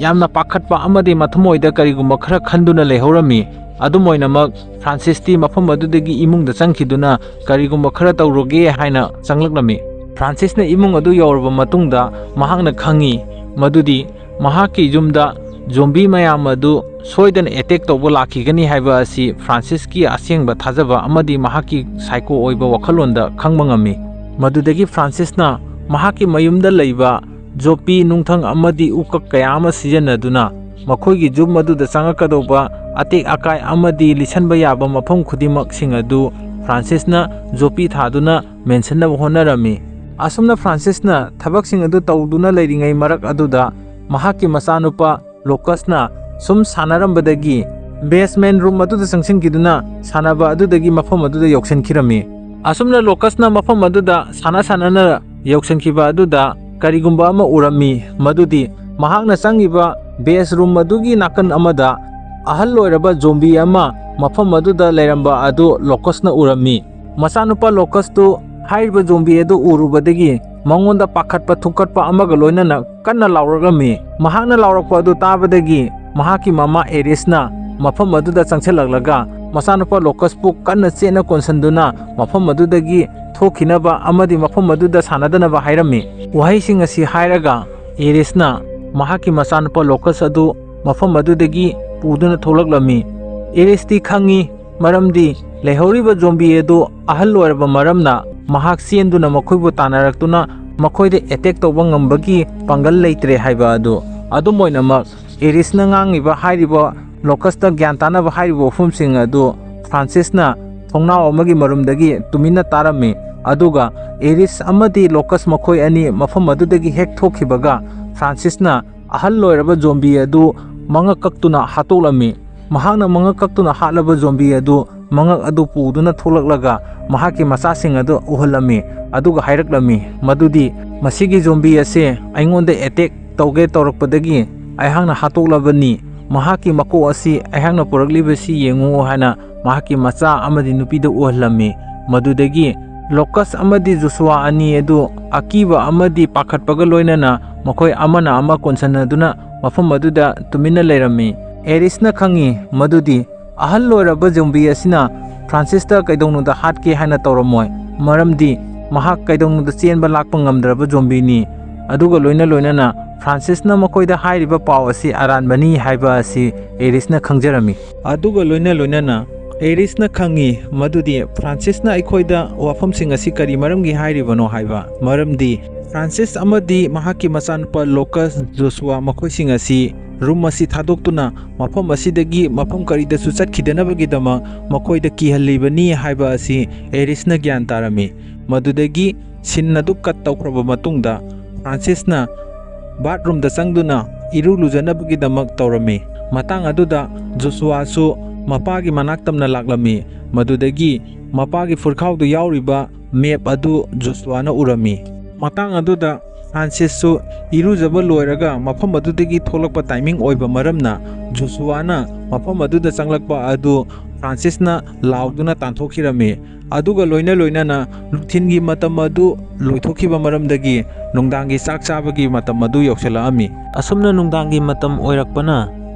ꯌꯥꯝꯅ ꯄꯥꯈꯠꯄ ꯑꯃꯗꯤ ꯃꯊꯃꯣꯏꯗ ꯀꯔꯤꯒꯨꯝꯕ ꯈꯔ ꯈꯟꯗꯨꯅ ꯂꯩꯍꯧꯔꯝꯃꯤ꯫ ꯑꯗꯨꯝ ꯑꯣꯏꯅꯃꯛ, ꯐ꯭ꯔꯥꯟꯁꯤꯁꯇꯤ ꯃꯐꯝ ꯑꯗꯨꯗꯒꯤ ꯏꯃꯨꯡꯗ ꯆꯪꯈꯤꯗꯨꯅ ꯀꯔꯤꯒꯨꯝꯕ ꯈꯔ ꯇꯧꯔꯨꯒꯦ ꯍꯥꯏꯅ ꯆꯪꯂꯛꯂꯝꯃꯤ꯫ ꯐ꯭ꯔꯥꯟꯁꯤꯁꯅ ꯏꯃꯨꯡ ꯑꯗꯨ ꯌꯧꯔꯕ ꯃꯇꯨꯡꯗ, ꯃꯍꯥꯛꯅ ꯈꯪꯏ ꯃꯗꯨꯗꯤ ꯃꯍꯥꯛꯀꯤ ꯌꯨꯝꯗ ꯖꯣꯝꯕꯤ ꯃꯌꯥꯝ ꯑꯗꯨ ꯁꯣꯏꯗꯅ ꯑꯦꯇꯦꯛ ꯇꯧꯕ ꯂꯥꯛꯈꯤꯒꯅꯤ ꯍꯥꯏꯕ ꯑꯁꯤ ꯐ꯭ꯔꯥꯟꯁꯤꯁꯀꯤ ꯑꯁꯦꯡꯕ ꯊꯥꯖꯕ ꯑꯃꯗꯤ ꯃꯍꯥꯛꯀꯤ ꯁꯥꯏꯀꯣ ꯑꯣꯏꯕ ꯋꯥꯈꯜꯂꯣꯟꯗ ꯈꯪꯕ ꯉꯝꯃꯤ꯫ ꯃꯗꯨꯗꯒꯤ ꯐ꯭ꯔꯥꯟꯁꯤꯁꯅ ꯃꯍꯥꯛꯀꯤ ꯃꯌꯨꯝꯗ ꯂꯩꯕ ꯖꯣꯄꯤ, ꯅꯨꯡꯊꯪ ꯑꯃꯗꯤ ꯎꯀꯛ ꯀꯌꯥ ꯑꯃ ꯁꯤꯖꯤꯟꯅꯗꯨꯅ ꯃꯈꯣꯏꯒꯤ ꯌꯨꯝ ꯑꯗꯨꯗ ꯆꯪꯉꯛꯀꯗꯧꯕ ꯑꯇꯦꯛ ꯑꯀꯥꯏ ꯑꯃꯗꯤ ꯂꯤꯠꯁꯟꯕ ꯌꯥꯕ ꯃꯐꯝ ꯈꯨꯗꯤꯡꯃꯛꯁꯤꯡ ꯑꯗꯨ ꯐ꯭ꯔꯥꯟꯁꯤꯁꯅ ꯖꯣꯄꯤ ꯊꯥꯗꯨꯅ ꯃꯦꯟꯁꯤꯟꯅꯕ ꯍꯣꯠꯅꯔꯝꯃꯤ꯫ ꯑꯁꯨꯝꯅ ꯐ꯭ꯔꯥꯟꯁꯤꯁꯅ ꯊꯕꯛꯁꯤꯡ ꯑꯗꯨ ꯇꯧꯗꯨꯅ ꯂꯩꯔꯤꯉꯩ ꯃꯔꯛ ꯑꯗꯨꯗ, ꯃꯍꯥꯛꯀꯤ ꯃꯆꯥꯅꯨꯄꯥ ꯂꯣꯀꯁꯅ ꯁꯨꯝ ꯁꯥꯟꯅꯔꯝꯕꯗꯒꯤ basement room ꯑꯗꯨꯗ ꯆꯪꯁꯤꯟꯈꯤꯗꯨꯅ ꯁꯥꯟꯅꯕ ꯑꯗꯨꯗꯒꯤ ꯃꯐꯝ ꯑꯗꯨꯗ ꯌꯧꯁꯤꯟꯈꯤꯔꯝꯃꯤ꯫ ꯑꯁꯨꯝꯅ ꯂꯣꯀꯁꯅ ꯃꯐꯝ ꯑꯗꯨꯗ ꯁꯥꯟꯅ ꯁꯥꯟꯅꯅ ꯌꯧꯁꯤꯟꯈꯤꯕ ꯑꯗꯨꯗ ꯀꯔꯤꯒꯨꯝꯕ ꯑꯃ ꯎꯔꯝꯃꯤ, ꯃꯗꯨꯗꯤ ꯃꯍꯥꯛꯅ ꯆꯪꯉꯤꯕ base room ꯑꯗꯨꯒꯤ ꯅꯥꯀꯟ ꯑꯃꯗ ꯑꯍꯜ ꯑꯣꯏꯔꯕ ꯖꯣꯝꯕꯤ ꯑꯃ ꯃꯐꯝ ꯑꯗꯨꯗ ꯂꯩꯔꯝꯕ ꯑꯗꯨ ꯂꯣꯀꯁꯅ ꯎꯔꯝꯃꯤ꯫ ꯃꯆꯥꯅꯨꯄꯥ ꯂꯣꯀꯁꯇꯨ ꯍꯥꯏꯔꯤꯕ ꯖꯣꯝꯕꯤ ꯑꯗꯨ ꯎꯔꯨꯕꯗꯒꯤ ꯃꯉꯣꯟꯗ ꯄꯥꯈꯠꯄ ꯊꯨꯛꯀꯠꯄ ꯑꯃꯒ ꯂꯣꯏꯅꯅ ꯀꯟꯅ ꯂꯥꯎꯔꯛꯂꯝꯃꯤ꯫ ꯃꯍꯥꯛꯅ ꯂꯥꯎꯔꯛꯄ ꯑꯗꯨ ꯇꯥꯕꯗꯒꯤ ꯃꯍꯥꯛꯀꯤ ꯃꯃꯥ ꯑꯦꯔꯤꯁꯅ ꯃꯐꯝ ꯑꯗꯨꯗ ꯆꯪꯁꯤꯜꯂꯛꯂꯒ ꯃꯆꯥꯅꯨꯄꯥ ꯂꯣꯀꯁꯄꯨ ꯀꯟꯅ ꯆꯦꯠꯅ ꯀꯣꯟꯁꯤꯟꯗꯨꯅ ꯃꯐꯝ ꯑꯗꯨꯗꯒꯤ ꯊꯣꯛꯈꯤꯅꯕ ꯑꯃꯗꯤ ꯃꯐꯝ ꯑꯗꯨꯗ ꯁꯥꯟꯅꯗꯅꯕ ꯍꯥꯏꯔꯝꯃꯤ꯫ ꯋꯥꯍꯩꯁꯤꯡ ꯑꯁꯤ ꯍꯥꯏꯔꯒ ꯑꯦꯔꯤꯁꯅ ꯃꯍꯥꯛꯀꯤ ꯃꯆꯥꯅꯨꯄꯥ ꯂꯣꯀꯁ ꯑꯗꯨ ꯃꯐꯝ ꯑꯗꯨꯗꯒꯤ ꯄꯨꯗꯨꯅ ꯊꯣꯛꯂꯛꯂꯝꯃꯤ꯫ ꯑꯦꯔꯤꯁꯇꯤ ꯈꯪꯏ, ꯃꯔꯝꯗꯤ ꯂꯩꯍꯧꯔꯤꯕ ꯖꯣꯝꯕꯤ ꯑꯗꯨ ꯑꯍꯜ ꯑꯣꯏꯔꯕ ꯃꯔꯝꯅ ꯃꯍꯥꯛ ꯆꯦꯟꯗꯨꯅ ꯃꯈꯣꯏꯕꯨ ꯇꯥꯟꯅꯔꯛꯇꯨꯅ ꯃꯈꯣꯏꯗ ꯑꯦꯇꯦꯛ ꯇꯧꯕ ꯉꯝꯕꯒꯤ ꯄꯥꯡꯒꯜ ꯂꯩꯇ꯭ꯔꯦ ꯍꯥꯏꯕ ꯑꯗꯨ꯫ ꯑꯗꯨꯝ ꯑꯣꯏꯅꯃꯛ, ꯑꯦꯔꯤꯁꯅ ꯉꯥꯡꯉꯤꯕ ꯍꯥꯏꯔꯤꯕ ꯂꯣꯀꯁꯇ ꯒ꯭ꯌꯥꯟ ꯇꯥꯅꯕ ꯍꯥꯏꯔꯤꯕ ꯋꯥꯐꯝꯁꯤꯡ ꯑꯗꯨ ꯐ꯭ꯔꯥꯟꯁꯤꯁꯅ ꯊꯣꯡꯅꯥꯎ ꯑꯃꯒꯤ ꯃꯔꯨꯝꯗꯒꯤ ꯇꯨꯃꯤꯟꯅ ꯇꯥꯔꯝꯃꯤ꯫ ꯑꯗꯨꯒ ꯑꯦꯔꯤꯁ ꯑꯃꯗꯤ ꯂꯣꯀꯁ ꯃꯈꯣꯏ ꯑꯅꯤ ꯃꯐꯝ ꯑꯗꯨꯗꯒꯤ ꯍꯦꯛ ꯊꯣꯛꯈꯤꯕꯒ, ꯐ꯭ꯔꯥꯟꯁꯤꯁꯅ ꯑꯍꯜ ꯑꯣꯏꯔꯕ ꯖꯣꯝꯕꯤ ꯑꯗꯨ ꯃꯉꯛ ꯀꯛꯇꯨꯅ ꯍꯥꯠꯇꯣꯛꯂꯝꯃꯤ꯫ ꯃꯍꯥꯛꯅ ꯃꯉꯛ ꯀꯛꯇꯨꯅ ꯍꯥꯠꯂꯕ ꯖꯣꯝꯕꯤ ꯑꯗꯨ ꯃꯉꯛ ꯑꯗꯨ ꯄꯨꯗꯨꯅ ꯊꯣꯛꯂꯛꯂꯒ ꯃꯍꯥꯛꯀꯤ ꯃꯆꯥꯁꯤꯡ ꯑꯗꯨ ꯎꯍꯜꯂꯝꯃꯤ꯫ ꯑꯗꯨꯒ ꯍꯥꯏꯔꯛꯂꯝꯃꯤ ꯃꯗꯨꯗꯤ, "ꯃꯁꯤꯒꯤ ꯖꯣꯝꯕꯤ ꯑꯁꯤ ꯑꯩꯉꯣꯟꯗ ꯑꯦꯇꯦꯛ ꯇꯧꯒꯦ ꯇꯧꯔꯛꯄꯗꯒꯤ ꯑꯩꯍꯥꯛꯅ ꯍꯥꯠꯇꯣꯛꯂꯕꯅꯤ꯫ ꯃꯍꯥꯛꯀꯤ ꯃꯀꯣꯛ ꯑꯁꯤ ꯑꯩꯍꯥꯛꯅ ꯄꯨꯔꯛꯂꯤꯕꯁꯤ ꯌꯦꯡꯉꯨ" ꯍꯥꯏꯅ ꯃꯍꯥꯛꯀꯤ ꯃꯆꯥ ꯑꯃꯗꯤ ꯅꯨꯄꯤꯗ ꯎꯍꯜꯂꯝꯃꯤ꯫ ꯃꯗꯨꯗꯒꯤ ꯂꯣꯀꯁ ꯑꯃꯗꯤ ꯖꯣꯁꯨꯋꯥ ꯑꯅꯤ ꯑꯗꯨ ꯑꯀꯤꯕ ꯑꯃꯗꯤ ꯄꯥꯈꯠꯄꯒ ꯂꯣꯏꯅꯅ ꯃꯈꯣꯏ ꯑꯃꯅ ꯑꯃ ꯀꯣꯟꯁꯤꯟꯅꯗꯨꯅ ꯃꯐꯝ ꯑꯗꯨꯗ ꯇꯨꯃꯤꯟꯅ ꯂꯩꯔꯝꯃꯤ꯫ ꯑꯦꯔꯤꯁꯅ ꯈꯪꯏ ꯃꯗꯨꯗꯤ ꯑꯍꯜ ꯑꯣꯏꯔꯕ ꯖꯣꯝꯕꯤ ꯑꯁꯤꯅ ꯐ꯭ꯔꯥꯟꯁꯤꯁꯇ ꯀꯩꯗꯧꯅꯨꯡꯗ ꯍꯥꯠꯀꯦ ꯍꯥꯏꯅ ꯇꯧꯔꯝꯃꯣꯏ, ꯃꯔꯝꯗꯤ ꯃꯍꯥꯛ ꯀꯩꯗꯧꯅꯨꯡꯗ ꯆꯦꯟꯕ ꯂꯥꯛꯄ ꯉꯝꯗ꯭ꯔꯕ ꯖꯣꯝꯕꯤꯅꯤ꯫ ꯑꯗꯨꯒ ꯂꯣꯏꯅ ꯂꯣꯏꯅꯅ ꯐ꯭ꯔꯥꯟꯁꯤꯁꯅ ꯃꯈꯣꯏꯗ ꯍꯥꯏꯔꯤꯕ ꯄꯥꯎ ꯑꯁꯤ ꯑꯔꯥꯟꯕꯅꯤ ꯍꯥꯏꯕ ꯑꯁꯤ ꯑꯦꯔꯤꯁꯅ ꯈꯪꯖꯔꯝꯃꯤ꯫ ꯑꯗꯨꯒ ꯂꯣꯏꯅ ꯂꯣꯏꯅꯅ ꯑꯦꯔꯤꯁꯅ ꯈꯪꯏ ꯃꯗꯨꯗꯤ ꯐ꯭ꯔꯥꯟꯁꯤꯁꯅ ꯑꯩꯈꯣꯏꯗ ꯋꯥꯐꯝꯁꯤꯡ ꯑꯁꯤ ꯀꯔꯤ ꯃꯔꯝꯒꯤ ꯍꯥꯏꯔꯤꯕꯅꯣ ꯍꯥꯏꯕ, ꯃꯔꯝꯗꯤ ꯐ꯭ꯔꯥꯟꯁꯤꯁ ꯑꯃꯗꯤ ꯃꯍꯥꯛꯀꯤ ꯃꯆꯥꯅꯨꯄꯥ ꯂꯣꯀꯁ ꯖꯣꯁꯨꯋꯥ ꯃꯈꯣꯏꯁꯤꯡ ꯑꯁꯤ ꯔꯨꯝ ꯑꯁꯤ ꯊꯥꯗꯣꯛꯇꯨꯅ ꯃꯐꯝ ꯑꯁꯤꯗꯒꯤ ꯃꯐꯝ ꯀꯔꯤꯗꯁꯨ ꯆꯠꯈꯤꯗꯅꯕꯒꯤꯗꯃꯛ ꯃꯈꯣꯏꯗ ꯀꯤꯍꯜꯂꯤꯕꯅꯤ ꯍꯥꯏꯕ ꯑꯁꯤ ꯑꯦꯔꯤꯁꯅ ꯒ꯭ꯌꯥꯟ ꯇꯥꯔꯝꯃꯤ꯫ ꯃꯗꯨꯗꯒꯤ ꯁꯤꯟ ꯑꯗꯨ ꯀꯠ ꯇꯧꯈ꯭ꯔꯕ ꯃꯇꯨꯡꯗ ꯐ꯭ꯔꯥꯟꯁꯤꯁꯅ ꯕꯥꯠꯔꯨꯝꯗ ꯆꯪꯗꯨꯅ ꯏꯔꯨ ꯂꯨꯖꯅꯕꯒꯤꯗꯃꯛ ꯇꯧꯔꯝꯃꯤ꯫ ꯃꯇꯥꯡ ꯑꯗꯨꯗ ꯖꯣꯁꯨꯋꯥꯁꯨ ꯃꯄꯥꯒꯤ ꯃꯅꯥꯛ ꯇꯝꯅ ꯂꯥꯛꯂꯝꯃꯤ꯫ ꯃꯗꯨꯗꯒꯤ ꯃꯄꯥꯒꯤ ꯐꯨꯔꯈꯥꯎꯗ ꯌꯥꯎꯔꯤꯕ ꯃꯦꯞ ꯑꯗꯨ ꯖꯣꯁꯨꯋꯥꯅ ꯎꯔꯝꯃꯤ꯫ ꯃꯇꯥꯡ ꯑꯗꯨꯗ ꯐ꯭ꯔꯥꯟꯁꯤꯁꯁꯨ ꯏꯔꯨꯖꯕ ꯂꯣꯏꯔꯒ ꯃꯐꯝ ꯑꯗꯨꯗꯒꯤ ꯊꯣꯛꯂꯛꯄ ꯇꯥꯏꯃꯤꯡ ꯑꯣꯏꯕ ꯃꯔꯝꯅ ꯖꯣꯁꯨꯋꯥꯅ ꯃꯐꯝ ꯑꯗꯨꯗ ꯆꯪꯂꯛꯄ ꯑꯗꯨ ꯐ꯭ꯔꯥꯟꯁꯤꯁꯅ ꯂꯥꯎꯗꯨꯅ ꯇꯥꯟꯊꯣꯛꯈꯤꯔꯝꯃꯤ꯫ ꯑꯗꯨꯒ ꯂꯣꯏꯅ ꯂꯣꯏꯅꯅ ꯅꯨꯡꯊꯤꯟꯒꯤ ꯃꯇꯝ ꯑꯗꯨ ꯂꯣꯏꯊꯣꯛꯈꯤꯕ ꯃꯔꯝꯗꯒꯤ ꯅꯨꯡꯗꯥꯡꯒꯤ ꯆꯥꯛ ꯆꯥꯕꯒꯤ ꯃꯇꯝ ꯑꯗꯨ ꯌꯧꯁꯤꯜꯂꯛꯑꯝꯃꯤ꯫ ꯑꯁꯨꯝꯅ ꯅꯨꯡꯗꯥꯡꯒꯤ ꯃꯇꯝ ꯑꯣꯏꯔꯛꯄꯅ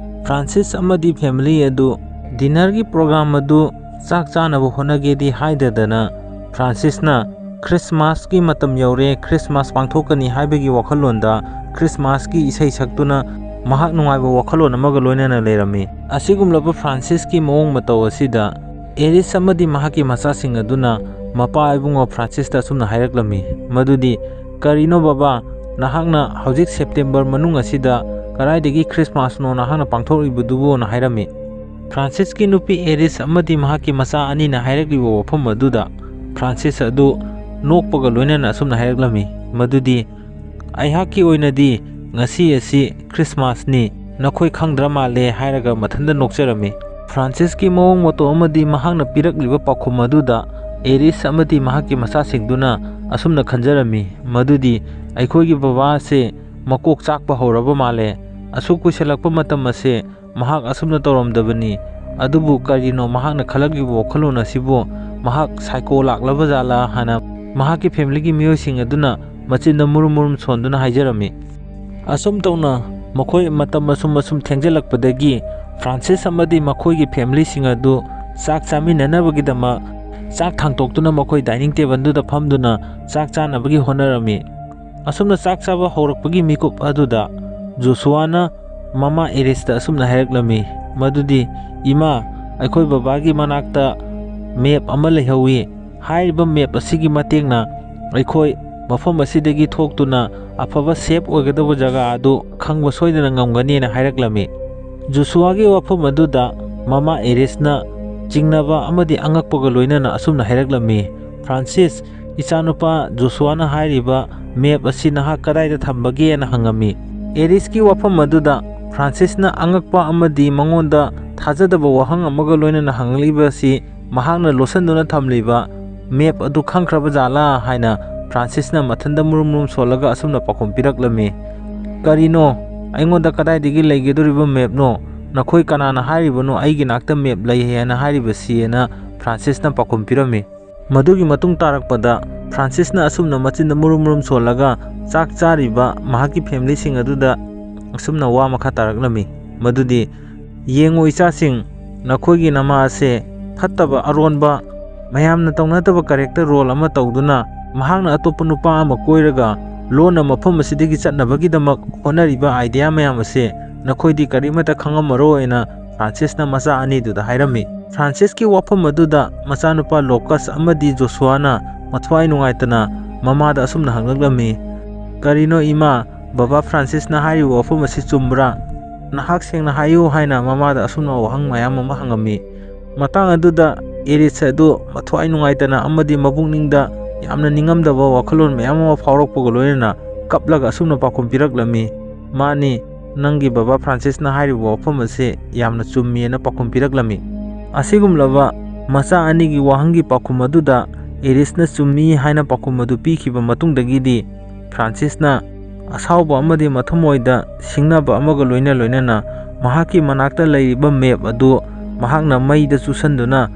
ꯐ꯭ꯔꯥꯟꯁꯤꯁ ꯑꯃꯗꯤ ꯐꯦꯃꯤꯂꯤ ꯑꯗꯨ ꯗꯤꯅꯔꯒꯤ ꯄ꯭ꯔꯣꯒ꯭ꯔꯥꯝ ꯑꯗꯨ ꯆꯥꯛ ꯆꯥꯅꯕ ꯍꯣꯠꯅꯒꯦꯗꯤ ꯍꯥꯏꯗꯗꯅ ꯐ꯭ꯔꯥꯟꯁꯤꯁꯅ ꯈ꯭ꯔꯤꯁꯃꯥꯁꯀꯤ ꯃꯇꯝ ꯌꯧꯔꯦ, ꯈ꯭ꯔꯤꯁꯃꯥꯁ ꯄꯥꯡꯊꯣꯛꯀꯅꯤ ꯍꯥꯏꯕꯒꯤ ꯋꯥꯈꯜꯂꯣꯟꯗ ꯈ꯭ꯔꯤꯁꯃꯥꯁꯀꯤ ꯏꯁꯩ ꯁꯛꯇꯨꯅ ꯃꯍꯥꯛ ꯅꯨꯡꯉꯥꯏꯕ ꯋꯥꯈꯜꯂꯣꯟ ꯑꯃꯒ ꯂꯣꯏꯅꯅ ꯂꯩꯔꯝꯃꯤ꯫ ꯑꯁꯤꯒꯨꯝꯂꯕ ꯐ꯭ꯔꯥꯟꯁꯤꯁꯀꯤ ꯃꯑꯣꯡ ꯃꯇꯧ ꯑꯁꯤꯗ ꯑꯦꯔꯤꯁ ꯑꯃꯗꯤ ꯃꯍꯥꯛꯀꯤ ꯃꯆꯥꯁꯤꯡ ꯑꯗꯨꯅ ꯃꯄꯥ ꯏꯕꯨꯡꯉꯣ ꯐ꯭ꯔꯥꯟꯁꯤꯁꯇ ꯑꯁꯨꯝꯅ ꯍꯥꯏꯔꯛꯂꯝꯃꯤ ꯃꯗꯨꯗꯤ, "ꯀꯔꯤꯅꯣ ꯕꯕꯥ, ꯅꯍꯥꯛꯅ ꯍꯧꯖꯤꯛ ꯁꯦꯞꯇꯦꯝꯕꯔ ꯃꯅꯨꯡ ꯑꯁꯤꯗ ꯀꯗꯥꯏꯗꯒꯤ ꯈ꯭ꯔꯤꯁꯃꯥꯁꯅꯣ ꯅꯍꯥꯛꯅ ꯄꯥꯡꯊꯣꯛꯂꯤꯕꯗꯨꯕꯨꯅ?" ꯍꯥꯏꯔꯝꯃꯤ꯫ ꯐ꯭ꯔꯥꯟꯁꯤꯁꯀꯤ ꯅꯨꯄꯤ ꯑꯦꯔꯤꯁ ꯑꯃꯗꯤ ꯃꯍꯥꯛꯀꯤ ꯃꯆꯥ ꯑꯅꯤꯅ ꯍꯥꯏꯔꯛꯂꯤꯕ ꯋꯥꯐꯝ ꯑꯗꯨꯗ ꯐ꯭ꯔꯥꯟꯁꯤꯁ ꯑꯗꯨ ꯅꯣꯛꯄꯒ ꯂꯣꯏꯅꯅ ꯑꯁꯨꯝꯅ ꯍꯥꯏꯔꯛꯂꯝꯃꯤ ꯃꯗꯨꯗꯤ, "ꯑꯩꯍꯥꯛꯀꯤ ꯑꯣꯏꯅꯗꯤ "ꯉꯁꯤ ꯑꯁꯤ ꯈ꯭ꯔꯤꯁꯃꯥꯁꯅꯤ, ꯅꯈꯣꯏ ꯈꯪꯗ꯭ꯔ ꯃꯥꯜꯂꯦ" ꯍꯥꯏꯔꯒ ꯃꯊꯟꯇ ꯅꯣꯛꯆꯔꯝꯃꯤ꯫ ꯐ꯭ꯔꯥꯟꯁꯤꯁꯀꯤ ꯃꯑꯣꯡ ꯃꯇꯧ ꯑꯃꯗꯤ ꯃꯍꯥꯛꯅ ꯄꯤꯔꯛꯂꯤꯕ ꯄꯥꯎꯈꯨꯝ ꯑꯗꯨꯗ ꯑꯦꯔꯤꯁ ꯑꯃꯗꯤ ꯃꯍꯥꯛꯀꯤ ꯃꯆꯥꯁꯤꯡꯗꯨꯅ ꯑꯁꯨꯝꯅ ꯈꯟꯖꯔꯝꯃꯤ, ꯃꯗꯨꯗꯤ, "ꯑꯩꯈꯣꯏꯒꯤ ꯕꯕꯥ ꯑꯁꯦ ꯃꯀꯣꯛ ꯆꯥꯛꯄ ꯍꯧꯔꯕ ꯃꯥꯜꯂꯦ꯫ ꯑꯁꯨꯛ ꯀꯨꯏꯁꯜꯂꯛꯄ ꯃꯇꯝ ꯑꯁꯦ ꯃꯍꯥꯛ ꯑꯁꯨꯝꯅ ꯇꯧꯔꯝꯗꯕꯅꯤ꯫ ꯑꯗꯨꯕꯨ ꯀꯔꯤꯅꯣ ꯃꯍꯥꯛꯅ ꯈꯜꯂꯛꯂꯤꯕ ꯋꯥꯈꯜꯂꯣꯟ ꯑꯁꯤꯕꯨ? ꯃꯍꯥꯛ ꯁꯥꯏꯀꯣ ꯂꯥꯛꯂꯕ ꯖꯥꯠꯂꯥ?" ꯍꯥꯏꯅ ꯃꯍꯥꯛꯀꯤ ꯐꯦꯃꯤꯂꯤꯒꯤ ꯃꯤꯑꯣꯏꯁꯤꯡ ꯑꯗꯨꯅ ꯃꯆꯤꯟꯗ ꯃꯨꯔꯨꯝ ꯃꯨꯔꯨꯝ ꯁꯣꯟꯗꯨꯅ ꯍꯥꯏꯖꯔꯝꯃꯤ꯫ ꯑꯁꯨꯝ ꯇꯧꯅ ꯃꯈꯣꯏ ꯃꯇꯝ ꯑꯁꯨꯝ ꯑꯁꯨꯝ ꯊꯦꯡꯖꯤꯜꯂꯛꯄꯗꯒꯤ ꯐ꯭ꯔꯥꯟꯁꯤꯁ ꯑꯃꯗꯤ ꯃꯈꯣꯏꯒꯤ ꯐꯦꯃꯤꯂꯤꯁꯤꯡ ꯑꯗꯨ ꯆꯥꯛ ꯆꯥꯃꯤꯟꯅꯅꯕꯒꯤꯗꯃꯛ ꯆꯥꯛ ꯊꯥꯡꯇꯣꯛꯇꯨꯅ ꯃꯈꯣꯏ ꯗꯥꯏꯅꯤꯡ ꯇꯦꯕꯜꯗꯨꯗ ꯐꯝꯗꯨꯅ ꯆꯥꯛ ꯆꯥꯅꯕꯒꯤ ꯍꯣꯠꯅꯔꯝꯃꯤ꯫ ꯑꯁꯨꯝꯅ ꯆꯥꯛ ꯆꯥꯕ ꯍꯧꯔꯛꯄꯒꯤ ꯃꯤꯀꯨꯞ ꯑꯗꯨꯗ ꯖꯣꯁꯨꯋꯥꯅ ꯃꯃꯥ ꯑꯦꯔꯤꯁꯇ ꯑꯁꯨꯝꯅ ꯍꯥꯏꯔꯛꯂꯝꯃꯤ, ꯃꯗꯨꯗꯤ, "ꯏꯃꯥ, ꯑꯩꯈꯣꯏ ꯕꯕꯥꯒꯤ ꯃꯅꯥꯛꯇ ꯃꯦꯞ ꯑꯃ ꯂꯩꯍꯧꯋꯤ꯫ ꯍꯥꯏꯔꯤꯕ ꯃꯦꯞ ꯑꯁꯤꯒꯤ ꯃꯇꯦꯡꯅ ꯑꯩꯈꯣꯏ ꯃꯐꯝ ꯑꯁꯤꯗꯒꯤ ꯊꯣꯛꯇꯨꯅ ꯑꯐꯕ ꯁꯦꯐ ꯑꯣꯏꯒꯗꯧꯕ ꯖꯒꯥ ꯑꯗꯨ ꯈꯪꯕ ꯁꯣꯏꯗꯅ ꯉꯝꯒꯅꯤꯅ" ꯍꯥꯏꯔꯛꯂꯝꯃꯤ꯫ ꯖꯣꯁꯨꯋꯥꯒꯤ ꯋꯥꯐꯝ ꯑꯗꯨꯗ ꯃꯃꯥ ꯑꯦꯔꯤꯁꯅ ꯆꯤꯡꯅꯕ ꯑꯃꯗꯤ ꯑꯉꯛꯄꯒ ꯂꯣꯏꯅꯅ ꯑꯁꯨꯝꯅ ꯍꯥꯏꯔꯛꯂꯝꯃꯤ, "ꯐ꯭ꯔꯥꯟꯁꯤꯁ, ꯏꯆꯥꯅꯨꯄꯥ ꯖꯣꯁꯨꯋꯥꯅ ꯍꯥꯏꯔꯤꯕ ꯃꯦꯞ ꯑꯁꯤ ꯅꯍꯥꯛ ꯀꯗꯥꯏꯗ ꯊꯝꯕꯒꯦꯅ?" ꯍꯪꯉꯝꯃꯤ꯫ ꯑꯦꯔꯤꯁꯀꯤ ꯋꯥꯐꯝ ꯑꯗꯨꯗ ꯐ꯭ꯔꯥꯟꯁꯤꯁꯅ ꯑꯉꯛꯄ ꯑꯃꯗꯤ ꯃꯉꯣꯟꯗ ꯊꯥꯖꯗꯕ ꯋꯥꯍꯪ ꯑꯃꯒ ꯂꯣꯏꯅꯅ ꯍꯪꯂꯛꯂꯤꯕ ꯑꯁꯤ ꯃꯍꯥꯛꯅ ꯂꯣꯠꯁꯤꯟꯗꯨꯅ ꯊꯝꯂꯤꯕ ꯃꯦꯞ ꯑꯗꯨ ꯈꯪꯈ꯭ꯔꯕ ꯖꯥꯠꯂꯥ ꯍꯥꯏꯅ ꯐ꯭ꯔꯥꯟꯁꯤꯁꯅ ꯃꯊꯟꯇ ꯃꯨꯔꯨꯝ ꯃꯨꯔꯨꯝ ꯁꯣꯜꯂꯒ ꯑꯁꯨꯝꯅ ꯄꯥꯎꯈꯨꯝ ꯄꯤꯔꯛꯂꯝꯃꯤ, "ꯀꯔꯤꯅꯣ? ꯑꯩꯉꯣꯟꯗ ꯀꯗꯥꯏꯗꯒꯤ ꯂꯩꯒꯗꯧꯔꯤꯕ ꯃꯦꯞꯅꯣ? ꯅꯈꯣꯏ ꯀꯅꯥꯅ ꯍꯥꯏꯔꯤꯕꯅꯣ ꯑꯩꯒꯤ ꯅꯥꯛꯇ ꯃꯦꯞ ꯂꯩ ꯍꯥꯏꯅ ꯍꯥꯏꯔꯤꯕꯁꯤ?" ꯍꯥꯏꯅ ꯐ꯭ꯔꯥꯟꯁꯤꯁꯅ ꯄꯥꯎꯈꯨꯝ ꯄꯤꯔꯝꯃꯤ꯫ ꯃꯗꯨꯒꯤ ꯃꯇꯨꯡ ꯇꯥꯔꯛꯄꯗ ꯐ꯭ꯔꯥꯟꯁꯤꯁꯅ ꯑꯁꯨꯝꯅ ꯃꯆꯤꯟꯗ ꯃꯨꯔꯨꯝ ꯃꯨꯔꯨꯝ ꯁꯣꯜꯂꯒ ꯆꯥꯛ ꯆꯥꯔꯤꯕ ꯃꯍꯥꯛꯀꯤ ꯐꯦꯃꯤꯂꯤꯁꯤꯡ ꯑꯗꯨꯗ ꯑꯁꯨꯝꯅ ꯋꯥ ꯃꯈꯥ ꯇꯥꯔꯛꯂꯝꯃꯤ, ꯃꯗꯨꯗꯤ, "ꯌꯦꯡꯉꯨ ꯏꯆꯥꯁꯤꯡ, ꯅꯈꯣꯏꯒꯤ ꯅꯃꯥ ꯑꯁꯦ ꯐꯠꯇꯕ ꯑꯔꯣꯟꯕ, ꯃꯌꯥꯝꯅ ꯇꯧꯅꯗꯕ ꯀꯦꯔꯦꯛꯇꯔ ꯔꯣꯜ ꯑꯃ ꯇꯧꯗꯨꯅ ꯃꯍꯥꯛꯅ ꯑꯇꯣꯞꯄ ꯅꯨꯄꯥ ꯑꯃ ꯀꯣꯏꯔꯒ ꯂꯣꯟꯅ ꯃꯐꯝ ꯑꯁꯤꯗꯒꯤ ꯆꯠꯅꯕꯒꯤꯗꯃꯛ ꯍꯣꯠꯅꯔꯤꯕ ꯑꯥꯏꯗꯤꯌꯥ ꯃꯌꯥꯝ ꯑꯁꯦ ꯅꯈꯣꯏꯗꯤ ꯀꯔꯤꯃꯠꯇ ꯈꯪꯉꯝꯃꯔꯣꯏ" ꯍꯥꯏꯅ ꯐ꯭ꯔꯥꯟꯁꯤꯁꯅ ꯃꯆꯥ ꯑꯅꯤꯗꯨꯗ ꯍꯥꯏꯔꯝꯃꯤ꯫ ꯐ꯭ꯔꯥꯟꯁꯤꯁꯀꯤ ꯋꯥꯐꯝ ꯑꯗꯨꯗ ꯃꯆꯥꯅꯨꯄꯥ ꯂꯣꯀꯁ ꯑꯃꯗꯤ ꯖꯣꯁꯨꯋꯥꯅ ꯃꯊ꯭ꯋꯥꯏ ꯅꯨꯡꯉꯥꯏꯇꯅ ꯃꯃꯥꯗ ꯑꯁꯨꯝꯅ ꯍꯪꯂꯛꯂꯝꯃꯤ, "ꯀꯔꯤꯅꯣ ꯏꯃꯥ, ꯕꯕꯥ ꯐ꯭ꯔꯥꯟꯁꯤꯁꯅ ꯍꯥꯏꯔꯤꯕ ꯋꯥꯐꯝ ꯑꯁꯤ ꯆꯨꯝꯕ꯭ꯔꯥ? ꯅꯍꯥꯛ ꯁꯦꯡꯅ ꯍꯥꯏꯌꯨ" ꯍꯥꯏꯅ ꯃꯃꯥꯗ ꯑꯁꯨꯝꯅ ꯋꯥꯍꯪ ꯃꯌꯥꯝ ꯑꯃ ꯍꯪꯉꯝꯃꯤ꯫ ꯃꯇꯥꯡ ꯑꯗꯨꯗ ꯑꯦꯔꯤꯁ ꯑꯗꯨ ꯃꯊ꯭ꯋꯥꯏ ꯅꯨꯡꯉꯥꯏꯇꯅ ꯑꯃꯗꯤ ꯃꯄꯨꯛꯅꯤꯡꯗ ꯌꯥꯝꯅ ꯅꯤꯡꯉꯝꯗꯕ ꯋꯥꯈꯜꯂꯣꯟ ꯃꯌꯥꯝ ꯑꯃ ꯐꯥꯎꯔꯛꯄꯒ ꯂꯣꯏꯅꯅ ꯀꯞꯂꯒ ꯑꯁꯨꯝꯅ ꯄꯥꯎꯈꯨꯝ ꯄꯤꯔꯛꯂꯝꯃꯤ, "ꯃꯥꯅꯤ, ꯅꯪꯒꯤ ꯕꯕꯥ ꯐ꯭ꯔꯥꯟꯁꯤꯁꯅ ꯍꯥꯏꯔꯤꯕ ꯋꯥꯐꯝ ꯑꯁꯤ ꯌꯥꯝꯅ ꯆꯨꯝꯃꯤ" ꯑꯅ ꯄꯥꯎꯈꯨꯝ ꯄꯤꯔꯛꯂꯝꯃꯤ꯫ ꯑꯁꯤꯒꯨꯝꯂꯕ ꯃꯆꯥ ꯑꯅꯤꯒꯤ ꯋꯥꯍꯪꯒꯤ ꯄꯥꯎꯈꯨꯝ ꯑꯗꯨꯗ ꯏꯔꯤꯁꯅ "ꯆꯨꯝꯃꯤ" ꯍꯥꯏꯅ ꯄꯥꯎꯈꯨꯝ ꯑꯗꯨ ꯄꯤꯈꯤꯕ ꯃꯇꯨꯡꯗꯒꯤꯗꯤ, ꯐ꯭ꯔꯥꯟꯁꯤꯁꯅ ꯑꯁꯥꯎꯕ ꯑꯃꯗꯤ ꯃꯊꯃꯣꯏꯗ ꯁꯤꯡꯅꯕ ꯑꯃꯒ ꯂꯣꯏꯅ ꯂꯣꯏꯅꯅ ꯃꯍꯥꯛꯀꯤ ꯃꯅꯥꯛꯇ ꯂꯩꯔꯤꯕ ꯃꯦꯞ ꯑꯗꯨ ꯃꯍꯥꯛꯅ ꯃꯩꯗ ꯆꯨꯁꯟꯗꯨꯅ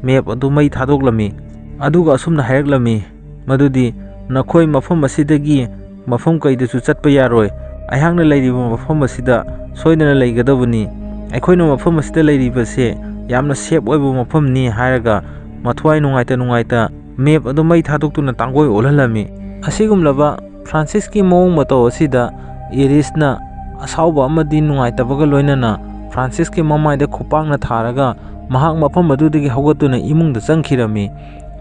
ꯃꯦꯞ ꯑꯗꯨ ꯃꯩ ꯊꯥꯗꯣꯛꯂꯝꯃꯤ꯫ ꯑꯗꯨꯒ ꯑꯁꯨꯝꯅ ꯍꯥꯏꯔꯛꯂꯝꯃꯤ, ꯃꯗꯨꯗꯤ, "ꯅꯈꯣꯏ ꯃꯐꯝ ꯑꯁꯤꯗꯒꯤ ꯃꯐꯝ ꯀꯩꯗꯁꯨ ꯆꯠꯄ ꯌꯥꯔꯣꯏ꯫ ꯑꯩꯍꯥꯛꯅ ꯂꯩꯔꯤꯕ ꯃꯐꯝ ꯑꯁꯤꯗ ꯁꯣꯏꯗꯅ ꯂꯩꯒꯗꯕꯅꯤ꯫ ꯑꯩꯈꯣꯏꯅ ꯃꯐꯝ ꯑꯁꯤꯗ ꯂꯩꯔꯤꯕꯁꯦ ꯌꯥꯝꯅ ꯁꯦꯞ ꯑꯣꯏꯕ ꯃꯐꯝꯅꯤ" ꯍꯥꯏꯔꯒ ꯃꯊ꯭ꯋꯥꯏ ꯅꯨꯡꯉꯥꯏꯇ ꯅꯨꯡꯉꯥꯏꯇ ꯃꯦꯞ ꯑꯗꯨ ꯃꯩ ꯊꯥꯗꯣꯛꯇꯨꯅ ꯇꯥꯡꯒꯣꯏ ꯑꯣꯜꯍꯜꯂꯝꯃꯤ꯫ ꯑꯁꯤꯒꯨꯝꯂꯕ ꯐ꯭ꯔꯥꯟꯁꯤꯁꯀꯤ ꯃꯑꯣꯡ ꯃꯇꯧ ꯑꯁꯤꯗ ꯏꯔꯤꯁꯅ ꯑꯁꯥꯎꯕ ꯑꯃꯗꯤ ꯅꯨꯡꯉꯥꯏꯇꯕꯒ ꯂꯣꯏꯅꯅ ꯐ꯭ꯔꯥꯟꯁꯤꯁꯀꯤ ꯃꯃꯥꯏꯗ ꯈꯨꯄꯥꯛꯅ ꯊꯥꯔꯒ ꯃꯍꯥꯛ ꯃꯐꯝ ꯑꯗꯨꯗꯒꯤ ꯍꯧꯒꯠꯇꯨꯅ ꯏꯃꯨꯡꯗ ꯆꯪꯈꯤꯔꯝꯃꯤ꯫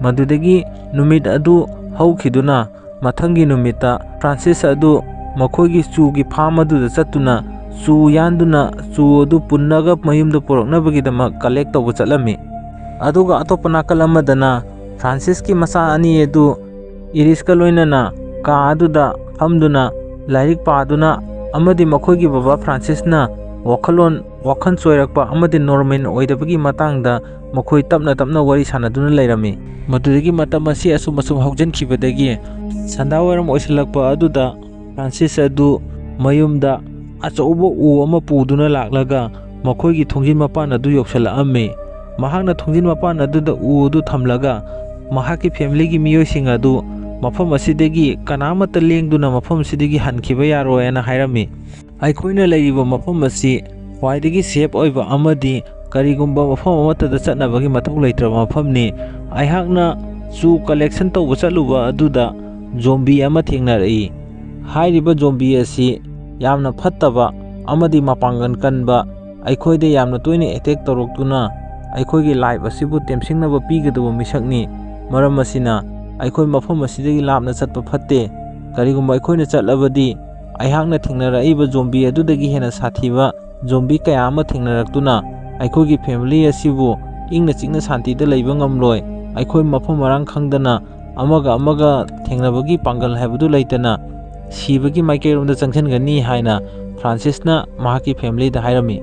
ꯃꯗꯨꯗꯒꯤ ꯅꯨꯃꯤꯠ ꯑꯗꯨ ꯍꯧꯈꯤꯗꯨꯅ ꯃꯊꯪꯒꯤ ꯅꯨꯃꯤꯠꯇ ꯐ꯭ꯔꯥꯟꯁꯤꯁ ꯑꯗꯨ ꯃꯈꯣꯏꯒꯤ ꯆꯨꯒꯤ ꯐꯥꯔꯝ ꯑꯗꯨꯗ ꯆꯠꯇꯨꯅ ꯆꯨ ꯌꯥꯟꯗꯨꯅ ꯆꯨ ꯑꯗꯨ ꯄꯨꯟꯅꯒ ꯃꯌꯨꯝꯗ ꯄꯨꯔꯛꯅꯕꯒꯤꯗꯃꯛ ꯀꯂꯦꯛ ꯇꯧꯕ ꯆꯠꯂꯝꯃꯤ꯫ ꯑꯗꯨꯒ ꯑꯇꯣꯞꯄ ꯅꯥꯀꯜ ꯑꯃꯗꯅ ꯐ꯭ꯔꯥꯟꯁꯤꯁꯀꯤ ꯃꯆꯥ ꯑꯅꯤ ꯑꯗꯨ ꯏꯔꯤꯁꯀ ꯂꯣꯏꯅꯅ ꯀꯥ ꯑꯗꯨꯗ ꯐꯝꯗꯨꯅ ꯂꯥꯏꯔꯤꯛ ꯄꯥꯗꯨꯅ ꯑꯃꯗꯤ ꯃꯈꯣꯏꯒꯤ ꯕꯕꯥ ꯐ꯭ꯔꯥꯟꯁꯤꯁꯅ ꯋꯥꯈꯜꯂꯣꯟ, ꯋꯥꯈꯜ ꯆꯣꯏꯔꯛꯄ ꯑꯃꯗꯤ ꯅꯣꯔꯃꯦꯜ ꯑꯣꯏꯗꯕꯒꯤ ꯃꯇꯥꯡꯗ ꯃꯈꯣꯏ ꯇꯞꯅ ꯇꯞꯅ ꯋꯥꯔꯤ ꯁꯥꯟꯅꯗꯨꯅ ꯂꯩꯔꯝꯃꯤ꯫ ꯃꯗꯨꯗꯒꯤ ꯃꯇꯝ ꯑꯁꯤ ꯑꯁꯨꯝ ꯑꯁꯨꯝ ꯍꯧꯖꯤꯟꯈꯤꯕꯗꯒꯤ, ꯁꯟꯗꯥ ꯋꯥꯏꯔꯝ ꯑꯣꯏꯁꯤꯜꯂꯛꯄ ꯑꯗꯨꯗ ꯐ꯭ꯔꯥꯟꯁꯤꯁ ꯑꯗꯨ ꯃꯌꯨꯝꯗ ꯑꯆꯧꯕ ꯎ ꯑꯃ ꯄꯨꯗꯨꯅ ꯂꯥꯛꯂꯒ ꯃꯈꯣꯏꯒꯤ ꯊꯣꯡꯖꯤꯟ ꯃꯄꯥꯟ ꯑꯗꯨ ꯌꯧꯁꯤꯜꯂꯛꯑꯝꯃꯤ꯫ ꯃꯍꯥꯛꯅ ꯊꯣꯡꯖꯤꯟ ꯃꯄꯥꯟ ꯑꯗꯨꯗ ꯎ ꯑꯗꯨ ꯊꯝꯂꯒ ꯃꯍꯥꯛꯀꯤ ꯐꯦꯃꯤꯂꯤꯒꯤ ꯃꯤꯑꯣꯏꯁꯤꯡ ꯑꯗꯨ ꯃꯐꯝ ꯑꯁꯤꯗꯒꯤ ꯀꯅꯥꯃꯠꯇ ꯂꯦꯡꯗꯨꯅ ꯃꯐꯝ ꯑꯁꯤꯗꯒꯤ ꯍꯟꯈꯤꯕ ꯌꯥꯔꯣꯏ ꯍꯥꯏꯅ ꯍꯥꯏꯔꯝꯃꯤ꯫ ꯑꯩꯈꯣꯏꯅ ꯂꯩꯔꯤꯕ ꯃꯐꯝ ꯑꯁꯤ ꯈ꯭ꯋꯥꯏꯗꯒꯤ ꯁꯦꯐ ꯑꯣꯏꯕ ꯑꯃꯗꯤ ꯀꯔꯤꯒꯨꯝꯕ ꯃꯐꯝ ꯑꯃꯠꯇꯗ ꯆꯠꯅꯕꯒꯤ ꯃꯊꯧ ꯂꯩꯇ꯭ꯔꯕ ꯃꯐꯝꯅꯤ꯫ ꯑꯩꯍꯥꯛꯅ ꯆꯨ ꯀꯂꯦꯛꯁꯟ ꯇꯧꯕ ꯆꯠꯂꯨꯕ ꯑꯗꯨꯗ ꯖꯣꯝꯕꯤ ꯑꯃ ꯊꯦꯡꯅꯔꯛꯏ꯫ ꯍꯥꯏꯔꯤꯕ ꯖꯣꯝꯕꯤ ꯑꯁꯤ ꯌꯥꯝꯅ ꯐꯠꯇꯕ ꯑꯃꯗꯤ ꯃꯄꯥꯡꯒꯜ ꯀꯟꯕ, ꯑꯩꯈꯣꯏꯗ ꯌꯥꯝꯅ ꯇꯣꯏꯅ ꯑꯦꯇꯦꯛ ꯇꯧꯔꯛꯇꯨꯅ ꯑꯩꯈꯣꯏꯒꯤ ꯂꯥꯏꯐ ꯑꯁꯤꯕꯨ ꯇꯦꯝꯁꯤꯡꯅꯕ ꯄꯤꯒꯗꯕ ꯃꯤꯁꯛꯅꯤ꯫ ꯃꯔꯝ ꯑꯁꯤꯅ, ꯑꯩꯈꯣꯏ ꯃꯐꯝ ꯑꯁꯤꯗꯒꯤ ꯂꯥꯞꯅ ꯆꯠꯄ ꯐꯠꯇꯦ꯫ ꯀꯔꯤꯒꯨꯝꯕ ꯑꯩꯈꯣꯏꯅ ꯆꯠꯂꯕꯗꯤ, ꯑꯩꯍꯥꯛꯅ ꯊꯦꯡꯅꯔꯛꯏꯕ ꯖꯣꯝꯕꯤ ꯑꯗꯨꯗꯒꯤ ꯍꯦꯟꯅ ꯁꯥꯊꯤꯕ ꯖꯣꯝꯕꯤ ꯀꯌꯥ ꯑꯃ ꯊꯦꯡꯅꯔꯛꯇꯨꯅ ꯑꯩꯈꯣꯏꯒꯤ ꯐꯦꯃꯤꯂꯤ ꯑꯁꯤꯕꯨ ꯏꯪꯅ ꯆꯤꯛꯅ ꯁꯥꯟꯇꯤꯗ ꯂꯩꯕ ꯉꯝꯂꯣꯏ꯫ ꯑꯩꯈꯣꯏ ꯃꯐꯝ ꯃꯔꯥꯡ ꯈꯪꯗꯅ ꯑꯃꯒ ꯑꯃꯒ ꯊꯦꯡꯅꯕꯒꯤ ꯄꯥꯡꯒꯜ ꯍꯥꯏꯕꯗꯨ ꯂꯩꯇꯅ ꯁꯤꯕꯒꯤ ꯃꯥꯏꯀꯩꯔꯣꯝꯗ ꯆꯪꯁꯤꯟꯒꯅꯤ ꯍꯥꯏꯅ ꯐ꯭ꯔꯥꯟꯁꯤꯁꯅ ꯃꯍꯥꯛꯀꯤ ꯐꯦꯃꯤꯂꯤꯗ ꯍꯥꯏꯔꯝꯃꯤ꯫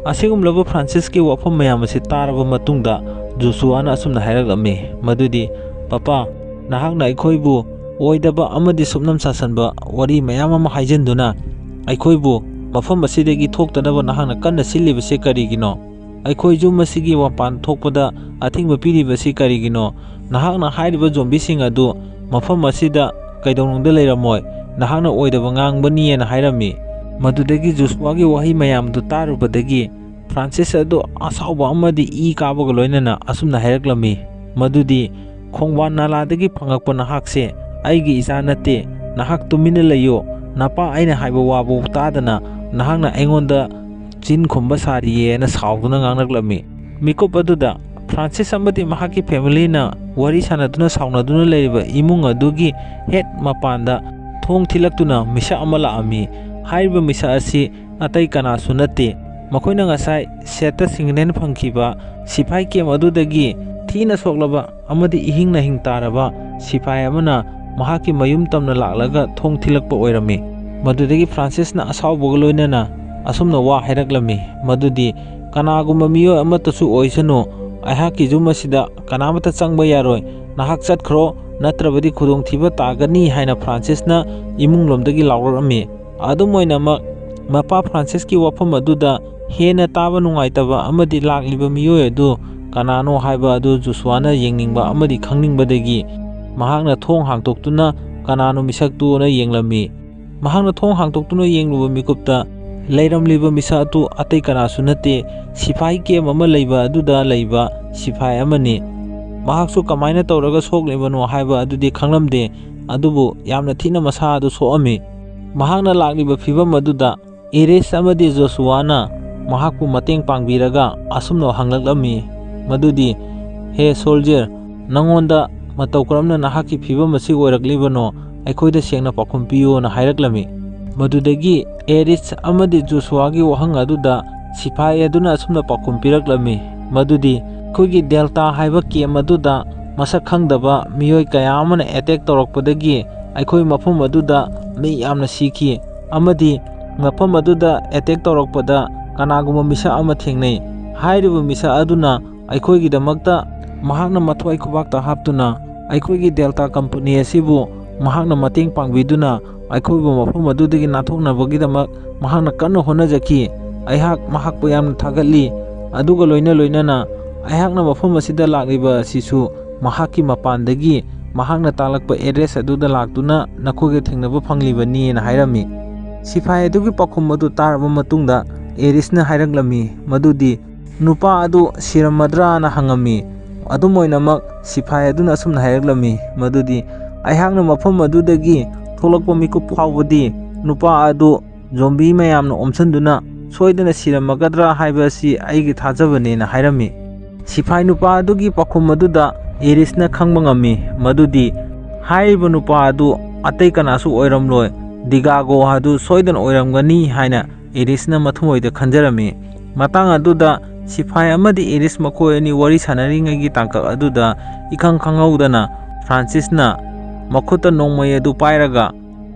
ꯑꯁꯤꯒꯨꯝꯂꯕ ꯐ꯭ꯔꯥꯟꯁꯤꯁꯀꯤ ꯋꯥꯐꯝ ꯃꯌꯥꯝ ꯑꯁꯤ ꯇꯥꯔꯕ ꯃꯇꯨꯡꯗ ꯖꯣꯁꯨꯋꯥꯅ ꯑꯁꯨꯝꯅ ꯍꯥꯏꯔꯛꯂꯝꯃꯤ, ꯃꯗꯨꯗꯤ, "ꯄꯄꯥ, ꯅꯍꯥꯛꯅ ꯑꯩꯈꯣꯏꯕꯨ ꯑꯣꯏꯗꯕ ꯑꯃꯗꯤ ꯁꯨꯞꯅꯝ ꯁꯥꯁꯟꯕ ꯋꯥꯔꯤ ꯃꯌꯥꯝ ꯑꯃ ꯍꯥꯏꯖꯤꯟꯗꯨꯅ ꯑꯩꯈꯣꯏꯕꯨ ꯃꯐꯝ ꯑꯁꯤꯗꯒꯤ ꯊꯣꯛꯇꯅꯕ ꯅꯍꯥꯛꯅ ꯀꯟꯅ ꯁꯤꯜꯂꯤꯕꯁꯤ ꯀꯔꯤꯒꯤꯅꯣ? ꯑꯩꯈꯣꯏ ꯌꯨꯝ ꯑꯁꯤꯒꯤ ꯃꯄꯥꯟ ꯊꯣꯛꯄꯗ ꯑꯊꯤꯡꯕ ꯄꯤꯔꯤꯕꯁꯤ ꯀꯔꯤꯒꯤꯅꯣ? ꯅꯍꯥꯛꯅ ꯍꯥꯏꯔꯤꯕ ꯖꯣꯝꯕꯤꯁꯤꯡ ꯑꯗꯨ ꯃꯐꯝ ꯑꯁꯤꯗ ꯀꯩꯗꯧꯅꯨꯡꯗ ꯂꯩꯔꯝꯃꯣꯏ꯫ ꯅꯍꯥꯛꯅ ꯑꯣꯏꯗꯕ ꯉꯥꯡꯕꯅꯤꯅ" ꯍꯥꯏꯔꯝꯃꯤ꯫ ꯃꯗꯨꯗꯒꯤ ꯖꯣꯁꯨꯋꯥꯒꯤ ꯋꯥꯍꯩ ꯃꯌꯥꯝꯗꯨ ꯇꯥꯔꯨꯕꯗꯒꯤ ꯐ꯭ꯔꯥꯟꯁꯤꯁ ꯑꯗꯨ ꯑꯁꯥꯎꯕ ꯑꯃꯗꯤ ꯏ ꯀꯥꯕꯒ ꯂꯣꯏꯅꯅ ꯑꯁꯨꯝꯅ ꯍꯥꯏꯔꯛꯂꯝꯃꯤ, ꯃꯗꯨꯗꯤ, "ꯈꯣꯡꯕꯥꯟ ꯅꯥꯂꯥꯗꯒꯤ ꯐꯪꯉꯛꯄ ꯅꯍꯥꯛꯁꯦ ꯑꯩꯒꯤ ꯏꯆꯥ ꯅꯠꯇꯦ꯫ ꯅꯍꯥꯛ ꯇꯨꯃꯤꯟꯅ ꯂꯩꯌꯨ꯫ ꯅꯄꯥ ꯑꯩꯅ ꯍꯥꯏꯕ ꯋꯥꯕꯨ ꯇꯥꯗꯅ ꯅꯍꯥꯛꯅ ꯑꯩꯉꯣꯟꯗ ꯆꯤꯟ ꯈꯨꯝꯕ ꯁꯥꯔꯤꯌꯦꯅ" ꯁꯥꯎꯗꯨꯅ ꯉꯥꯡꯂꯛꯂꯝꯃꯤ꯫ ꯃꯤꯀꯨꯞ ꯑꯗꯨꯗ ꯐ꯭ꯔꯥꯟꯁꯤꯁ ꯑꯃꯗꯤ ꯃꯍꯥꯛꯀꯤ ꯐꯦꯃꯤꯂꯤꯅ ꯋꯥꯔꯤ ꯁꯥꯟꯅꯗꯨꯅ ꯁꯥꯎꯅꯗꯨꯅ ꯂꯩꯔꯤꯕ ꯏꯃꯨꯡ ꯑꯗꯨꯒꯤ ꯍꯦꯛ ꯃꯄꯥꯟꯗ ꯊꯣꯡ ꯊꯤꯜꯂꯛꯇꯨꯅ ꯃꯤꯁꯛ ꯑꯃ ꯂꯥꯛꯑꯝꯃꯤ꯫ ꯍꯥꯏꯔꯤꯕ ꯃꯤꯁꯛ ꯑꯁꯤ ꯑꯇꯩ ꯀꯅꯥꯁꯨ ꯅꯠꯇꯦ, ꯃꯈꯣꯏꯅ ꯉꯁꯥꯏ ꯁꯦꯠꯇ ꯁꯤꯡꯅꯦꯟ ꯐꯪꯈꯤꯕ ꯁꯤꯐꯥꯏ ꯀꯦꯝ ꯑꯗꯨꯗꯒꯤ ꯊꯤꯅ ꯁꯣꯛꯂꯕ ꯑꯃꯗꯤ ꯏꯍꯤꯡ ꯅꯥꯍꯤꯡ ꯇꯥꯔꯕ ꯁꯤꯐꯥꯏ ꯑꯃꯅ ꯃꯍꯥꯛꯀꯤ ꯃꯌꯨꯝ ꯇꯝꯅ ꯂꯥꯛꯂꯒ ꯊꯣꯡ ꯊꯤꯜꯂꯛꯄ ꯑꯣꯏꯔꯝꯃꯤ꯫ ꯃꯗꯨꯗꯒꯤ ꯐ꯭ꯔꯥꯟꯁꯤꯁꯅ ꯑꯁꯥꯎꯕꯒ ꯂꯣꯏꯅꯅ ꯑꯁꯨꯝꯅ ꯋꯥ ꯍꯥꯏꯔꯛꯂꯝꯃꯤ, ꯃꯗꯨꯗꯤ, "ꯀꯅꯥꯒꯨꯝꯕ ꯃꯤꯑꯣꯏ ꯑꯃꯠꯇꯁꯨ ꯑꯣꯏꯁꯅꯨ, ꯑꯩꯍꯥꯛꯀꯤ ꯌꯨꯝ ꯑꯁꯤꯗ ꯀꯅꯥꯃꯠꯇ ꯆꯪꯕ ꯌꯥꯔꯣꯏ꯫ ꯅꯍꯥꯛ ꯆꯠꯈ꯭ꯔꯣ, ꯅꯠꯇ꯭ꯔꯕꯗꯤ ꯈꯨꯗꯣꯡꯊꯤꯕ ꯇꯥꯒꯅꯤ" ꯍꯥꯏꯅ ꯐ꯭ꯔꯥꯟꯁꯤꯁꯅ ꯏꯃꯨꯡꯂꯣꯝꯗꯒꯤ ꯂꯥꯎꯔꯛꯂꯝꯃꯤ꯫ ꯑꯗꯨꯝ ꯑꯣꯏꯅꯃꯛ, ꯃꯄꯥ ꯐ꯭ꯔꯥꯟꯁꯤꯁꯀꯤ ꯋꯥꯐꯝ ꯑꯗꯨꯗ ꯍꯦꯟꯅ ꯇꯥꯕ ꯅꯨꯡꯉꯥꯏꯇꯕ ꯑꯃꯗꯤ ꯂꯥꯛꯂꯤꯕ ꯃꯤꯑꯣꯏ ꯑꯗꯨ ꯀꯅꯥꯅꯣ ꯍꯥꯏꯕ ꯑꯗꯨ ꯖꯣꯁꯨꯋꯥꯅ ꯌꯦꯡꯅꯤꯡꯕ ꯑꯃꯗꯤ ꯈꯪꯅꯤꯡꯕꯗꯒꯤ ꯃꯍꯥꯛꯅ ꯊꯣꯡ ꯍꯥꯡꯗꯣꯛꯇꯨꯅ ꯀꯅꯥꯅꯣ ꯃꯤꯁꯛꯇꯨꯅ ꯌꯦꯡꯂꯝꯃꯤ꯫ ꯃꯍꯥꯛꯅ ꯊꯣꯡ ꯍꯥꯡꯗꯣꯛꯇꯨꯅ ꯌꯦꯡꯂꯨꯕ ꯃꯤꯀꯨꯞꯇ ꯂꯩꯔꯝꯂꯤꯕ ꯃꯤꯁꯛ ꯑꯗꯨ ꯑꯇꯩ ꯀꯅꯥꯁꯨ ꯅꯠꯇꯦ, ꯁꯤꯐꯥꯏ ꯀꯦꯝ ꯑꯃ ꯂꯩꯕ ꯑꯗꯨꯗ ꯂꯩꯕ ꯁꯤꯐꯥꯏ ꯑꯃꯅꯤ꯫ ꯃꯍꯥꯛꯁꯨ ꯀꯃꯥꯏꯅ ꯇꯧꯔꯒ ꯁꯣꯛꯂꯤꯕꯅꯣ ꯍꯥꯏꯕ ꯑꯗꯨꯗꯤ ꯈꯪꯂꯝꯗꯦ, ꯑꯗꯨꯕꯨ ꯌꯥꯝꯅ ꯊꯤꯅ ꯃꯁꯥ ꯑꯗꯨ ꯁꯣꯛꯑꯝꯃꯤ꯫ ꯃꯍꯥꯛꯅ ꯂꯥꯛꯂꯤꯕ ꯐꯤꯚꯝ ꯑꯗꯨꯗ ꯏꯔꯤꯁ ꯑꯃꯗꯤ ꯖꯣꯁꯨꯋꯥꯅ ꯃꯍꯥꯛꯄꯨ ꯃꯇꯦꯡ ꯄꯥꯡꯕꯤꯔꯒ ꯑꯁꯨꯝꯅ ꯍꯪꯂꯛꯂꯝꯃꯤ, ꯃꯗꯨꯗꯤ, "ꯍꯦ ꯁꯣꯜꯖꯔ, ꯅꯉꯣꯟꯗ ꯃꯇꯧ ꯀꯔꯝꯅ ꯅꯍꯥꯛꯀꯤ ꯐꯤꯚꯝ ꯑꯁꯤ ꯑꯣꯏꯔꯛꯂꯤꯕꯅꯣ? ꯑꯩꯈꯣꯏꯗ ꯁꯦꯡꯅ ꯄꯥꯎꯈꯨꯝ ꯄꯤꯌꯨꯅ" ꯍꯥꯏꯔꯛꯂꯝꯃꯤ꯫ ꯃꯗꯨꯗꯒꯤ ꯑꯦꯔꯤꯁ ꯑꯃꯗꯤ ꯖꯣꯁꯨꯋꯥꯒꯤ ꯋꯥꯍꯪ ꯑꯗꯨꯗ ꯁꯤꯐꯥꯏ ꯑꯗꯨꯅ ꯑꯁꯨꯝꯅ ꯄꯥꯎꯈꯨꯝ ꯄꯤꯔꯛꯂꯝꯃꯤ, ꯃꯗꯨꯗꯤ, "ꯑꯩꯈꯣꯏꯒꯤ ꯗꯦꯜꯇꯥ ꯍꯥꯏꯕ ꯀꯦꯝ ꯑꯗꯨꯗ ꯃꯁꯛ ꯈꯪꯗꯕ ꯃꯤꯑꯣꯏ ꯀꯌꯥ ꯑꯃꯅ ꯑꯦꯇꯦꯛ ꯇꯧꯔꯛꯄꯗꯒꯤ ꯑꯩꯈꯣꯏ ꯃꯐꯝ ꯑꯗꯨꯗ ꯃꯤ ꯌꯥꯝꯅ ꯁꯤꯈꯤ, ꯑꯃꯗꯤ ꯃꯐꯝ ꯑꯗꯨꯗ ꯑꯦꯇꯦꯛ ꯇꯧꯔꯛꯄꯗ ꯀꯅꯥꯒꯨꯝꯕ ꯃꯤꯁꯛ ꯑꯃ ꯊꯦꯡꯅꯩ꯫ ꯍꯥꯏꯔꯤꯕ ꯃꯤꯁꯛ ꯑꯗꯨꯅ ꯑꯩꯈꯣꯏꯒꯤꯗꯃꯛꯇ ꯃꯍꯥꯛꯅ ꯃꯊ꯭ꯋꯥꯏ ꯈꯨꯕꯥꯛꯇ ꯍꯥꯞꯇꯨꯅ ꯑꯩꯈꯣꯏꯒꯤ ꯗꯦꯜꯇꯥ ꯀꯝꯄꯅꯤ ꯑꯁꯤꯕꯨ ꯃꯍꯥꯛꯅ ꯃꯇꯦꯡ ꯄꯥꯡꯕꯤꯗꯨꯅ ꯑꯩꯈꯣꯏꯕꯨ ꯃꯐꯝ ꯑꯗꯨꯗꯒꯤ ꯅꯥꯟꯊꯣꯛꯅꯕꯒꯤꯗꯃꯛ ꯃꯍꯥꯛꯅ ꯀꯟꯅ ꯍꯣꯠꯅꯖꯈꯤ꯫ ꯑꯩꯍꯥꯛ ꯃꯍꯥꯛꯄꯨ ꯌꯥꯝꯅ ꯊꯥꯒꯠꯂꯤ꯫ ꯑꯗꯨꯒ ꯂꯣꯏꯅ ꯂꯣꯏꯅꯅ ꯑꯩꯍꯥꯛꯅ ꯃꯐꯝ ꯑꯁꯤꯗ ꯂꯥꯛꯂꯤꯕ ꯑꯁꯤꯁꯨ ꯃꯍꯥꯛꯀꯤ ꯃꯄꯥꯟꯗꯒꯤ ꯃꯍꯥꯛꯅ ꯇꯥꯛꯂꯛꯄ ꯑꯦꯗ꯭ꯔꯦꯁ ꯑꯗꯨꯗ ꯂꯥꯛꯇꯨꯅ ꯅꯈꯣꯏꯒ ꯊꯦꯡꯅꯕ ꯐꯪꯂꯤꯕꯅꯤꯅ ꯍꯥꯏꯔꯝꯃꯤ꯫ ꯁꯤꯐꯥꯏ ꯑꯗꯨꯒꯤ ꯄꯥꯎꯈꯨꯝ ꯑꯗꯨ ꯇꯥꯔꯕ ꯃꯇꯨꯡꯗ ꯑꯦꯔꯤꯁꯅ ꯍꯥꯏꯔꯛꯂꯝꯃꯤ ꯃꯗꯨꯗꯤ ꯅꯨꯄꯥ ꯑꯗꯨ ꯁꯤꯔꯝꯃꯗ꯭ꯔꯥꯅ ꯍꯪꯉꯝꯃꯤ꯫ ꯑꯗꯨꯝ ꯑꯣꯏꯅꯃꯛ ꯁꯤꯐꯥꯏ ꯑꯗꯨꯅ ꯑꯁꯨꯝꯅ ꯍꯥꯏꯔꯛꯂꯝꯃꯤ ꯃꯗꯨꯗꯤ ꯑꯩꯍꯥꯛꯅ ꯃꯐꯝ ꯑꯗꯨꯗꯒꯤ ꯊꯣꯛꯂꯛꯄ ꯃꯤꯀꯨꯞ ꯐꯥꯎꯕꯗꯤ ꯅꯨꯄꯥ ꯑꯗꯨ ꯖꯣꯝꯕꯤ ꯃꯌꯥꯝꯅ ꯑꯣꯝꯁꯤꯟꯗꯨꯅ ꯁꯣꯏꯗꯅ ꯁꯤꯔꯝꯃꯒꯗ꯭ꯔꯥ ꯍꯥꯏꯕ ꯑꯁꯤ ꯑꯩꯒꯤ ꯊꯥꯖꯕꯅꯦꯅ ꯍꯥꯏꯔꯝꯃꯤ꯫ ꯁꯤꯐꯥꯏ ꯅꯨꯄꯥ ꯑꯗꯨꯒꯤ ꯄꯥꯎꯈꯨꯝ ꯑꯗꯨꯗ ꯑꯦꯔꯤꯁꯅ ꯈꯪꯕ ꯉꯝꯃꯤ ꯃꯗꯨꯗꯤ ꯍꯥꯏꯔꯤꯕ ꯅꯨꯄꯥ ꯑꯗꯨ ꯑꯇꯩ ꯀꯅꯥꯁꯨ ꯑꯣꯏꯔꯝꯂꯣꯏ, ꯗꯤꯒꯥꯒꯣ ꯑꯗꯨ ꯁꯣꯏꯗꯅ ꯑꯣꯏꯔꯝꯒꯅꯤ ꯍꯥꯏꯅ ꯑꯦꯔꯤꯁꯅ ꯃꯊꯃꯣꯏꯗ ꯈꯟꯖꯔꯝꯃꯤ꯫ ꯃꯇꯥꯡ ꯑꯗꯨꯗ ꯁꯤꯐꯥꯏ ꯑꯃꯗꯤ ꯑꯦꯔꯤꯁ ꯃꯈꯣꯏ ꯑꯅꯤ ꯋꯥꯔꯤ ꯁꯥꯟꯅꯔꯤꯉꯩꯒꯤ ꯇꯥꯡꯀꯛ ꯑꯗꯨꯗ ꯏꯈꯪ ꯈꯪꯍꯧꯗꯅ ꯐ꯭ꯔꯥꯟꯁꯤꯁꯅ ꯃꯈꯨꯠꯇ ꯅꯣꯡꯃꯩ ꯑꯗꯨ ꯄꯥꯏꯔꯒ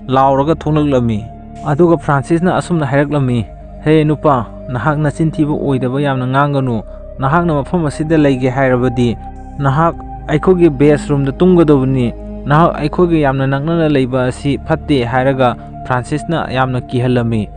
ꯂꯥꯎꯔꯒ ꯊꯣꯛꯂꯛꯂꯝꯃꯤ꯫ ꯑꯗꯨꯒ ꯐ꯭ꯔꯥꯟꯁꯤꯁꯅ ꯑꯁꯨꯝꯅ ꯍꯥꯏꯔꯛꯂꯝꯃꯤ, "ꯍꯦ ꯅꯨꯄꯥ, ꯅꯍꯥꯛ ꯅꯆꯤꯟ ꯊꯤꯕ ꯑꯣꯏꯗꯕ ꯌꯥꯝꯅ ꯉꯥꯡꯒꯅꯨ꯫ ꯅꯍꯥꯛꯅ ꯃꯐꯝ ꯑꯁꯤꯗ ꯂꯩꯒꯦ ꯍꯥꯏꯔꯕꯗꯤ ꯅꯍꯥꯛ ꯑꯩꯈꯣꯏꯒꯤ ꯕꯦꯁ ꯔꯨꯝꯗ ꯇꯨꯝꯒꯗꯕꯅꯤ꯫ ꯅꯍꯥꯛ ꯑꯩꯈꯣꯏꯒ ꯌꯥꯝꯅ ꯅꯛꯅꯅ ꯂꯩꯕ ꯑꯁꯤ ꯐꯠꯇꯦ" ꯍꯥꯏꯔꯒ ꯐ꯭ꯔꯥꯟꯁꯤꯁꯅ ꯌꯥꯝꯅ ꯀꯤꯍꯜꯂꯝꯃꯤ꯫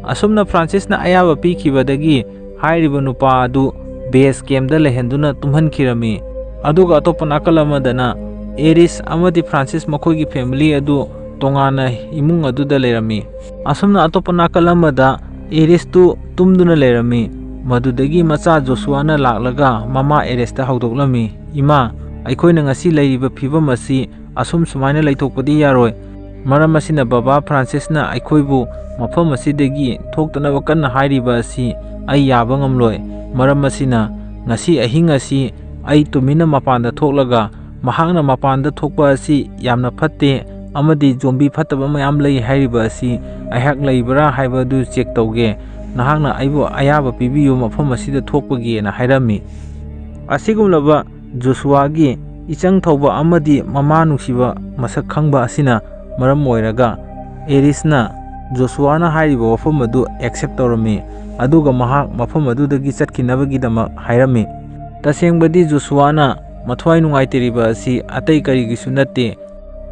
ꯑꯁꯨꯝꯅ ꯐ꯭ꯔꯥꯟꯁꯤꯁꯅ ꯑꯌꯥꯕ ꯄꯤꯈꯤꯕꯗꯒꯤ ꯍꯥꯏꯔꯤꯕ ꯅꯨꯄꯥ ꯑꯗꯨ ꯕꯦꯁ ꯀꯦꯝꯗ ꯂꯩꯍꯟꯗꯨꯅ ꯇꯨꯝꯍꯟꯈꯤꯔꯝꯃꯤ꯫ ꯑꯗꯨꯒ ꯑꯇꯣꯞꯄ ꯅꯥꯀꯜ ꯑꯃꯗꯅ ꯑꯦꯔꯤꯁ ꯑꯃꯗꯤ ꯐ꯭ꯔꯥꯟꯁꯤꯁ ꯃꯈꯣꯏꯒꯤ ꯐꯦꯃꯤꯂꯤ ꯑꯗꯨ ꯇꯣꯉꯥꯟꯅ ꯏꯃꯨꯡ ꯑꯗꯨꯗ ꯂꯩꯔꯝꯃꯤ꯫ ꯑꯁꯨꯝꯅ ꯑꯇꯣꯞꯄ ꯅꯥꯀꯜ ꯑꯃꯗ ꯑꯦꯔꯤꯁꯇꯨ ꯇꯨꯝꯗꯨꯅ ꯂꯩꯔꯝꯃꯤ꯫ ꯃꯗꯨꯗꯒꯤ ꯃꯆꯥ ꯖꯣꯁꯨꯋꯥꯅ ꯂꯥꯛꯂꯒ ꯃꯃꯥ ꯑꯦꯔꯤꯁꯇ ꯍꯧꯗꯣꯛꯂꯝꯃꯤ, "ꯏꯃꯥ, ꯑꯩꯈꯣꯏꯅ ꯉꯁꯤ ꯂꯩꯔꯤꯕ ꯐꯤꯕꯝ ꯑꯁꯤ ꯑꯁꯨꯝ ꯁꯨꯃꯥꯏꯅ ꯂꯩꯊꯣꯛꯄꯗꯤ ꯌꯥꯔꯣꯏ꯫ ꯃꯔꯝ ꯑꯁꯤꯅ ꯕꯕꯥ ꯐ꯭ꯔꯥꯟꯁꯤꯁꯅ ꯑꯩꯈꯣꯏꯕꯨ ꯃꯐꯝ ꯑꯁꯤꯗꯒꯤ ꯊꯣꯛꯇꯅꯕ ꯀꯟꯅ ꯍꯥꯏꯔꯤꯕ ꯑꯁꯤ ꯑꯩ ꯌꯥꯕ ꯉꯝꯂꯣꯏ꯫ ꯃꯔꯝ ꯑꯁꯤꯅ ꯉꯁꯤ ꯑꯍꯤꯡ ꯑꯁꯤ ꯑꯩ ꯇꯨꯃꯤꯟꯅ ꯃꯄꯥꯟꯗ ꯊꯣꯛꯂꯒ ꯃꯍꯥꯛꯅ ꯃꯄꯥꯟꯗ ꯊꯣꯛꯄ ꯑꯁꯤ ꯌꯥꯝꯅ ꯐꯠꯇꯦ ꯑꯃꯗꯤ ꯖꯣꯝꯕꯤ ꯐꯠꯇꯕ ꯃꯌꯥꯝ ꯂꯩ ꯍꯥꯏꯔꯤꯕ ꯑꯁꯤ ꯑꯩꯍꯥꯛ ꯂꯩꯕ꯭ꯔꯥ ꯍꯥꯏꯕꯗꯨ ꯆꯦꯛ ꯇꯧꯒꯦ꯫ ꯅꯍꯥꯛꯅ ꯑꯩꯕꯨ ꯑꯌꯥꯕ ꯄꯤꯕꯤꯌꯨ ꯃꯐꯝ ꯑꯁꯤꯗ ꯊꯣꯛꯄꯒꯤꯅ" ꯍꯥꯏꯔꯝꯃꯤ꯫ ꯑꯁꯤꯒꯨꯝꯂꯕ ꯖꯣꯁꯨꯋꯥꯒꯤ ꯏꯆꯪ ꯊꯧꯕ ꯑꯃꯗꯤ ꯃꯃꯥ ꯅꯨꯡꯁꯤꯕ ꯃꯁꯛ ꯈꯪꯕ ꯑꯁꯤꯅ ꯃꯔꯝ ꯑꯣꯏꯔꯒ ꯑꯦꯔꯤꯁꯅ ꯖꯣꯁꯨꯋꯥꯅ ꯍꯥꯏꯔꯤꯕ ꯋꯥꯐꯝ ꯑꯗꯨ ꯑꯦꯛꯁꯦꯞ ꯇꯧꯔꯝꯃꯤ, ꯑꯗꯨꯒ ꯃꯍꯥꯛ ꯃꯐꯝ ꯑꯗꯨꯗꯒꯤ ꯆꯠꯈꯤꯅꯕꯒꯤꯗꯃꯛ ꯍꯥꯏꯔꯝꯃꯤ꯫ ꯇꯁꯦꯡꯕꯗꯤ ꯖꯣꯁꯨꯋꯥꯅ ꯃꯊ꯭ꯋꯥꯏ ꯅꯨꯡꯉꯥꯏꯇꯔꯤꯕ ꯑꯁꯤ ꯑꯇꯩ ꯀꯔꯤꯒꯤꯁꯨ ꯅꯠꯇꯦ,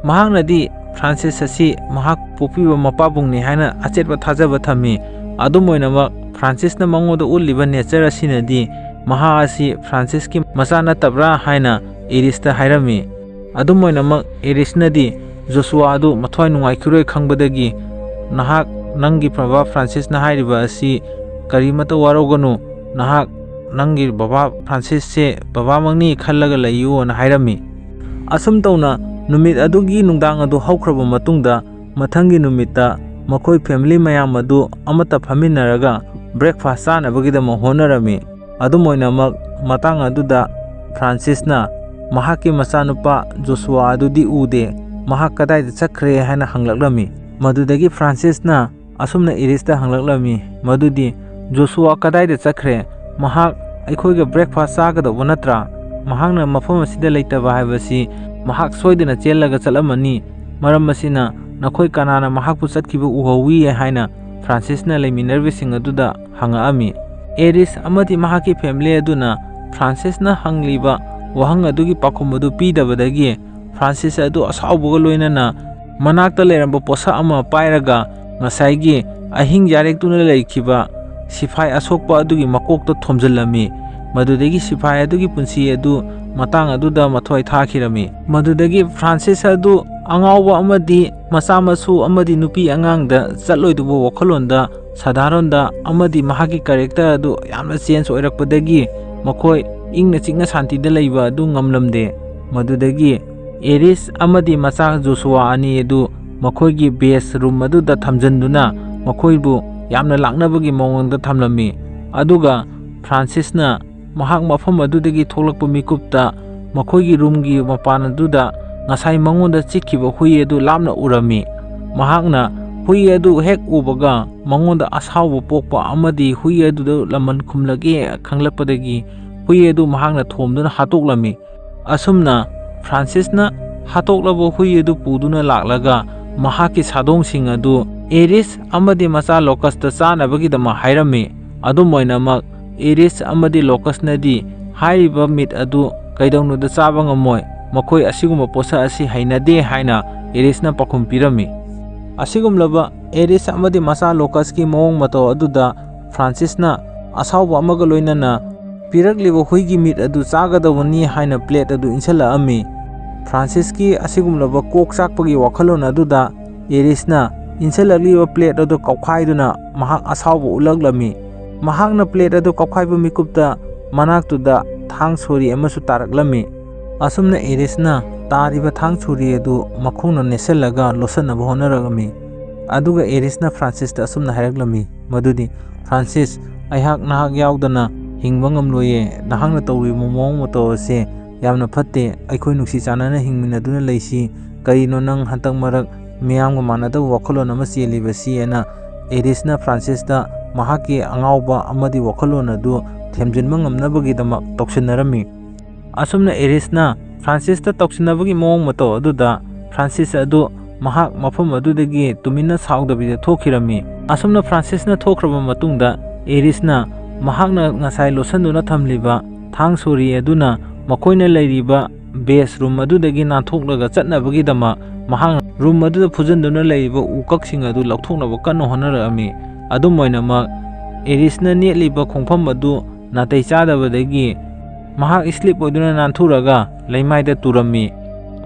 ꯃꯍꯥꯛꯅꯗꯤ ꯐ꯭ꯔꯥꯟꯁꯤꯁ ꯑꯁꯤ ꯃꯍꯥꯛ ꯄꯣꯛꯄꯤꯕ ꯃꯄꯥꯕꯨꯡꯅꯤ ꯍꯥꯏꯅ ꯑꯆꯦꯠꯄ ꯊꯥꯖꯕ ꯊꯝꯃꯤ꯫ ꯑꯗꯨꯝ ꯑꯣꯏꯅꯃꯛ, ꯐ꯭ꯔꯥꯟꯁꯤꯁꯅ ꯃꯉꯣꯟꯗ ꯎꯠꯂꯤꯕ ꯅꯦꯆꯔ ꯑꯁꯤꯅꯗꯤ ꯃꯍꯥꯛ ꯑꯁꯤ ꯐ꯭ꯔꯥꯟꯁꯤꯁꯀꯤ ꯃꯆꯥ ꯅꯠꯇꯕ꯭ꯔꯥ ꯍꯥꯏꯅ ꯏꯔꯤꯁꯇ ꯍꯥꯏꯔꯝꯃꯤ꯫ ꯑꯗꯨꯝ ꯑꯣꯏꯅꯃꯛ, ꯏꯔꯤꯁꯅꯗꯤ ꯖꯣꯁꯨꯋꯥ ꯑꯗꯨ ꯃꯊ꯭ꯋꯥꯏ ꯅꯨꯡꯉꯥꯏꯈꯤꯔꯣꯏ ꯈꯪꯕꯗꯒꯤ, "ꯅꯍꯥꯛ, ꯅꯪꯒꯤ ꯕꯕꯥ ꯐ꯭ꯔꯥꯟꯁꯤꯁꯅ ꯍꯥꯏꯔꯤꯕ ꯑꯁꯤ ꯀꯔꯤꯃꯠꯇ ꯋꯥꯔꯧꯒꯅꯨ, ꯅꯍꯥꯛ ꯅꯪꯒꯤ ꯕꯕꯥ ꯐ꯭ꯔꯥꯟꯁꯤꯁꯁꯦ ꯕꯕꯥꯃꯛꯅꯤ ꯈꯜꯂꯒ ꯂꯩꯌꯨꯅ" ꯍꯥꯏꯔꯝꯃꯤ꯫ ꯑꯁꯨꯝ ꯇꯧꯅ ꯅꯨꯃꯤꯠ ꯑꯗꯨꯒꯤ ꯅꯨꯡꯗꯥꯡ ꯑꯗꯨ ꯍꯧꯈ꯭ꯔꯕ ꯃꯇꯨꯡꯗ, ꯃꯊꯪꯒꯤ ꯅꯨꯃꯤꯠꯇ ꯃꯈꯣꯏ ꯐꯦꯃꯤꯂꯤ ꯃꯌꯥꯝ ꯑꯗꯨ ꯑꯃꯠꯇ ꯐꯝꯃꯤꯟꯅꯔꯒ ꯕ꯭ꯔꯦꯛꯐꯥꯁ ꯆꯥꯅꯕꯒꯤꯗꯃꯛ ꯍꯣꯠꯅꯔꯝꯃꯤ꯫ ꯑꯗꯨꯝ ꯑꯣꯏꯅꯃꯛ, ꯃꯇꯥꯡ ꯑꯗꯨꯗ ꯐ꯭ꯔꯥꯟꯁꯤꯁꯅ ꯃꯍꯥꯛꯀꯤ ꯃꯆꯥꯅꯨꯄꯥ ꯖꯣꯁꯨꯋꯥ ꯑꯗꯨꯗꯤ ꯎꯗꯦ, ꯃꯍꯥꯛ ꯀꯗꯥꯏꯗ ꯆꯠꯈ꯭ꯔꯦ ꯍꯥꯏꯅ ꯍꯪꯂꯛꯂꯝꯃꯤ꯫ ꯃꯗꯨꯗꯒꯤ ꯐ꯭ꯔꯥꯟꯁꯤꯁꯅ ꯑꯁꯨꯝꯅ ꯏꯔꯤꯁꯇ ꯍꯪꯂꯛꯂꯝꯃꯤ ꯃꯗꯨꯗꯤ, "ꯖꯣꯁꯨꯋꯥ ꯀꯗꯥꯏꯗ ꯆꯠꯈ꯭ꯔꯦ? ꯃꯍꯥꯛ ꯑꯩꯈꯣꯏꯒ ꯕ꯭ꯔꯦꯛꯐꯥꯁ ꯆꯥꯒꯗꯧꯕ ꯅꯠꯇ꯭ꯔꯥ? ꯃꯍꯥꯛꯅ ꯃꯐꯝ ꯑꯁꯤꯗ ꯂꯩꯇꯕ ꯍꯥꯏꯕꯁꯤ ꯃꯍꯥꯛ ꯁꯣꯏꯗꯅ ꯆꯦꯜꯂꯒ ꯆꯠꯂꯝꯃꯅꯤ꯫ ꯃꯔꯝ ꯑꯁꯤꯅ ꯅꯈꯣꯏ ꯀꯅꯥꯅ ꯃꯍꯥꯛꯄꯨ ꯆꯠꯈꯤꯕ ꯎꯍꯧꯋꯤ?" ꯍꯥꯏꯅ ꯐ꯭ꯔꯥꯟꯁꯤꯁꯅ ꯂꯩꯃꯤꯟꯅꯔꯤꯕꯁꯤꯡ ꯑꯗꯨꯗ ꯍꯪꯉꯛꯑꯝꯃꯤ꯫ ꯑꯦꯔꯤꯁ ꯑꯃꯗꯤ ꯃꯍꯥꯛꯀꯤ ꯐꯦꯃꯤꯂꯤ ꯑꯗꯨꯅ ꯐ꯭ꯔꯥꯟꯁꯤꯁꯅ ꯍꯪꯂꯤꯕ ꯋꯥꯍꯪ ꯑꯗꯨꯒꯤ ꯄꯥꯎꯈꯨꯝ ꯑꯗꯨ ꯄꯤꯗꯕꯗꯒꯤ, ꯐ꯭ꯔꯥꯟꯁꯤꯁ ꯑꯗꯨ ꯑꯁꯥꯎꯕꯒ ꯂꯣꯏꯅꯅ ꯃꯅꯥꯛꯇ ꯂꯩꯔꯝꯕ ꯄꯣꯠꯁꯛ ꯑꯃ ꯄꯥꯏꯔꯒ ꯉꯁꯥꯏꯒꯤ ꯑꯍꯤꯡ ꯌꯥꯔꯦꯛꯇꯨꯅ ꯂꯩꯈꯤꯕ ꯁꯤꯐꯥꯏ ꯑꯁꯣꯛꯄ ꯑꯗꯨꯒꯤ ꯃꯀꯣꯛꯇ ꯊꯣꯝꯖꯤꯜꯂꯝꯃꯤ꯫ ꯃꯗꯨꯗꯒꯤ ꯁꯤꯐꯥꯏ ꯑꯗꯨꯒꯤ ꯄꯨꯟꯁꯤ ꯑꯗꯨ ꯃꯇꯥꯡ ꯑꯗꯨꯗ ꯃꯊ꯭ꯋꯥꯏ ꯊꯥꯈꯤꯔꯝꯃꯤ꯫ ꯃꯗꯨꯗꯒꯤ ꯐ꯭ꯔꯥꯟꯁꯤꯁ ꯑꯗꯨ ꯑꯉꯥꯎꯕ ꯑꯃꯗꯤ ꯃꯆꯥ ꯃꯁꯨ ꯑꯃꯗꯤ ꯅꯨꯄꯤ ꯑꯉꯥꯡꯗ ꯆꯠꯂꯣꯏꯗꯧꯕ ꯋꯥꯈꯜꯂꯣꯟꯗ, ꯁꯥꯙꯥꯔꯣꯟꯗ ꯑꯃꯗꯤ ꯃꯍꯥꯛꯀꯤ ꯀꯦꯔꯦꯛꯇꯔ ꯑꯗꯨ ꯌꯥꯝꯅ ꯆꯦꯟꯖ ꯑꯣꯏꯔꯛꯄꯗꯒꯤ ꯃꯈꯣꯏ ꯏꯪꯅ ꯆꯤꯛꯅ ꯁꯥꯟꯇꯤꯗ ꯂꯩꯕ ꯑꯗꯨ ꯉꯝꯂꯝꯗꯦ꯫ ꯃꯗꯨꯗꯒꯤ ꯑꯦꯔꯤꯁ ꯑꯃꯗꯤ ꯃꯆꯥ ꯖꯣꯁꯨꯋꯥ ꯑꯅꯤ ꯑꯗꯨ ꯃꯈꯣꯏꯒꯤ ꯕꯦꯁ ꯔꯨꯝ ꯑꯗꯨꯗ ꯊꯝꯖꯤꯟꯗꯨꯅ ꯃꯈꯣꯏꯕꯨ ꯌꯥꯝꯅ ꯂꯥꯛꯅꯕꯒꯤ ꯃꯑꯣꯡꯗ ꯊꯝꯂꯝꯃꯤ꯫ ꯑꯗꯨꯒ ꯐ꯭ꯔꯥꯟꯁꯤꯁꯅ ꯃꯍꯥꯛ ꯃꯐꯝ ꯑꯗꯨꯗꯒꯤ ꯊꯣꯛꯂꯛꯄ ꯃꯤꯀꯨꯞꯇ ꯃꯈꯣꯏꯒꯤ ꯔꯨꯝꯒꯤ ꯃꯄꯥꯟ ꯑꯗꯨꯗ ꯉꯁꯥꯏ ꯃꯉꯣꯟꯗ ꯆꯤꯛꯈꯤꯕ ꯍꯨꯏ ꯑꯗꯨ ꯂꯥꯞꯅ ꯎꯔꯝꯃꯤ꯫ ꯃꯍꯥꯛꯅ ꯍꯨꯏ ꯑꯗꯨ ꯍꯦꯛ ꯎꯕꯒ ꯃꯉꯣꯟꯗ ꯑꯁꯥꯎꯕ ꯄꯣꯛꯄ ꯑꯃꯗꯤ ꯍꯨꯏ ꯑꯗꯨꯗ ꯂꯃꯟ ꯈꯨꯝꯂꯒꯦ ꯈꯪꯂꯛꯄꯗꯒꯤ ꯍꯨꯏ ꯑꯗꯨ ꯃꯍꯥꯛꯅ ꯊꯣꯝꯗꯨꯅ ꯍꯥꯠꯇꯣꯛꯂꯝꯃꯤ꯫ ꯑꯁꯨꯝꯅ ꯐ꯭ꯔꯥꯟꯁꯤꯁꯅ ꯍꯥꯠꯇꯣꯛꯂꯕ ꯍꯨꯏ ꯑꯗꯨ ꯄꯨꯗꯨꯅ ꯂꯥꯛꯂꯒ ꯃꯍꯥꯛꯀꯤ ꯁꯥꯗꯣꯡꯁꯤꯡ ꯑꯗꯨ ꯑꯦꯔꯤꯁ ꯑꯃꯗꯤ ꯃꯆꯥ ꯂꯣꯀꯁꯇ ꯆꯥꯅꯕꯒꯤꯗꯃꯛ ꯍꯥꯏꯔꯝꯃꯤ꯫ ꯑꯗꯨꯝ ꯑꯣꯏꯅꯃꯛ, ꯑꯦꯔꯤꯁ ꯑꯃꯗꯤ ꯂꯣꯀꯁꯅꯗꯤ ꯍꯥꯏꯔꯤꯕ ꯃꯤꯠ ꯑꯗꯨ ꯀꯩꯗꯧꯅꯨꯡꯗ ꯆꯥꯕ ꯉꯝꯃꯣꯏ, ꯃꯈꯣꯏ ꯑꯁꯤꯒꯨꯝꯕ ꯄꯣꯠꯁꯛ ꯑꯁꯤ ꯍꯩꯅꯗꯦ ꯍꯥꯏꯅ ꯑꯦꯔꯤꯁꯅ ꯄꯥꯎꯈꯨꯝ ꯄꯤꯔꯝꯃꯤ꯫ ꯑꯁꯤꯒꯨꯝꯂꯕ ꯑꯦꯔꯤꯁ ꯑꯃꯗꯤ ꯃꯆꯥ ꯂꯣꯀꯁꯀꯤ ꯃꯑꯣꯡ ꯃꯇꯧ ꯑꯗꯨꯗ ꯐ꯭ꯔꯥꯟꯁꯤꯁꯅ ꯑꯁꯥꯎꯕ ꯑꯃꯒ ꯂꯣꯏꯅꯅ ꯄꯤꯔꯛꯂꯤꯕ ꯍꯨꯏꯒꯤ ꯃꯤꯠ ꯑꯗꯨ ꯆꯥꯒꯗꯧꯕꯅꯤ ꯍꯥꯏꯅ ꯄ꯭ꯂꯦꯠ ꯑꯗꯨ ꯏꯟꯁꯤꯜꯂꯛꯑꯝꯃꯤ꯫ ꯐ꯭ꯔꯥꯟꯁꯤꯁꯀꯤ ꯑꯁꯤꯒꯨꯝꯂꯕ ꯀꯣꯛ ꯆꯥꯛꯄꯒꯤ ꯋꯥꯈꯜꯂꯣꯟ ꯑꯗꯨꯗ ꯑꯦꯔꯤꯁꯅ ꯏꯟꯁꯤꯜꯂꯛꯂꯤꯕ ꯄ꯭ꯂꯦꯠ ꯑꯗꯨ ꯀꯥꯎꯈꯥꯏꯗꯨꯅ ꯃꯍꯥꯛ ꯑꯁꯥꯎꯕ ꯎꯠꯂꯛꯂꯝꯃꯤ꯫ ꯃꯍꯥꯛꯅ ꯄ꯭ꯂꯦꯠ ꯑꯗꯨ ꯀꯥꯎꯈꯥꯏꯕ ꯃꯤꯀꯨꯞꯇ ꯃꯅꯥꯛꯇꯨꯗ ꯊꯥꯡ ꯁꯣꯔꯤ ꯑꯃꯁꯨ ꯇꯥꯔꯛꯂꯝꯃꯤ꯫ ꯑꯁꯨꯝꯅ ꯑꯦꯔꯤꯁꯅ ꯇꯥꯔꯤꯕ ꯊꯥꯡ ꯁꯣꯔꯤ ꯑꯗꯨ ꯃꯈꯣꯡꯅ ꯅꯦꯠꯁꯤꯜꯂꯒ ꯂꯣꯠꯁꯤꯟꯅꯕ ꯍꯣꯠꯅꯔꯛꯂꯝꯃꯤ꯫ ꯑꯗꯨꯒ ꯑꯦꯔꯤꯁꯅ ꯐ꯭ꯔꯥꯟꯁꯤꯁꯇ ꯑꯁꯨꯝꯅ ꯍꯥꯏꯔꯛꯂꯝꯃꯤ, ꯃꯗꯨꯗꯤ, "ꯐ꯭ꯔꯥꯟꯁꯤꯁ, ꯑꯩꯍꯥꯛ ꯅꯍꯥꯛ ꯌꯥꯎꯗꯅ ꯍꯤꯡꯕ ꯉꯝꯂꯣꯏꯌꯦ꯫ ꯅꯍꯥꯛꯅ ꯇꯧꯔꯤꯕ ꯃꯑꯣꯡ ꯃꯇꯧ ꯑꯁꯤ ꯌꯥꯝꯅ ꯐꯠꯇꯦ꯫ ꯑꯩꯈꯣꯏ ꯅꯨꯡꯁꯤ ꯆꯥꯟꯅꯅ ꯍꯤꯡꯃꯤꯟꯅꯗꯨꯅ ꯂꯩꯁꯤ꯫ ꯀꯔꯤꯅꯣ ꯅꯪ ꯍꯟꯗꯛ ꯃꯔꯛ ꯃꯤꯌꯥꯝꯒ ꯃꯥꯟꯅꯗꯕ ꯋꯥꯈꯜꯂꯣꯟ ꯑꯃ ꯆꯦꯜꯂꯤꯕꯁꯤ?" ꯍꯥꯏꯅ ꯑꯦꯔꯤꯁꯅ ꯐ꯭ꯔꯥꯟꯁꯤꯁꯇ ꯃꯍꯥꯛꯀꯤ ꯑꯉꯥꯎꯕ ꯑꯃꯗꯤ ꯋꯥꯈꯜꯂꯣꯟ ꯑꯗꯨ ꯊꯦꯝꯖꯤꯟꯕ ꯉꯝꯅꯕꯒꯤꯗꯃꯛ ꯇꯧꯁꯤꯟꯅꯔꯝꯃꯤ꯫ ꯑꯁꯨꯝꯅ ꯑꯦꯔꯤꯁꯅ ꯐ꯭ꯔꯥꯟꯁꯤꯁꯇ ꯇꯧꯁꯤꯟꯅꯕꯒꯤ ꯃꯑꯣꯡ ꯃꯇꯧ ꯑꯗꯨꯗ ꯐ꯭ꯔꯥꯟꯁꯤꯁ ꯑꯗꯨ ꯃꯍꯥꯛ ꯃꯐꯝ ꯑꯗꯨꯗꯒꯤ ꯇꯨꯃꯤꯟꯅ ꯁꯥꯎꯗꯕꯤꯗ ꯊꯣꯛꯈꯤꯔꯝꯃꯤ꯫ ꯑꯁꯨꯝꯅ ꯐ꯭ꯔꯥꯟꯁꯤꯁꯅ ꯊꯣꯛꯈ꯭ꯔꯕ ꯃꯇꯨꯡꯗ, ꯑꯦꯔꯤꯁꯅ ꯃꯍꯥꯛꯅ ꯉꯁꯥꯏ ꯂꯣꯠꯁꯤꯟꯗꯨꯅ ꯊꯝꯂꯤꯕ ꯊꯥꯡ ꯁꯣꯔꯤ ꯑꯗꯨꯅ ꯃꯈꯣꯏꯅ ꯂꯩꯔꯤꯕ ꯕꯦꯁ ꯔꯨꯝ ꯑꯗꯨꯗꯒꯤ ꯅꯥꯟꯊꯣꯛꯂꯒ ꯆꯠꯅꯕꯒꯤꯗꯃꯛ ꯃꯍꯥꯛꯅ ꯔꯨꯝ ꯑꯗꯨꯗ ꯐꯨꯖꯤꯟꯗꯨꯅ ꯂꯩꯔꯤꯕ ꯎꯀꯛꯁꯤꯡ ꯑꯗꯨ ꯂꯧꯊꯣꯛꯅꯕ ꯀꯟꯅ ꯍꯣꯠꯅꯔꯛꯑꯝꯃꯤ꯫ ꯑꯗꯨꯝ ꯑꯣꯏꯅꯃꯛ, ꯑꯦꯔꯤꯁꯅ ꯅꯦꯠꯂꯤꯕ ꯈꯣꯡꯐꯝ ꯑꯗꯨ ꯅꯥꯇꯩ ꯆꯥꯗꯕꯗꯒꯤ ꯃꯍꯥꯛ ꯁ꯭ꯂꯤꯞ ꯑꯣꯏꯗꯨꯅ ꯅꯥꯟꯊꯨꯔꯒ ꯂꯩꯃꯥꯏꯗ ꯇꯨꯔꯝꯃꯤ꯫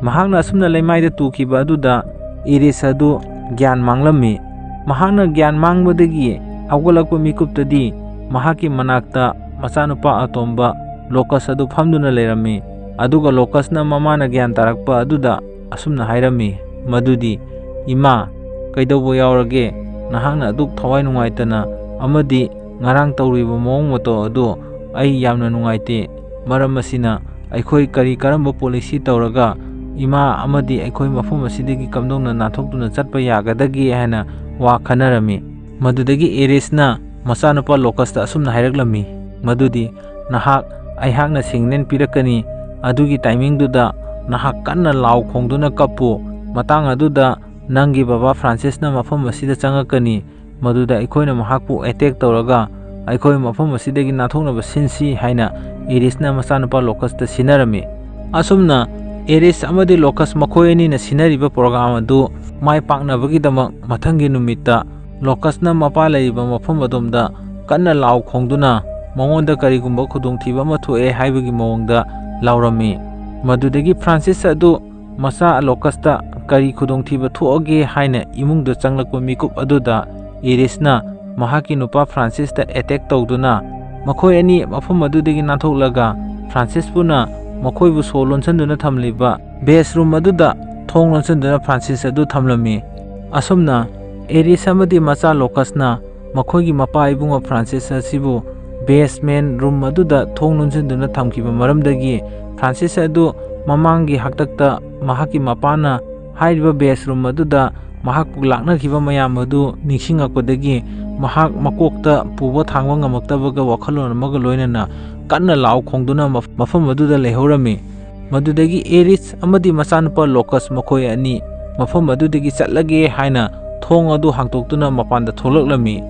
ꯃꯍꯥꯛꯅ ꯑꯁꯨꯝꯅ ꯂꯩꯃꯥꯏꯗ ꯇꯨꯈꯤꯕ ꯑꯗꯨꯗ ꯏꯔꯤꯁ ꯑꯗꯨ ꯒ꯭ꯌꯥꯟ ꯃꯥꯡꯂꯝꯃꯤ꯫ ꯃꯍꯥꯛꯅ ꯒ꯭ꯌꯥꯟ ꯃꯥꯡꯕꯗꯒꯤ ꯍꯧꯒꯠꯂꯛꯄ ꯃꯤꯀꯨꯞꯇꯗꯤ ꯃꯍꯥꯛꯀꯤ ꯃꯅꯥꯛꯇ ꯃꯆꯥꯅꯨꯄꯥ ꯑꯇꯣꯝꯕ ꯂꯣꯀꯁ ꯑꯗꯨ ꯐꯝꯗꯨꯅ ꯂꯩꯔꯝꯃꯤ꯫ ꯑꯗꯨꯒ ꯂꯣꯀꯁꯅ ꯃꯃꯥꯅ ꯒ꯭ꯌꯥꯟ ꯇꯥꯔꯛꯄ ꯑꯗꯨꯗ ꯑꯁꯨꯝꯅ ꯍꯥꯏꯔꯝꯃꯤ, ꯃꯗꯨꯗꯤ, "ꯏꯃꯥ, ꯀꯩꯗꯧꯕ ꯌꯥꯎꯔꯒꯦ? ꯅꯍꯥꯛꯅ ꯑꯗꯨꯛ ꯊꯋꯥꯏ ꯅꯨꯡꯉꯥꯏꯇꯅ ꯑꯃꯗꯤ ꯉꯔꯥꯡ ꯇꯧꯔꯤꯕ ꯃꯑꯣꯡ ꯃꯇꯧ ꯑꯗꯨ ꯑꯩ ꯌꯥꯝꯅ ꯅꯨꯡꯉꯥꯏꯇꯦ꯫ ꯃꯔꯝ ꯑꯁꯤꯅ, ꯑꯩꯈꯣꯏ ꯀꯔꯤ ꯀꯔꯝꯕ ꯄꯣꯂꯤꯁꯤ ꯇꯧꯔꯒ ꯏꯃꯥ ꯑꯃꯗꯤ ꯑꯩꯈꯣꯏ ꯃꯐꯝ ꯑꯁꯤꯗꯒꯤ ꯀꯝꯗꯧꯅ ꯅꯥꯟꯊꯣꯛꯇꯨꯅ ꯆꯠꯄ ꯌꯥꯒꯗꯒꯦ?" ꯍꯥꯏꯅ ꯋꯥ ꯈꯟꯅꯔꯝꯃꯤ꯫ ꯃꯗꯨꯗꯒꯤ ꯑꯦꯔꯤꯁꯅ ꯃꯆꯥꯅꯨꯄꯥ ꯂꯣꯀꯁꯇ ꯑꯁꯨꯝꯅ ꯍꯥꯏꯔꯛꯂꯝꯃꯤ, ꯃꯗꯨꯗꯤ, "ꯅꯍꯥꯛ ꯑꯩꯍꯥꯛꯅ ꯁꯤꯒꯅꯦꯜ ꯄꯤꯔꯛꯀꯅꯤ, ꯑꯗꯨꯒꯤ timingꯗꯨꯗ ꯅꯍꯥꯛ ꯀꯟꯅ ꯂꯥꯎ ꯈꯣꯡꯗꯨꯅ ꯀꯞꯄꯨ꯫ ꯃꯇꯥꯡ ꯑꯗꯨꯗ ꯅꯪꯒꯤ ꯕꯕꯥ ꯐ꯭ꯔꯥꯟꯁꯤꯁꯅ ꯃꯐꯝ ꯑꯁꯤꯗ ꯆꯪꯉꯛꯀꯅꯤ꯫ ꯃꯗꯨꯗ ꯑꯩꯈꯣꯏꯅ ꯃꯍꯥꯛꯄꯨ attack ꯇꯧꯔꯒ ꯑꯩꯈꯣꯏ ꯃꯐꯝ ꯑꯁꯤꯗꯒꯤ ꯅꯥꯟꯊꯣꯛꯅꯕ ꯁꯤꯟꯁꯤ ꯍꯥꯏꯅ ꯏꯔꯤꯁꯅ ꯃꯆꯥꯅꯨꯄꯥ ꯂꯣꯀꯁꯇ ꯁꯤꯟꯅꯔꯝꯃꯤ꯫ ꯑꯁꯨꯝꯅ ꯏꯔꯤꯁ ꯑꯃꯗꯤ ꯂꯣꯀꯁ ꯃꯈꯣꯏ ꯑꯅꯤꯅ ꯁꯤꯟꯅꯔꯤꯕ program ꯑꯗꯨ ꯃꯥꯏ ꯄꯥꯛꯅꯕꯒꯤꯗꯃꯛ ꯃꯊꯪꯒꯤ ꯅꯨꯃꯤꯠꯇ ꯂꯣꯀꯁꯅ ꯃꯄꯥ ꯂꯩꯔꯤꯕ ꯃꯐꯝ ꯑꯗꯣꯝꯗ ꯀꯟꯅ ꯂꯥꯎ ꯈꯣꯡꯗꯨꯅ ꯃꯉꯣꯟꯗ ꯀꯔꯤꯒꯨꯝꯕ ꯈꯨꯗꯣꯡꯊꯤꯕ ꯑꯃ ꯊꯣꯛꯑꯦ ꯍꯥꯏꯕꯒꯤ ꯃꯑꯣꯡꯗ ꯂꯥꯎꯔꯝꯃꯤ꯫ ꯃꯗꯨꯗꯒꯤ ꯐ꯭ꯔꯥꯟꯁꯤꯁ ꯑꯗꯨ ꯃꯆꯥ ꯂꯣꯀꯁꯇ ꯀꯔꯤ ꯈꯨꯗꯣꯡꯊꯤꯕ ꯊꯣꯛꯑꯒꯦ ꯍꯥꯏꯅ ꯏꯃꯨꯡꯗ ꯆꯪꯂꯛꯄ ꯃꯤꯀꯨꯞ ꯑꯗꯨꯗ ꯏꯔꯤꯁꯅ ꯃꯍꯥꯛꯀꯤ ꯅꯨꯄꯥ ꯐ꯭ꯔꯥꯟꯁꯤꯁꯇ attack ꯇꯧꯗꯨꯅ ꯃꯈꯣꯏ ꯑꯅꯤ ꯃꯐꯝ ꯑꯗꯨꯗꯒꯤ ꯅꯥꯟꯊꯣꯛꯂꯒ ꯐ꯭ꯔꯥꯟꯁꯤꯁꯄꯨꯅ ꯃꯈꯣꯏꯕꯨ ꯁꯣ ꯂꯣꯟꯁꯤꯟꯗꯨꯅ ꯊꯝꯂꯤꯕ base room ꯑꯗꯨꯗ ꯊꯣꯡ ꯂꯣꯟꯁꯤꯟꯗꯨꯅ ꯐ꯭ꯔꯥꯟꯁꯤꯁ ꯑꯗꯨ ꯊꯝꯂꯝꯃꯤ꯫ ꯑꯁꯨꯝꯅ ꯏꯔꯤꯁ ꯑꯃꯗꯤ ꯃꯆꯥ ꯂꯣꯀꯁꯅ ꯃꯈꯣꯏꯒꯤ ꯃꯄꯥ ꯏꯕꯨꯡꯉꯣ ꯐ꯭ꯔꯥꯟꯁꯤꯁ ꯑꯁꯤꯕꯨ basement room ꯑꯗꯨꯗ ꯊꯣꯡ ꯂꯣꯟꯁꯤꯟꯗꯨꯅ ꯊꯝꯈꯤꯕ ꯃꯔꯝꯗꯒꯤ ꯐ꯭ꯔꯥꯟꯁꯤꯁ ꯑꯗꯨ ꯃꯃꯥꯡꯒꯤ ꯍꯥꯛꯇꯛꯇ ꯃꯍꯥꯛꯀꯤ ꯃꯄꯥꯅ ꯍꯥꯏꯔꯤꯕ base room ꯑꯗꯨꯗ ꯃꯍꯥꯛꯄꯨ ꯂꯥꯛꯅꯈꯤꯕ ꯃꯌꯥꯝ ꯑꯗꯨ ꯅꯤꯡꯁꯤꯡꯉꯛꯄꯗꯒꯤ ꯃꯍꯥꯛ ꯃꯀꯣꯛꯇ ꯄꯨꯕ ꯊꯥꯡꯕ ꯉꯝꯃꯛꯇꯕꯒ ꯋꯥꯈꯜꯂꯣꯟ ꯑꯃꯒ ꯂꯣꯏꯅꯅ ꯀꯟꯅ ꯂꯥꯎ ꯈꯣꯡꯗꯨꯅ ꯃꯐ-, ꯃꯐꯝ ꯑꯗꯨꯗ ꯂꯩꯍꯧꯔꯝꯃꯤ꯫ ꯃꯗꯨꯗꯒꯤ ꯏꯔꯤꯁ ꯑꯃꯗꯤ ꯃꯆꯥꯅꯨꯄꯥ ꯂꯣꯀꯁ ꯃꯈꯣꯏ ꯑꯅꯤ ꯃꯐꯝ ꯑꯗꯨꯗꯒꯤ ꯆꯠꯂꯒꯦ ꯍꯥꯏꯅ ꯊꯣꯡ ꯑꯗꯨ ꯍꯥꯡꯗꯣꯛꯇꯨꯅ ꯃꯄꯥꯟꯗ ꯊꯣꯛꯂꯛꯂꯝꯃꯤ꯫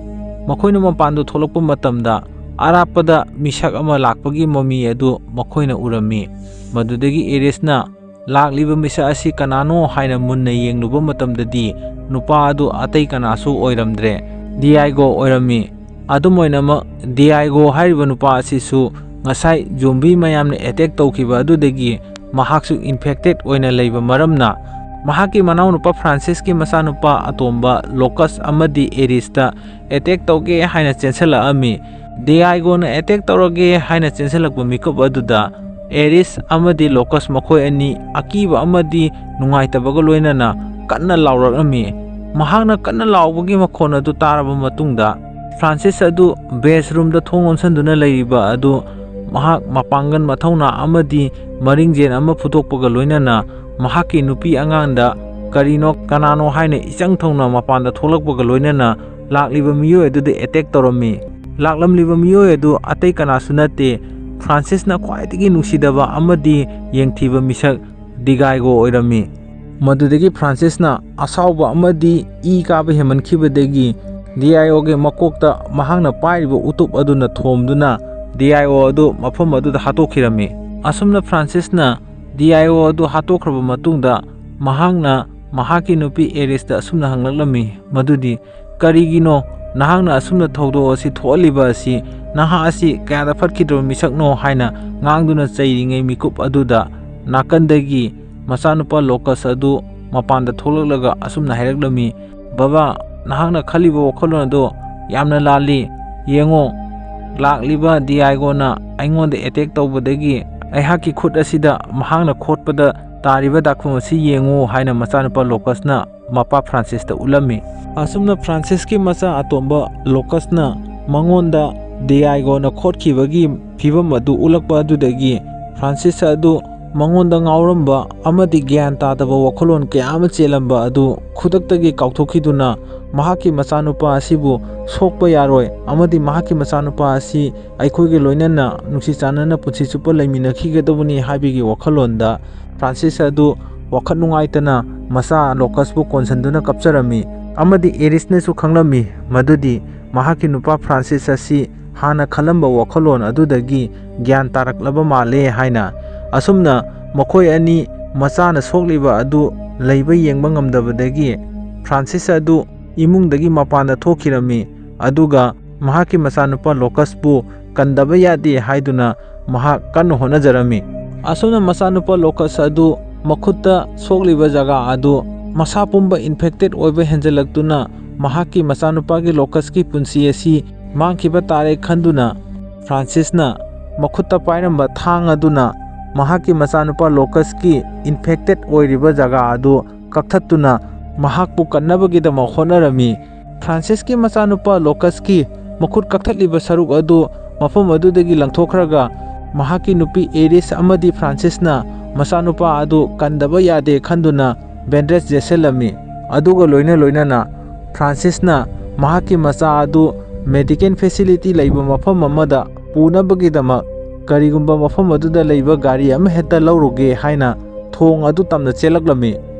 ꯃꯈꯣꯏꯅ ꯃꯄꯥꯟꯗ ꯊꯣꯛꯂꯛꯄ ꯃꯇꯝꯗ ꯑꯔꯥꯞꯄꯗ ꯃꯤꯁꯛ ꯑꯃ ꯂꯥꯛꯄꯒꯤ ꯃꯃꯤ ꯑꯗꯨ ꯃꯈꯣꯏꯅ ꯎꯔꯝꯃꯤ꯫ ꯃꯗꯨꯗꯒꯤ ꯏꯔꯤꯁꯅ ꯂꯥꯛꯂꯤꯕ ꯃꯤꯁꯛ ꯑꯁꯤ ꯀꯅꯥꯅꯣ ꯍꯥꯏꯅ ꯃꯨꯟꯅ ꯌꯦꯡꯂꯨꯕ ꯃꯇꯝꯗꯗꯤ ꯅꯨꯄꯥ ꯑꯗꯨ ꯑꯇꯩ ꯀꯅꯥꯁꯨ ꯑꯣꯏꯔꯝꯗ꯭ꯔꯦ, ꯗꯤꯌꯥꯏꯒꯣ ꯑꯣꯏꯔꯝꯃꯤ꯫ ꯑꯗꯨꯝ ꯑꯣꯏꯅꯃꯛ, ꯗꯤꯌꯥꯏꯒꯣ ꯍꯥꯏꯔꯤꯕ ꯅꯨꯄꯥ ꯑꯁꯤꯁꯨ ꯉꯁꯥꯏ ꯖꯣꯝꯕꯤ ꯃꯌꯥꯝꯅ attack ꯇꯧꯈꯤꯕ ꯑꯗꯨꯗꯒꯤ ꯃꯍꯥꯛꯁꯨ infected ꯑꯣꯏꯅ ꯂꯩꯕ ꯃꯔꯝꯅ, ꯃꯍꯥꯛꯀꯤ ꯃꯅꯥꯎꯅꯨꯄꯥ ꯐ꯭ꯔꯥꯟꯁꯤꯁꯀꯤ ꯃꯆꯥꯅꯨꯄꯥ ꯑꯇꯣꯝꯕ ꯂꯣꯀꯁ ꯑꯃꯗꯤ ꯏꯔꯤꯁꯇ attack ꯇꯧꯒꯦ ꯍꯥꯏꯅ ꯆꯦꯟꯁꯤꯜꯂꯛꯑꯝꯃꯤ꯫ ꯗꯤꯌꯥꯏꯒꯣꯅ attack ꯇꯧꯔꯒꯦ ꯍꯥꯏꯅ ꯆꯦꯟꯁꯤꯜꯂꯛꯄ ꯃꯤꯀꯨꯞ ꯑꯗꯨꯗ ꯏꯔꯤꯁ ꯑꯃꯗꯤ ꯂꯣꯀꯁ ꯃꯈꯣꯏ ꯑꯅꯤ ꯑꯀꯤꯕ ꯑꯃꯗꯤ ꯅꯨꯡꯉꯥꯏꯇꯕꯒ ꯂꯣꯏꯅꯅ ꯀꯟꯅ ꯂꯥꯎꯔꯛꯂꯝꯃꯤ꯫ ꯃꯍꯥꯛꯅ ꯀꯟꯅ ꯂꯥꯎꯕꯒꯤ ꯃꯈꯣꯟ ꯑꯗꯨ ꯇꯥꯔꯕ ꯃꯇꯨꯡꯗ, ꯐ꯭ꯔꯥꯟꯁꯤꯁ ꯑꯗꯨ base roomꯗ ꯊꯣꯡ ꯂꯣꯟꯁꯤꯟꯗꯨꯅ ꯂꯩꯔꯤꯕ ꯑꯗꯨ ꯃꯍꯥꯛ ꯃꯄꯥꯡꯒꯜ, ꯃꯊꯧꯅꯥ ꯑꯃꯗꯤ ꯃꯔꯤꯡꯖꯦꯜ ꯑꯃ ꯐꯨꯗꯣꯛꯄꯒ ꯂꯣꯏꯅꯅ ꯃꯍꯥꯛꯀꯤ ꯅꯨꯄꯤ ꯑꯉꯥꯡꯗ ꯀꯔꯤꯅꯣ ꯀꯅꯥꯅꯣ ꯍꯥꯏꯅ ꯏꯆꯪ ꯊꯧꯅ ꯃꯄꯥꯟꯗ ꯊꯣꯛꯂꯛꯄꯒ ꯂꯣꯏꯅꯅ ꯂꯥꯛꯂꯤꯕ ꯃꯤꯑꯣꯏ ꯑꯗꯨꯗ attack ꯇꯧꯔꯝꯃꯤ꯫ ꯂꯥꯛꯂꯝꯂꯤꯕ ꯃꯤꯑꯣꯏ ꯑꯗꯨ ꯑꯇꯩ ꯀꯅꯥꯁꯨ ꯅꯠꯇꯦ, ꯐ꯭ꯔꯥꯟꯁꯤꯁꯅ ꯈ꯭ꯋꯥꯏꯗꯒꯤ ꯅꯨꯡꯁꯤꯗꯕ ꯑꯃꯗꯤ ꯌꯦꯡꯊꯤꯕ ꯃꯤꯁꯛ ꯗꯤꯒꯥꯏꯒꯣ ꯑꯣꯏꯔꯝꯃꯤ꯫ ꯃꯗꯨꯗꯒꯤ ꯐ꯭ꯔꯥꯟꯁꯤꯁꯅ ꯑꯁꯥꯎꯕ ꯑꯃꯗꯤ ꯏ ꯀꯥꯕ ꯍꯦꯟꯃꯟꯈꯤꯕꯗꯒꯤ ꯗꯤꯑꯥꯏꯒꯣꯒꯤ ꯃꯀꯣꯛꯇ ꯃꯍꯥꯛꯅ ꯄꯥꯏꯔꯤꯕ ꯎꯇꯨꯞ ꯑꯗꯨꯅ ꯊꯣꯝꯗꯨꯅ ꯗꯤꯑꯥꯏꯒꯣ ꯑꯗꯨ ꯃꯐꯝ ꯑꯗꯨꯗ ꯍꯥꯠꯇꯣꯛꯈꯤꯔꯝꯃꯤ꯫ ꯑꯁꯨꯝꯅ ꯐ꯭ꯔꯥꯟꯁꯤꯁꯅ ꯗꯤꯑꯥꯏꯒꯣ ꯑꯗꯨ ꯍꯥꯠꯇꯣꯛꯈ꯭ꯔꯕ ꯃꯇꯨꯡꯗ ꯃꯍꯥꯛꯅ ꯃꯍꯥꯛꯀꯤ ꯅꯨꯄꯤ ꯑꯦꯔꯤꯁꯇ ꯑꯁꯨꯝꯅ ꯍꯪꯂꯛꯂꯝꯃꯤ, ꯃꯗꯨꯗꯤ, "ꯀꯔꯤꯒꯤꯅꯣ ꯅꯍꯥꯛꯅ ꯑꯁꯨꯝꯅ ꯊꯧꯗꯣꯛ ꯑꯁꯤ ꯊꯣꯛꯍꯜꯂꯤꯕ ꯑꯁꯤ? ꯅꯍꯥꯛ ꯑꯁꯤ ꯀꯌꯥꯗ ꯐꯠꯈꯤꯗ꯭ꯔꯕ ꯃꯤꯁꯛꯅꯣ?" ꯍꯥꯏꯅ ꯉꯥꯡꯗꯨꯅ ꯆꯩꯔꯤꯉꯩ ꯃꯤꯀꯨꯞ ꯑꯗꯨꯗ ꯅꯥꯀꯟꯗꯒꯤ ꯃꯆꯥꯅꯨꯄꯥ ꯂꯣꯀꯁ ꯑꯗꯨ ꯃꯄꯥꯟꯗ ꯊꯣꯛꯂꯛꯂꯒ ꯑꯁꯨꯝꯅ ꯍꯥꯏꯔꯛꯂꯝꯃꯤ, "ꯕꯕꯥ, ꯅꯍꯥꯛꯅ ꯈꯜꯂꯤꯕ ꯋꯥꯈꯜꯂꯣꯟ ꯑꯗꯨ ꯌꯥꯝꯅ ꯂꯥꯜꯂꯤ꯫ ꯌꯦꯡꯉꯣ, ꯂꯥꯛꯂꯤꯕ ꯗꯤꯑꯥꯏꯒꯣꯅ ꯑꯩꯉꯣꯟꯗ ꯑꯦꯇꯦꯛ ꯇꯧꯕꯗꯒꯤ ꯑꯩꯍꯥꯛꯀꯤ ꯈꯨꯠ ꯑꯁꯤꯗ ꯃꯍꯥꯛꯅ ꯈꯣꯠꯄꯗ ꯇꯥꯔꯤꯕ ꯗꯥꯛꯐꯝ ꯑꯁꯤ ꯌꯦꯡꯉꯨ" ꯍꯥꯏꯅ ꯃꯆꯥꯅꯨꯄꯥ ꯂꯣꯀꯁꯅ ꯃꯄꯥ ꯐ꯭ꯔꯥꯟꯁꯤꯁꯇ ꯎꯠꯂꯝꯃꯤ꯫ ꯑꯁꯨꯝꯅ ꯐ꯭ꯔꯥꯟꯁꯤꯁꯀꯤ ꯃꯆꯥ ꯑꯇꯣꯝꯕ ꯂꯣꯀꯁꯅ ꯃꯉꯣꯟꯗ ꯗꯤꯑꯥꯏꯒꯣꯅ ꯈꯣꯠꯈꯤꯕꯒꯤ ꯐꯤꯕꯝ ꯑꯗꯨ ꯎꯠꯂꯛꯄ ꯑꯗꯨꯗꯒꯤ ꯐ꯭ꯔꯥꯟꯁꯤꯁ ꯑꯗꯨ ꯃꯉꯣꯟꯗ ꯉꯥꯎꯔꯝꯕ ꯑꯃꯗꯤ ꯒ꯭ꯌꯥꯟ ꯇꯥꯗꯕ ꯋꯥꯈꯜꯂꯣꯟ ꯀꯌꯥ ꯑꯃ ꯆꯦꯜꯂꯝꯕ ꯑꯗꯨ ꯈꯨꯗꯛꯇꯒꯤ ꯀꯥꯎꯊꯣꯛꯈꯤꯗꯨꯅ ꯃꯍꯥꯛꯀꯤ ꯃꯆꯥꯅꯨꯄꯥ ꯑꯁꯤꯕꯨ ꯁꯣꯛꯄ ꯌꯥꯔꯣꯏ ꯑꯃꯗꯤ ꯃꯍꯥꯛꯀꯤ ꯃꯆꯥꯅꯨꯄꯥ ꯑꯁꯤ ꯑꯩꯈꯣꯏꯒ ꯂꯣꯏꯅꯅ ꯅꯨꯡꯁꯤ ꯆꯥꯟꯅꯅ ꯄꯨꯟꯁꯤ ꯆꯨꯞꯄ ꯂꯩꯃꯤꯟꯅꯈꯤꯒꯗꯕꯅꯤ ꯍꯥꯏꯕꯒꯤ ꯋꯥꯈꯜꯂꯣꯟꯗ ꯐ꯭ꯔꯥꯟꯁꯤꯁ ꯑꯗꯨ ꯋꯥꯈꯜ ꯅꯨꯡꯉꯥꯏꯇꯅ ꯃꯆꯥ ꯂꯣꯀꯁꯄꯨ ꯀꯣꯟꯁꯤꯟꯗꯨꯅ ꯀꯞꯆꯔꯝꯃꯤ꯫ ꯑꯃꯗꯤ ꯑꯦꯔꯤꯁꯅꯁꯨ ꯈꯪꯂꯝꯃꯤ ꯃꯗꯨꯗꯤ ꯃꯍꯥꯛꯀꯤ ꯅꯨꯄꯥ ꯐ꯭ꯔꯥꯟꯁꯤꯁ ꯑꯁꯤ ꯍꯥꯟꯅ ꯈꯜꯂꯝꯕ ꯋꯥꯈꯜꯂꯣꯟ ꯑꯗꯨꯗꯒꯤ ꯒ꯭ꯌꯥꯟ ꯇꯥꯔꯛꯂꯕ ꯃꯥꯜꯂꯦ ꯍꯥꯏꯅ꯫ ꯑꯁꯨꯝꯅ ꯃꯈꯣꯏ ꯑꯅꯤ ꯃꯆꯥꯅ ꯁꯣꯛꯂꯤꯕ ꯑꯗꯨ ꯂꯩꯕ ꯌꯦꯡꯕ ꯉꯝꯗꯕꯗꯒꯤ ꯐ꯭ꯔꯥꯟꯁꯤꯁ ꯑꯗꯨ ꯏꯃꯨꯡꯗꯒꯤ ꯃꯄꯥꯟꯗ ꯊꯣꯛꯈꯤꯔꯝꯃꯤ, ꯑꯗꯨꯒ ꯃꯍꯥꯛꯀꯤ ꯃꯆꯥꯅꯨꯄꯥ ꯂꯣꯀꯁꯄꯨ ꯀꯟꯗꯕ ꯌꯥꯗꯦ ꯍꯥꯏꯗꯨꯅ ꯃꯍꯥꯛ ꯀꯟꯅ ꯍꯣꯠꯅꯖꯔꯝꯃꯤ꯫ ꯑꯁꯨꯝꯅ ꯃꯆꯥꯅꯨꯄꯥ ꯂꯣꯀꯁ ꯑꯗꯨ ꯃꯈꯨꯠꯇ ꯁꯣꯛꯂꯤꯕ ꯖꯒꯥ ꯑꯗꯨ ꯃꯁꯥ ꯄꯨꯝꯕ ꯏꯟꯐꯦꯛꯇꯦꯠ ꯑꯣꯏꯕ ꯍꯦꯟꯖꯜꯂꯛꯇꯨꯅ ꯃꯍꯥꯛꯀꯤ ꯃꯆꯥꯅꯨꯄꯥꯒꯤ ꯂꯣꯀꯁꯀꯤ ꯄꯨꯟꯁꯤ ꯑꯁꯤ ꯃꯥꯡꯈꯤꯕ ꯇꯥꯔꯦ ꯈꯟꯗꯨꯅ ꯐ꯭ꯔꯥꯟꯁꯤꯁꯅ ꯃꯈꯨꯠꯇ ꯄꯥꯏꯔꯝꯕ ꯊꯥꯡ ꯑꯗꯨꯅ ꯃꯍꯥꯛꯀꯤ ꯃꯆꯥꯅꯨꯄꯥ ꯂꯣꯀꯁꯀꯤ ꯏꯟꯐꯦꯛꯇꯦꯠ ꯑꯣꯏꯔꯤꯕ ꯖꯒꯥ ꯑꯗꯨ ꯀꯛꯊꯠꯇꯨꯅ ꯃꯍꯥꯛꯄꯨ ꯀꯟꯅꯕꯒꯤꯗꯃꯛ ꯍꯣꯠꯅꯔꯝꯃꯤ꯫ ꯐ꯭ꯔꯥꯟꯁꯤꯁꯀꯤ ꯃꯆꯥꯅꯨꯄꯥ ꯂꯣꯀꯁꯀꯤ ꯃꯈꯨꯠ ꯀꯛꯊꯠꯂꯤꯕ ꯁꯔꯨꯛ ꯑꯗꯨ ꯃꯐꯝ ꯑꯗꯨꯗꯒꯤ ꯂꯪꯊꯣꯛꯈ꯭ꯔꯒ ꯃꯍꯥꯛꯀꯤ ꯅꯨꯄꯤ ꯑꯦꯔꯤꯁ ꯑꯃꯗꯤ ꯐ꯭ꯔꯥꯟꯁꯤꯁꯅ ꯃꯆꯥꯅꯨꯄꯥ ꯑꯗꯨ ꯀꯟꯗꯕ ꯌꯥꯗꯦ ꯈꯟꯗꯨꯅ ꯕꯦꯟꯗꯦꯖ ꯌꯦꯠꯁꯤꯜꯂꯝꯃꯤ꯫ ꯑꯗꯨꯒ ꯂꯣꯏꯅ ꯂꯣꯏꯅꯅ ꯐ꯭ꯔꯥꯟꯁꯤꯁꯅ ꯃꯍꯥꯛꯀꯤ ꯃꯆꯥ ꯑꯗꯨ ꯃꯦꯗꯤꯀꯦꯜ ꯐꯦꯁꯤꯂꯤꯇꯤ ꯂꯩꯕ ꯃꯐꯝ ꯑꯃꯗ ꯄꯨꯅꯕꯒꯤꯗꯃꯛ ꯀꯔꯤꯒꯨꯝꯕ ꯃꯐꯝ ꯑꯗꯨꯗ ꯂꯩꯕ ꯒꯥꯔꯤ ꯑꯃ ꯍꯦꯛꯇ ꯂꯧꯔꯨꯒꯦ ꯍꯥꯏꯅ ꯊꯣꯡ ꯑꯗꯨ ꯇꯝꯅ ꯆꯦꯜꯂꯛꯂꯝꯃꯤ꯫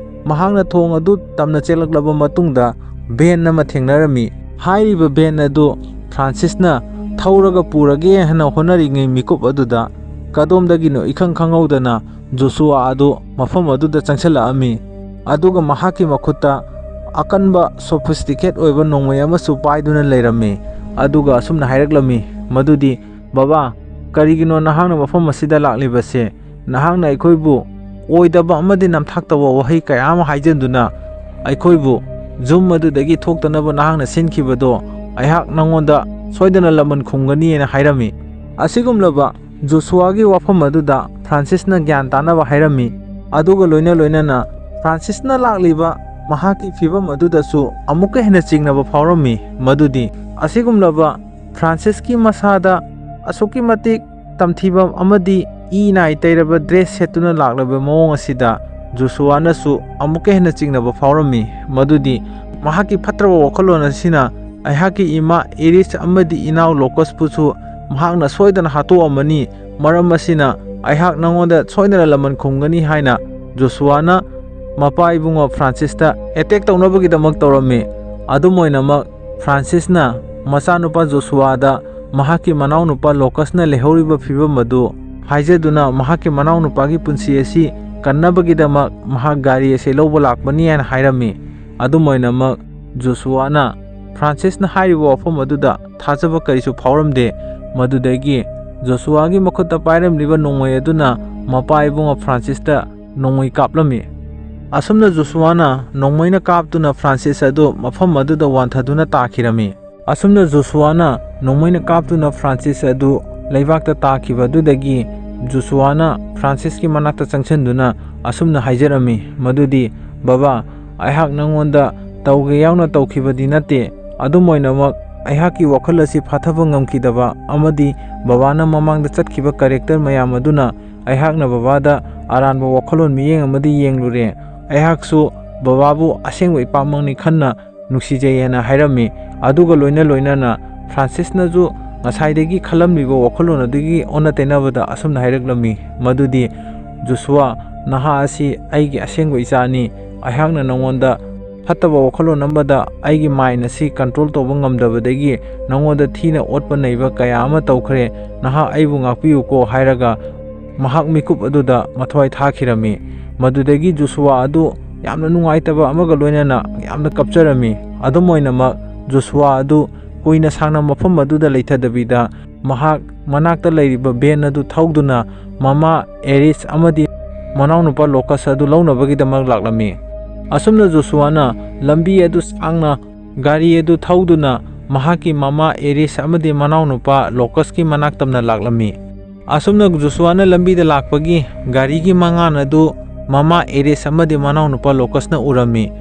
ꯃꯍꯥꯛꯅ ꯊꯣꯡ ꯑꯗꯨ ꯇꯝꯅ ꯆꯦꯜꯂꯛꯂꯕ ꯃꯇꯨꯡꯗ ꯚꯦꯟ ꯑꯃ ꯊꯦꯡꯅꯔꯝꯃꯤ꯫ ꯍꯥꯏꯔꯤꯕ ꯚꯦꯟ ꯑꯗꯨ ꯐ꯭ꯔꯥꯟꯁꯤꯁꯅ ꯊꯧꯔꯒ ꯄꯨꯔꯒꯦ ꯍꯥꯏꯅ ꯍꯣꯠꯅꯔꯤꯉꯩ ꯃꯤꯀꯨꯞ ꯑꯗꯨꯗ ꯀꯗꯣꯝꯗꯒꯤꯅꯣ ꯏꯈꯪ ꯈꯪꯍꯧꯗꯅ ꯖꯣꯁꯨꯋꯥ ꯑꯗꯨ ꯃꯐꯝ ꯑꯗꯨꯗ ꯆꯪꯁꯤꯜꯂꯛꯂꯝꯃꯤ꯫ ꯑꯗꯨꯒ ꯃꯍꯥꯛꯀꯤ ꯃꯈꯨꯠꯇ ꯑꯀꯟꯕ, ꯁꯣꯐꯤꯁꯇꯤꯀꯦꯠ ꯑꯣꯏꯕ ꯅꯣꯡꯃꯩ ꯑꯃꯁꯨ ꯄꯥꯏꯗꯨꯅ ꯂꯩꯔꯝꯃꯤ꯫ ꯑꯗꯨꯒ ꯑꯁꯨꯝꯅ ꯍꯥꯏꯔꯛꯂꯝꯃꯤ ꯃꯗꯨꯗꯤ, "ꯕꯕꯥ, ꯀꯔꯤꯒꯤꯅꯣ ꯅꯍꯥꯛꯅ ꯃꯐꯝ ꯑꯁꯤꯗ ꯂꯥꯛꯂꯤꯕꯁꯦ? ꯅꯍꯥꯛꯅ ꯑꯩꯈꯣꯏꯕꯨ ꯑꯣꯏꯗꯕ ꯑꯃꯗꯤ ꯅꯝꯊꯥꯛꯇꯕ ꯋꯥꯍꯩ ꯀꯌꯥ ꯑꯃ ꯍꯥꯏꯖꯤꯟꯗꯨꯅ ꯑꯩꯈꯣꯏꯕꯨ ꯌꯨꯝ ꯑꯗꯨꯗꯒꯤ ꯊꯣꯛꯇꯅꯕ ꯅꯍꯥꯛꯅ ꯁꯤꯟꯈꯤꯕꯗꯣ ꯑꯩꯍꯥꯛ ꯅꯉꯣꯟꯗ ꯁꯣꯏꯗꯅ ꯂꯃꯟ ꯈꯨꯝꯒꯅꯤ" ꯍꯥꯏꯅ ꯍꯥꯏꯔꯝꯃꯤ꯫ ꯑꯁꯤꯒꯨꯝꯂꯕ ꯖꯣꯁꯨꯋꯥꯒꯤ ꯋꯥꯐꯝ ꯑꯗꯨꯗ ꯐ꯭ꯔꯥꯟꯁꯤꯁꯅ ꯒ꯭ꯌꯥꯟ ꯇꯥꯅꯕ ꯍꯥꯏꯔꯝꯃꯤ꯫ ꯑꯗꯨꯒ ꯂꯣꯏꯅ ꯂꯣꯏꯅꯅ ꯐ꯭ꯔꯥꯟꯁꯤꯁꯅ ꯂꯥꯛꯂꯤꯕ ꯃꯍꯥꯛꯀꯤ ꯐꯤꯕꯝ ꯑꯗꯨꯗꯁꯨ ꯑꯃꯨꯛꯀ ꯍꯦꯟꯅ ꯆꯤꯡꯅꯕ ꯐꯥꯎꯔꯝꯃꯤ꯫ ꯃꯗꯨꯗꯤ ꯑꯁꯤꯒꯨꯝꯂꯕ ꯐ꯭ꯔꯥꯟꯁꯤꯁꯀꯤ ꯃꯁꯥꯗ ꯑꯁꯨꯛꯀꯤ ꯃꯇꯤꯛ ꯇꯝꯊꯤꯕ ꯑꯃꯗꯤ ꯏ ꯅꯥꯏ ꯇꯩꯔꯕ ꯗ꯭ꯔꯦꯁ ꯁꯦꯠꯇꯨꯅ ꯂꯥꯛꯂꯕ ꯃꯑꯣꯡ ꯑꯁꯤꯗ ꯖꯣꯁꯨꯋꯥꯅꯁꯨ ꯑꯃꯨꯛꯀ ꯍꯦꯟꯅ ꯆꯤꯡꯅꯕ ꯐꯥꯎꯔꯝꯃꯤ꯫ ꯃꯗꯨꯗꯤ ꯃꯍꯥꯛꯀꯤ ꯐꯠꯇ꯭ꯔꯕ ꯋꯥꯈꯜꯂꯣꯟ ꯑꯁꯤꯅ ꯑꯩꯍꯥꯛꯀꯤ ꯏꯃꯥ ꯏꯔꯤꯁ ꯑꯃꯗꯤ ꯏꯅꯥꯎ ꯂꯣꯀꯁꯄꯨꯁꯨ ꯃꯍꯥꯛꯅ ꯁꯣꯏꯗꯅ ꯍꯥꯠꯇꯣꯛꯑꯝꯃꯅꯤ꯫ ꯃꯔꯝ ꯑꯁꯤꯅ ꯑꯩꯍꯥꯛ ꯅꯉꯣꯟꯗ ꯁꯣꯏꯗꯅ ꯂꯃꯟ ꯈꯨꯝꯒꯅꯤ ꯍꯥꯏꯅ ꯖꯣꯁꯨꯋꯥꯅ ꯃꯄꯥ ꯏꯕꯨꯡꯉꯣ ꯐ꯭ꯔꯥꯟꯁꯤꯁꯇ ꯑꯦꯇꯦꯛ ꯇꯧꯅꯕꯒꯤꯗꯃꯛ ꯇꯧꯔꯝꯃꯤ꯫ ꯑꯗꯨꯝ ꯑꯣꯏꯅꯃꯛ, ꯐ꯭ꯔꯥꯟꯁꯤꯁꯅ ꯃꯆꯥꯅꯨꯄꯥ ꯖꯣꯁꯨꯋꯥꯗ ꯃꯍꯥꯛꯀꯤ ꯃꯅꯥꯎꯅꯨꯄꯥ ꯂꯣꯀꯁꯅ ꯂꯩꯍꯧꯔꯤꯕ ꯐꯤꯕꯝ ꯑꯗꯨ ꯍꯥꯏꯖꯗꯨꯅ ꯃꯍꯥꯛꯀꯤ ꯃꯅꯥꯎꯅꯨꯄꯥꯒꯤ ꯄꯨꯟꯁꯤ ꯑꯁꯤ ꯀꯟꯅꯕꯒꯤꯗꯃꯛ ꯃꯍꯥꯛ ꯒꯥꯔꯤ ꯑꯁꯤ ꯂꯧꯕ ꯂꯥꯛꯄꯅꯤ ꯍꯥꯏꯅ ꯍꯥꯏꯔꯝꯃꯤ꯫ ꯑꯗꯨꯝ ꯑꯣꯏꯅꯃꯛ, ꯖꯣꯁꯨꯋꯥꯅ ꯐ꯭ꯔꯥꯟꯁꯤꯁꯅ ꯍꯥꯏꯔꯤꯕ ꯋꯥꯐꯝ ꯑꯗꯨꯗ ꯊꯥꯖꯕ ꯀꯔꯤꯁꯨ ꯐꯥꯎꯔꯝꯗꯦ꯫ ꯃꯗꯨꯗꯒꯤ ꯖꯣꯁꯨꯋꯥꯒꯤ ꯃꯈꯨꯠꯇ ꯄꯥꯏꯔꯝꯂꯤꯕ ꯅꯣꯡꯃꯩ ꯑꯗꯨꯅ ꯃꯄꯥ ꯏꯕꯨꯡꯉꯣ ꯐ꯭ꯔꯥꯟꯁꯤꯁꯇ ꯅꯣꯡꯃꯩ ꯀꯥꯞꯂꯝꯃꯤ꯫ ꯑꯁꯨꯝꯅ ꯖꯣꯁꯨꯋꯥꯅ ꯅꯣꯡꯃꯩꯅ ꯀꯥꯞꯇꯨꯅ ꯐ꯭ꯔꯥꯟꯁꯤꯁ ꯑꯗꯨ ꯃꯐꯝ ꯑꯗꯨꯗ ꯋꯥꯟꯊꯗꯨꯅ ꯇꯥꯈꯤꯔꯝꯃꯤ꯫ ꯑꯁꯨꯝꯅ ꯖꯣꯁꯨꯋꯥꯅ ꯅꯣꯡꯃꯩꯅ ꯀꯥꯞꯇꯨꯅ ꯐ꯭ꯔꯥꯟꯁꯤꯁ ꯑꯗꯨ ꯂꯩꯕꯥꯛꯇ ꯇꯥꯈꯤꯕ ꯑꯗꯨꯗꯒꯤ ꯖꯣꯁꯨꯋꯥꯅ ꯐ꯭ꯔꯥꯟꯁꯤꯁꯀꯤ ꯃꯅꯥꯛꯇ ꯆꯪꯁꯤꯟꯗꯨꯅ ꯑꯁꯨꯝꯅ ꯍꯥꯏꯖꯔꯝꯃꯤ ꯃꯗꯨꯗꯤ, "ꯕꯕꯥ, ꯑꯩꯍꯥꯛ ꯅꯉꯣꯟꯗ ꯇꯧꯒꯦ ꯌꯥꯎꯅ ꯇꯧꯈꯤꯕꯗꯤ ꯅꯠꯇꯦ꯫ ꯑꯗꯨꯝ ꯑꯣꯏꯅꯃꯛ, ꯑꯩꯍꯥꯛꯀꯤ ꯋꯥꯈꯜ ꯑꯁꯤ ꯐꯥꯊꯕ ꯉꯝꯈꯤꯗꯕ ꯑꯃꯗꯤ ꯕꯕꯥꯅ ꯃꯃꯥꯡꯗ ꯆꯠꯈꯤꯕ ꯀꯦꯔꯦꯛꯇꯔ ꯃꯌꯥꯝ ꯑꯗꯨꯅ ꯑꯩꯍꯥꯛꯅ ꯕꯕꯥꯗ ꯑꯔꯥꯟꯕ ꯋꯥꯈꯜꯂꯣꯟ ꯃꯤꯠꯌꯦꯡ ꯑꯃꯗꯤ ꯌꯦꯡꯂꯨꯔꯦ꯫ ꯑꯩꯍꯥꯛꯁꯨ ꯕꯕꯥꯕꯨ ꯑꯁꯦꯡꯕ ꯏꯄꯥꯃꯛꯅꯤ ꯈꯟꯅ ꯅꯨꯡꯁꯤꯖꯩ" ꯍꯥꯏꯅ ꯍꯥꯏꯔꯝꯃꯤ꯫ ꯑꯗꯨꯒ ꯂꯣꯏꯅ ꯂꯣꯏꯅꯅ ꯐ꯭ꯔꯥꯟꯁꯤꯁꯅꯁꯨ ꯉꯁꯥꯏꯗꯒꯤ ꯈꯜꯂꯝꯂꯤꯕ ꯋꯥꯈꯜꯂꯣꯟ ꯑꯗꯨꯒꯤ ꯑꯣꯟꯅ ꯇꯩꯅꯕꯗ ꯑꯁꯨꯝꯅ ꯍꯥꯏꯔꯛꯂꯝꯃꯤ, ꯃꯗꯨꯗꯤ, "ꯖꯣꯁꯨꯋꯥ, ꯅꯍꯥ ꯑꯁꯤ ꯑꯩꯒꯤ ꯑꯁꯦꯡꯕ ꯏꯆꯥꯅꯤ꯫ ꯑꯩꯍꯥꯛꯅ ꯅꯉꯣꯟꯗ ꯐꯠꯇꯕ ꯋꯥꯈꯜꯂꯣꯟ ꯑꯃꯗ ꯑꯩꯒꯤ ꯃꯥꯏꯟ ꯑꯁꯤ ꯀꯟꯇ꯭ꯔꯣꯜ ꯇꯧꯕ ꯉꯝꯗꯕꯗꯒꯤ ꯅꯉꯣꯟꯗ ꯊꯤꯅ ꯑꯣꯠꯄ ꯅꯩꯕ ꯀꯌꯥ ꯑꯃ ꯇꯧꯈ꯭ꯔꯦ꯫ ꯅꯍꯥꯛ ꯑꯩꯕꯨ ꯉꯥꯛꯄꯤꯌꯨꯀꯣ" ꯍꯥꯏꯔꯒ ꯃꯍꯥꯛ ꯃꯤꯀꯨꯞ ꯑꯗꯨꯗ ꯃꯊ꯭ꯋꯥꯏ ꯊꯥꯈꯤꯔꯝꯃꯤ꯫ ꯃꯗꯨꯗꯒꯤ ꯖꯣꯁꯨꯋꯥ ꯑꯗꯨ ꯌꯥꯝꯅ ꯅꯨꯡꯉꯥꯏꯇꯕ ꯑꯃꯒ ꯂꯣꯏꯅꯅ ꯌꯥꯝꯅ ꯀꯞꯆꯔꯝꯃꯤ꯫ ꯑꯗꯨꯝ ꯑꯣꯏꯅꯃꯛ, ꯖꯣꯁꯨꯋꯥ ꯑꯗꯨ ꯀꯨꯏꯅ ꯁꯥꯡꯅ ꯃꯐꯝ ꯑꯗꯨꯗ ꯂꯩꯊꯗꯕꯤꯗ ꯃꯍꯥꯛ ꯃꯅꯥꯛꯇ ꯂꯩꯔꯤꯕ ꯚꯦꯟ ꯑꯗꯨ ꯊꯧꯗꯨꯅ ꯃꯃꯥ ꯑꯦꯔꯤꯁ ꯑꯃꯗꯤ ꯃꯅꯥꯎꯅꯨꯄꯥ ꯂꯣꯀꯁ ꯑꯗꯨ ꯂꯧꯅꯕꯒꯤꯗꯃꯛ ꯂꯥꯛꯂꯝꯃꯤ꯫ ꯑꯁꯨꯝꯅ ꯖꯣꯁꯨꯋꯥꯅ ꯂꯝꯕꯤ ꯑꯗꯨ ꯁꯥꯡꯅ ꯒꯥꯔꯤ ꯑꯗꯨ ꯊꯧꯗꯨꯅ ꯃꯍꯥꯛꯀꯤ ꯃꯃꯥ ꯑꯦꯔꯤꯁ ꯑꯃꯗꯤ ꯃꯅꯥꯎꯅꯨꯄꯥ ꯂꯣꯀꯁꯀꯤ ꯃꯅꯥꯛ ꯇꯝꯅ ꯂꯥꯛꯂꯝꯃꯤ꯫ ꯑꯁꯨꯝꯅ ꯖꯣꯁꯨꯋꯥꯅ ꯂꯝꯕꯤꯗ ꯂꯥꯛꯄꯒꯤ ꯒꯥꯔꯤꯒꯤ ꯃꯉꯥꯜ ꯑꯗꯨ ꯃꯃꯥ ꯑꯦꯔꯤꯁ ꯑꯃꯗꯤ ꯃꯅꯥꯎꯅꯨꯄꯥ ꯂꯣꯀꯁꯅ ꯎꯔꯝꯃꯤ꯫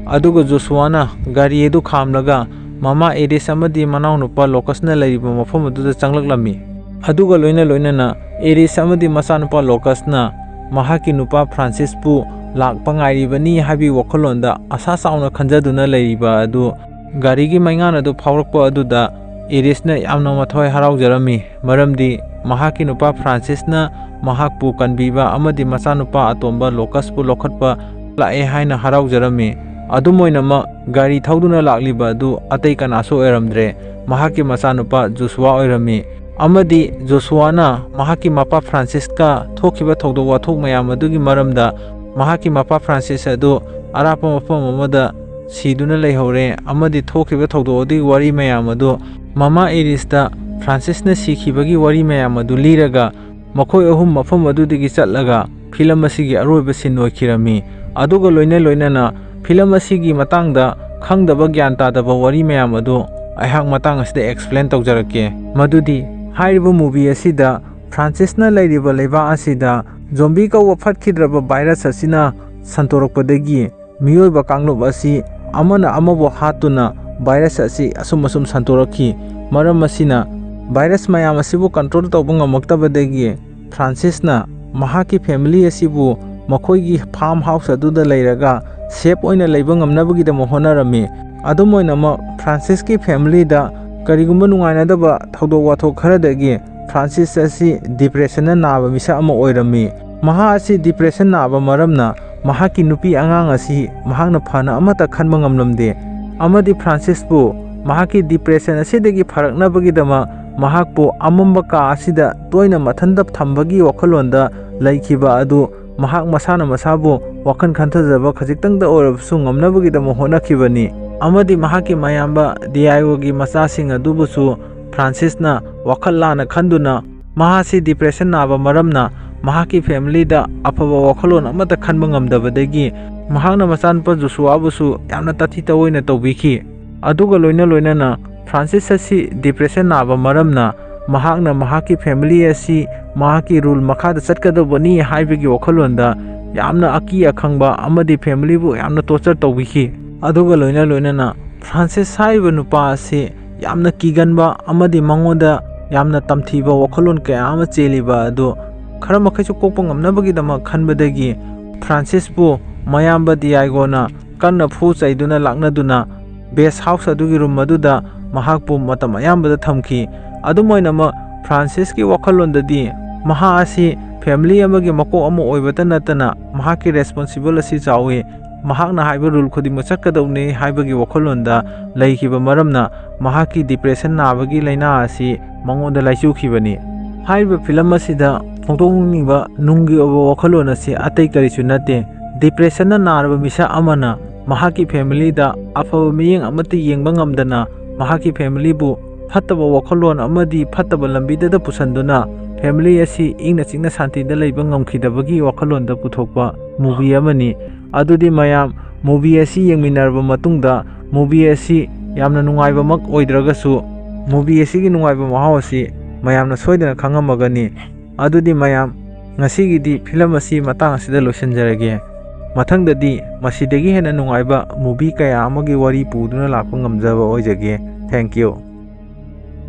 ꯑꯗꯨꯒ ꯖꯣꯁꯨꯋꯥꯅ ꯒꯥꯔꯤ ꯑꯗꯨ ꯈꯥꯝꯂꯒ ꯃꯃꯥ ꯑꯦꯔꯤꯁ ꯑꯃꯗꯤ ꯃꯅꯥꯎꯅꯨꯄꯥ ꯂꯣꯀꯁꯅ ꯂꯩꯔꯤꯕ ꯃꯐꯝ ꯑꯗꯨꯗ ꯆꯪꯂꯛꯂꯝꯃꯤ꯫ ꯑꯗꯨꯒ ꯂꯣꯏꯅ ꯂꯣꯏꯅꯅ ꯑꯦꯔꯤꯁ ꯑꯃꯗꯤ ꯃꯆꯥꯅꯨꯄꯥ ꯂꯣꯀꯁꯅ ꯃꯍꯥꯛꯀꯤ ꯅꯨꯄꯥ ꯐ꯭ꯔꯥꯟꯁꯤꯁꯄꯨ ꯂꯥꯛꯄ ꯉꯥꯏꯔꯤꯕꯅꯤ ꯍꯥꯏꯕꯒꯤ ꯋꯥꯈꯜꯂꯣꯟꯗ ꯑꯁꯥ ꯆꯥꯎꯅ ꯈꯟꯖꯗꯨꯅ ꯂꯩꯔꯤꯕ ꯑꯗꯨ ꯒꯥꯔꯤꯒꯤ ꯃꯩꯉꯥꯟ ꯑꯗꯨ ꯐꯥꯎꯔꯛꯄ ꯑꯗꯨꯗ ꯑꯦꯔꯤꯁꯅ ꯌꯥꯝꯅ ꯃꯊ꯭ꯋꯥꯏ ꯍꯔꯥꯎꯖꯔꯝꯃꯤ, ꯃꯔꯝꯗꯤ ꯃꯍꯥꯛꯀꯤ ꯅꯨꯄꯥ ꯐ꯭ꯔꯥꯟꯁꯤꯁꯅ ꯃꯍꯥꯛꯄꯨ ꯀꯟꯕꯤꯕ ꯑꯃꯗꯤ ꯃꯆꯥꯅꯨꯄꯥ ꯑꯇꯣꯝꯕ ꯂꯣꯀꯁꯄꯨ ꯂꯧꯈꯠꯄ ꯂꯥꯛꯑꯦ ꯍꯥꯏꯅ ꯍꯔꯥꯎꯖꯔꯝꯃꯤ꯫ ꯑꯗꯨꯝ ꯑꯣꯏꯅꯃꯛ, ꯒꯥꯔꯤ ꯊꯧꯗꯨꯅ ꯂꯥꯛꯂꯤꯕ ꯑꯗꯨ ꯑꯇꯩ ꯀꯅꯥꯁꯨ ꯑꯣꯏꯔꯝꯗ꯭ꯔꯦ, ꯃꯍꯥꯛꯀꯤ ꯃꯆꯥꯅꯨꯄꯥ ꯖꯣꯁꯨꯋꯥ ꯑꯣꯏꯔꯝꯃꯤ꯫ ꯑꯃꯗꯤ ꯖꯣꯁꯨꯋꯥꯅ ꯃꯍꯥꯛꯀꯤ ꯃꯄꯥ ꯐ꯭ꯔꯥꯟꯁꯤꯁꯀ ꯊꯣꯛꯈꯤꯕ ꯊꯧꯗꯣꯛ ꯋꯥꯊꯣꯛ ꯃꯌꯥꯝ ꯑꯗꯨꯒꯤ ꯃꯔꯝꯗ ꯃꯍꯥꯛꯀꯤ ꯃꯄꯥ ꯐ꯭ꯔꯥꯟꯁꯤꯁ ꯑꯗꯨ ꯑꯔꯥꯞꯄ ꯃꯐꯝ ꯑꯃꯗ ꯁꯤꯗꯨꯅ ꯂꯩꯍꯧꯔꯦ ꯑꯃꯗꯤ ꯊꯣꯛꯈꯤꯕ ꯊꯧꯗꯣꯛ ꯑꯗꯨꯒꯤ ꯋꯥꯔꯤ ꯃꯌꯥꯝ ꯑꯗꯨ ꯃꯃꯥ ꯑꯦꯔꯤꯁꯇ ꯐ꯭ꯔꯥꯟꯁꯤꯁꯅ ꯁꯤꯈꯤꯕꯒꯤ ꯋꯥꯔꯤ ꯃꯌꯥꯝ ꯑꯗꯨ ꯂꯤꯔꯒ ꯃꯈꯣꯏ ꯑꯍꯨꯝ ꯃꯐꯝ ꯑꯗꯨꯗꯒꯤ ꯆꯠꯂꯒ ꯐꯤꯂꯝ ꯑꯁꯤꯒꯤ ꯑꯔꯣꯏꯕ ꯁꯤꯟ ꯑꯣꯏꯈꯤꯔꯝꯃꯤ꯫ ꯑꯗꯨꯒ ꯂꯣꯏꯅ ꯂꯣꯏꯅꯅ ꯐꯤꯂꯝ ꯑꯁꯤꯒꯤ ꯃꯇꯥꯡꯗ ꯈꯪꯗꯕ ꯒ꯭ꯌꯥꯟ ꯇꯥꯗꯕ ꯋꯥꯔꯤ ꯃꯌꯥꯝ ꯑꯗꯨ ꯑꯩꯍꯥꯛ ꯃꯇꯥꯡ ꯑꯁꯤꯗ ꯑꯦꯛꯁꯄ꯭ꯂꯦꯟ ꯇꯧꯖꯔꯛꯀꯦ꯫ ꯃꯗꯨꯗꯤ ꯍꯥꯏꯔꯤꯕ ꯃꯨꯚꯤ ꯑꯁꯤꯗ ꯐ꯭ꯔꯥꯟꯁꯤꯁꯅ ꯂꯩꯔꯤꯕ ꯂꯩꯕꯥꯛ ꯑꯁꯤꯗ ꯖꯣꯝꯕꯤ ꯀꯧꯕ ꯐꯠꯈꯤꯗ꯭ꯔꯕ ꯚꯥꯏꯔꯁ ꯑꯁꯤꯅ ꯁꯟꯗꯣꯔꯛꯄꯗꯒꯤ ꯃꯤꯑꯣꯏꯕ ꯀꯥꯡꯂꯨꯞ ꯑꯁꯤ ꯑꯃꯅ ꯑꯃꯕꯨ ꯍꯥꯠꯇꯨꯅ ꯚꯥꯏꯔꯁ ꯑꯁꯤ ꯑꯁꯨꯝ ꯑꯁꯨꯝ ꯁꯟꯗꯣꯔꯛꯈꯤ꯫ ꯃꯔꯝ ꯑꯁꯤꯅ ꯚꯥꯏꯔꯁ ꯃꯌꯥꯝ ꯑꯁꯤꯕꯨ ꯀꯟꯇ꯭ꯔꯣꯜ ꯇꯧꯕ ꯉꯝꯃꯛꯇꯕꯗꯒꯤ ꯐ꯭ꯔꯥꯟꯁꯤꯁꯅ ꯃꯍꯥꯛꯀꯤ ꯐꯦꯃꯤꯂꯤ ꯑꯁꯤꯕꯨ ꯃꯈꯣꯏꯒꯤ ꯐꯥꯔꯝ ꯍꯥꯎꯁ ꯑꯗꯨꯗ ꯂꯩꯔꯒ ꯁꯦꯐ ꯑꯣꯏꯅ ꯂꯩꯕ ꯉꯝꯅꯕꯒꯤꯗꯃꯛ ꯍꯣꯠꯅꯔꯝꯃꯤ꯫ ꯑꯗꯨꯝ ꯑꯣꯏꯅꯃꯛ, ꯐ꯭ꯔꯥꯟꯁꯤꯁꯀꯤ ꯐꯦꯃꯤꯂꯤꯗ ꯀꯔꯤꯒꯨꯝꯕ ꯅꯨꯡꯉꯥꯏꯅꯗꯕ ꯊꯧꯗꯣꯛ ꯋꯥꯊꯣꯛ ꯈꯔꯗꯒꯤ ꯐ꯭ꯔꯥꯟꯁꯤꯁ ꯑꯁꯤ ꯗꯤꯄ꯭ꯔꯦꯁꯟꯅ ꯅꯥꯕ ꯃꯤꯁꯛ ꯑꯃ ꯑꯣꯏꯔꯝꯃꯤ꯫ ꯃꯍꯥꯛ ꯑꯁꯤ ꯗꯤꯄ꯭ꯔꯦꯁꯟ ꯅꯥꯕ ꯃꯔꯝꯅ ꯃꯍꯥꯛꯀꯤ ꯅꯨꯄꯤ ꯑꯉꯥꯡ ꯑꯁꯤ ꯃꯍꯥꯛꯅ ꯐꯅ ꯑꯃꯠꯇ ꯈꯟꯕ ꯉꯝꯂꯝꯗꯦ, ꯑꯃꯗꯤ ꯐ꯭ꯔꯥꯟꯁꯤꯁꯄꯨ ꯃꯍꯥꯛꯀꯤ ꯗꯤꯄ꯭ꯔꯦꯁꯟ ꯑꯁꯤꯗꯒꯤ ꯐꯔꯛꯅꯕꯒꯤꯗꯃꯛ ꯃꯍꯥꯛꯄꯨ ꯑꯃꯝꯕ ꯀꯥ ꯑꯁꯤꯗ ꯇꯣꯏꯅ ꯃꯊꯟꯇ ꯊꯝꯕꯒꯤ ꯋꯥꯈꯜꯂꯣꯟꯗ ꯂꯩꯈꯤꯕ ꯑꯗꯨ ꯃꯍꯥꯛ ꯃꯁꯥꯅ ꯃꯁꯥꯕꯨ ꯋꯥꯈꯜ ꯈꯟꯊꯖꯕ ꯈꯖꯤꯛꯇꯪꯗ ꯑꯣꯏꯔꯕꯁꯨ ꯉꯝꯅꯕꯒꯤꯗꯃꯛ ꯍꯣꯠꯅꯈꯤꯕꯅꯤ꯫ ꯑꯃꯗꯤ ꯃꯍꯥꯛꯀꯤ ꯃꯌꯥꯝꯕ ꯗꯤꯌꯥꯏꯒꯣꯒꯤ ꯃꯆꯥꯁꯤꯡ ꯑꯗꯨꯕꯨꯁꯨ ꯐ꯭ꯔꯥꯟꯁꯤꯁꯅ ꯋꯥꯈꯜ ꯂꯥꯟꯅ ꯈꯟꯗꯨꯅ, ꯃꯍꯥꯛꯁꯤ ꯗꯤꯄ꯭ꯔꯦꯁꯟ ꯅꯥꯕ ꯃꯔꯝꯅ ꯃꯍꯥꯛꯀꯤ ꯐꯦꯃꯤꯂꯤꯗ ꯑꯐꯕ ꯋꯥꯈꯜꯂꯣꯟ ꯑꯃꯠꯇ ꯈꯟꯕ ꯉꯝꯗꯕꯗꯒꯤ ꯃꯍꯥꯛꯅ ꯃꯆꯥꯅꯨꯄꯥ ꯖꯣꯁꯨꯋꯥꯕꯨꯁꯨ ꯌꯥꯝꯅ ꯇꯥꯊꯤ ꯇꯥꯑꯣꯏꯅ ꯇꯧꯕꯤꯈꯤ꯫ ꯑꯗꯨꯒ ꯂꯣꯏꯅ ꯂꯣꯏꯅꯅ ꯐ꯭ꯔꯥꯟꯁꯤꯁ ꯑꯁꯤ ꯗꯤꯄ꯭ꯔꯦꯁꯟ ꯅꯥꯕ ꯃꯔꯝꯅ ꯃꯍꯥꯛꯅ ꯃꯍꯥꯛꯀꯤ ꯐꯦꯃꯤꯂꯤ ꯑꯁꯤ ꯃꯍꯥꯛꯀꯤ ꯔꯨꯜ ꯃꯈꯥꯗ ꯆꯠꯀꯗꯧꯕꯅꯤ ꯍꯥꯏꯕꯒꯤ ꯋꯥꯈꯜꯂꯣꯟꯗ ꯌꯥꯝꯅ ꯑꯀꯤ ꯑꯈꯪꯕ ꯑꯃꯗꯤ ꯐꯦꯃꯤꯂꯤꯕꯨ ꯌꯥꯝꯅ ꯇꯣꯔꯆꯔ ꯇꯧꯕꯤꯈꯤ꯫ ꯑꯗꯨꯒ ꯂꯣꯏꯅ ꯂꯣꯏꯅꯅ ꯐ꯭ꯔꯥꯟꯁꯤꯁ ꯍꯥꯏꯔꯤꯕ ꯅꯨꯄꯥ ꯑꯁꯤ ꯌꯥꯝꯅ ꯀꯤꯒꯟꯕ ꯑꯃꯗꯤ ꯃꯉꯣꯟꯗ ꯌꯥꯝꯅ ꯇꯝꯊꯤꯕ ꯋꯥꯈꯜꯂꯣꯟ ꯀꯌꯥ ꯑꯃ ꯆꯦꯜꯂꯤꯕ ꯑꯗꯨ ꯈꯔ ꯃꯈꯩꯁꯨ ꯀꯣꯛꯄ ꯉꯝꯅꯕꯒꯤꯗꯃꯛ ꯈꯟꯕꯗꯒꯤ ꯐ꯭ꯔꯥꯟꯁꯤꯁꯄꯨ ꯃꯌꯥꯝꯕ ꯗꯤꯌꯥꯏꯒꯣꯅ ꯀꯟꯅ ꯐꯨ ꯆꯩꯗꯨꯅ ꯂꯥꯛꯅꯗꯨꯅ ꯕꯦꯁ ꯍꯥꯎꯁ ꯑꯗꯨꯒꯤ ꯔꯨꯝ ꯑꯗꯨꯗ ꯃꯍꯥꯛꯄꯨ ꯃꯇꯝ ꯑꯌꯥꯝꯕꯗ ꯊꯝꯈꯤ꯫ ꯑꯗꯨꯝ ꯑꯣꯏꯅꯃꯛ ꯐ꯭ꯔꯥꯟꯁꯤꯁꯀꯤ ꯋꯥꯈꯜꯂꯣꯟꯗꯗꯤ ꯃꯍꯥꯛ ꯑꯁꯤ ꯐꯦꯃꯤꯂꯤ ꯑꯃꯒꯤ ꯃꯀꯣꯛ ꯑꯃ ꯑꯣꯏꯕꯇ ꯅꯠꯇꯅ ꯃꯍꯥꯛꯀꯤ ꯔꯦꯁꯄꯣꯟꯁꯤꯕꯜ ꯑꯁꯤ ꯆꯥꯎꯏ꯫ ꯃꯍꯥꯛꯅ ꯍꯥꯏꯕ ꯔꯨꯜ ꯈꯨꯗꯤꯡꯃꯛ ꯆꯠꯀꯗꯧꯅꯤ ꯍꯥꯏꯕꯒꯤ ꯋꯥꯈꯜꯂꯣꯟꯗ ꯂꯩꯈꯤꯕ ꯃꯔꯝꯅ ꯃꯍꯥꯛꯀꯤ ꯗꯤꯄ꯭ꯔꯦꯁꯟ ꯅꯥꯕꯒꯤ ꯂꯥꯏꯅꯥ ꯑꯁꯤ ꯃꯉꯣꯟꯗ ꯂꯥꯏꯆꯨꯈꯤꯕꯅꯤ꯫ ꯍꯥꯏꯔꯤꯕ ꯐꯤꯂꯝ ꯑꯁꯤꯗ ꯐꯣꯡꯗꯣꯛꯅꯤꯡꯕ ꯅꯨꯡꯒꯤ ꯑꯣꯏꯕ ꯋꯥꯈꯜꯂꯣꯟ ꯑꯁꯤ ꯑꯇꯩ ꯀꯔꯤꯁꯨ ꯅꯠꯇꯦ꯫ ꯗꯤꯄ꯭ꯔꯦꯁꯟꯅ ꯅꯥꯔꯕ ꯃꯤꯁꯛ ꯑꯃꯅ ꯃꯍꯥꯛꯀꯤ ꯐꯦꯃꯤꯂꯤꯗ ꯑꯐꯕ ꯃꯤꯠꯌꯦꯡ ꯑꯃꯠꯇ ꯌꯦꯡꯕ ꯉꯝꯗꯅ ꯃꯍꯥꯛꯀꯤ ꯐꯦꯃꯤꯂꯤꯕꯨ ꯐꯠꯇꯕ ꯋꯥꯈꯜꯂꯣꯟ ꯑꯃꯗꯤ ꯐꯠꯇꯕ ꯂꯝꯕꯤꯗꯗ ꯄꯨꯁꯟꯗꯨꯅ ꯐꯦꯃꯤꯂꯤ ꯑꯁꯤ ꯏꯪꯅ ꯆꯤꯛꯅ ꯁꯥꯟꯇꯤꯗ ꯂꯩꯕ ꯉꯝꯈꯤꯗꯕꯒꯤ ꯋꯥꯈꯜꯂꯣꯟꯗ ꯄꯨꯊꯣꯛꯄ ꯃꯨꯚꯤ ꯑꯃꯅꯤ꯫ ꯑꯗꯨꯗꯤ ꯃꯌꯥꯝ ꯃꯨꯚꯤ ꯑꯁꯤ ꯌꯦꯡꯃꯤꯟꯅꯔꯕ ꯃꯇꯨꯡꯗ ꯃꯨꯚꯤ ꯑꯁꯤ ꯌꯥꯝꯅ ꯅꯨꯡꯉꯥꯏꯕꯃꯛ ꯑꯣꯏꯗ꯭ꯔꯒꯁꯨ ꯃꯨꯚꯤ ꯑꯁꯤꯒꯤ ꯅꯨꯡꯉꯥꯏꯕ ꯃꯍꯥꯎ ꯑꯁꯤ ꯃꯌꯥꯝꯅ ꯁꯣꯏꯗꯅ ꯈꯪꯉꯝꯃꯒꯅꯤ꯫ ꯑꯗꯨꯗꯤ ꯃꯌꯥꯝ, ꯉꯁꯤꯒꯤꯗꯤ ꯐꯤꯂꯝ ꯑꯁꯤ ꯃꯇꯥꯡ ꯑꯁꯤꯗ ꯂꯣꯏꯁꯤꯟꯖꯔꯒꯦ꯫ ꯃꯊꯪꯗꯗꯤ ꯃꯁꯤꯗꯒꯤ ꯍꯦꯟꯅ ꯅꯨꯡꯉꯥꯏꯕ ꯃꯨꯚꯤ ꯀꯌꯥ ꯑꯃꯒꯤ ꯋꯥꯔꯤ ꯄꯨꯗꯨꯅ ꯂꯥꯛꯄ ꯉꯝꯖꯕ ꯑꯣꯏꯖꯒꯦ꯫ Thank you꯫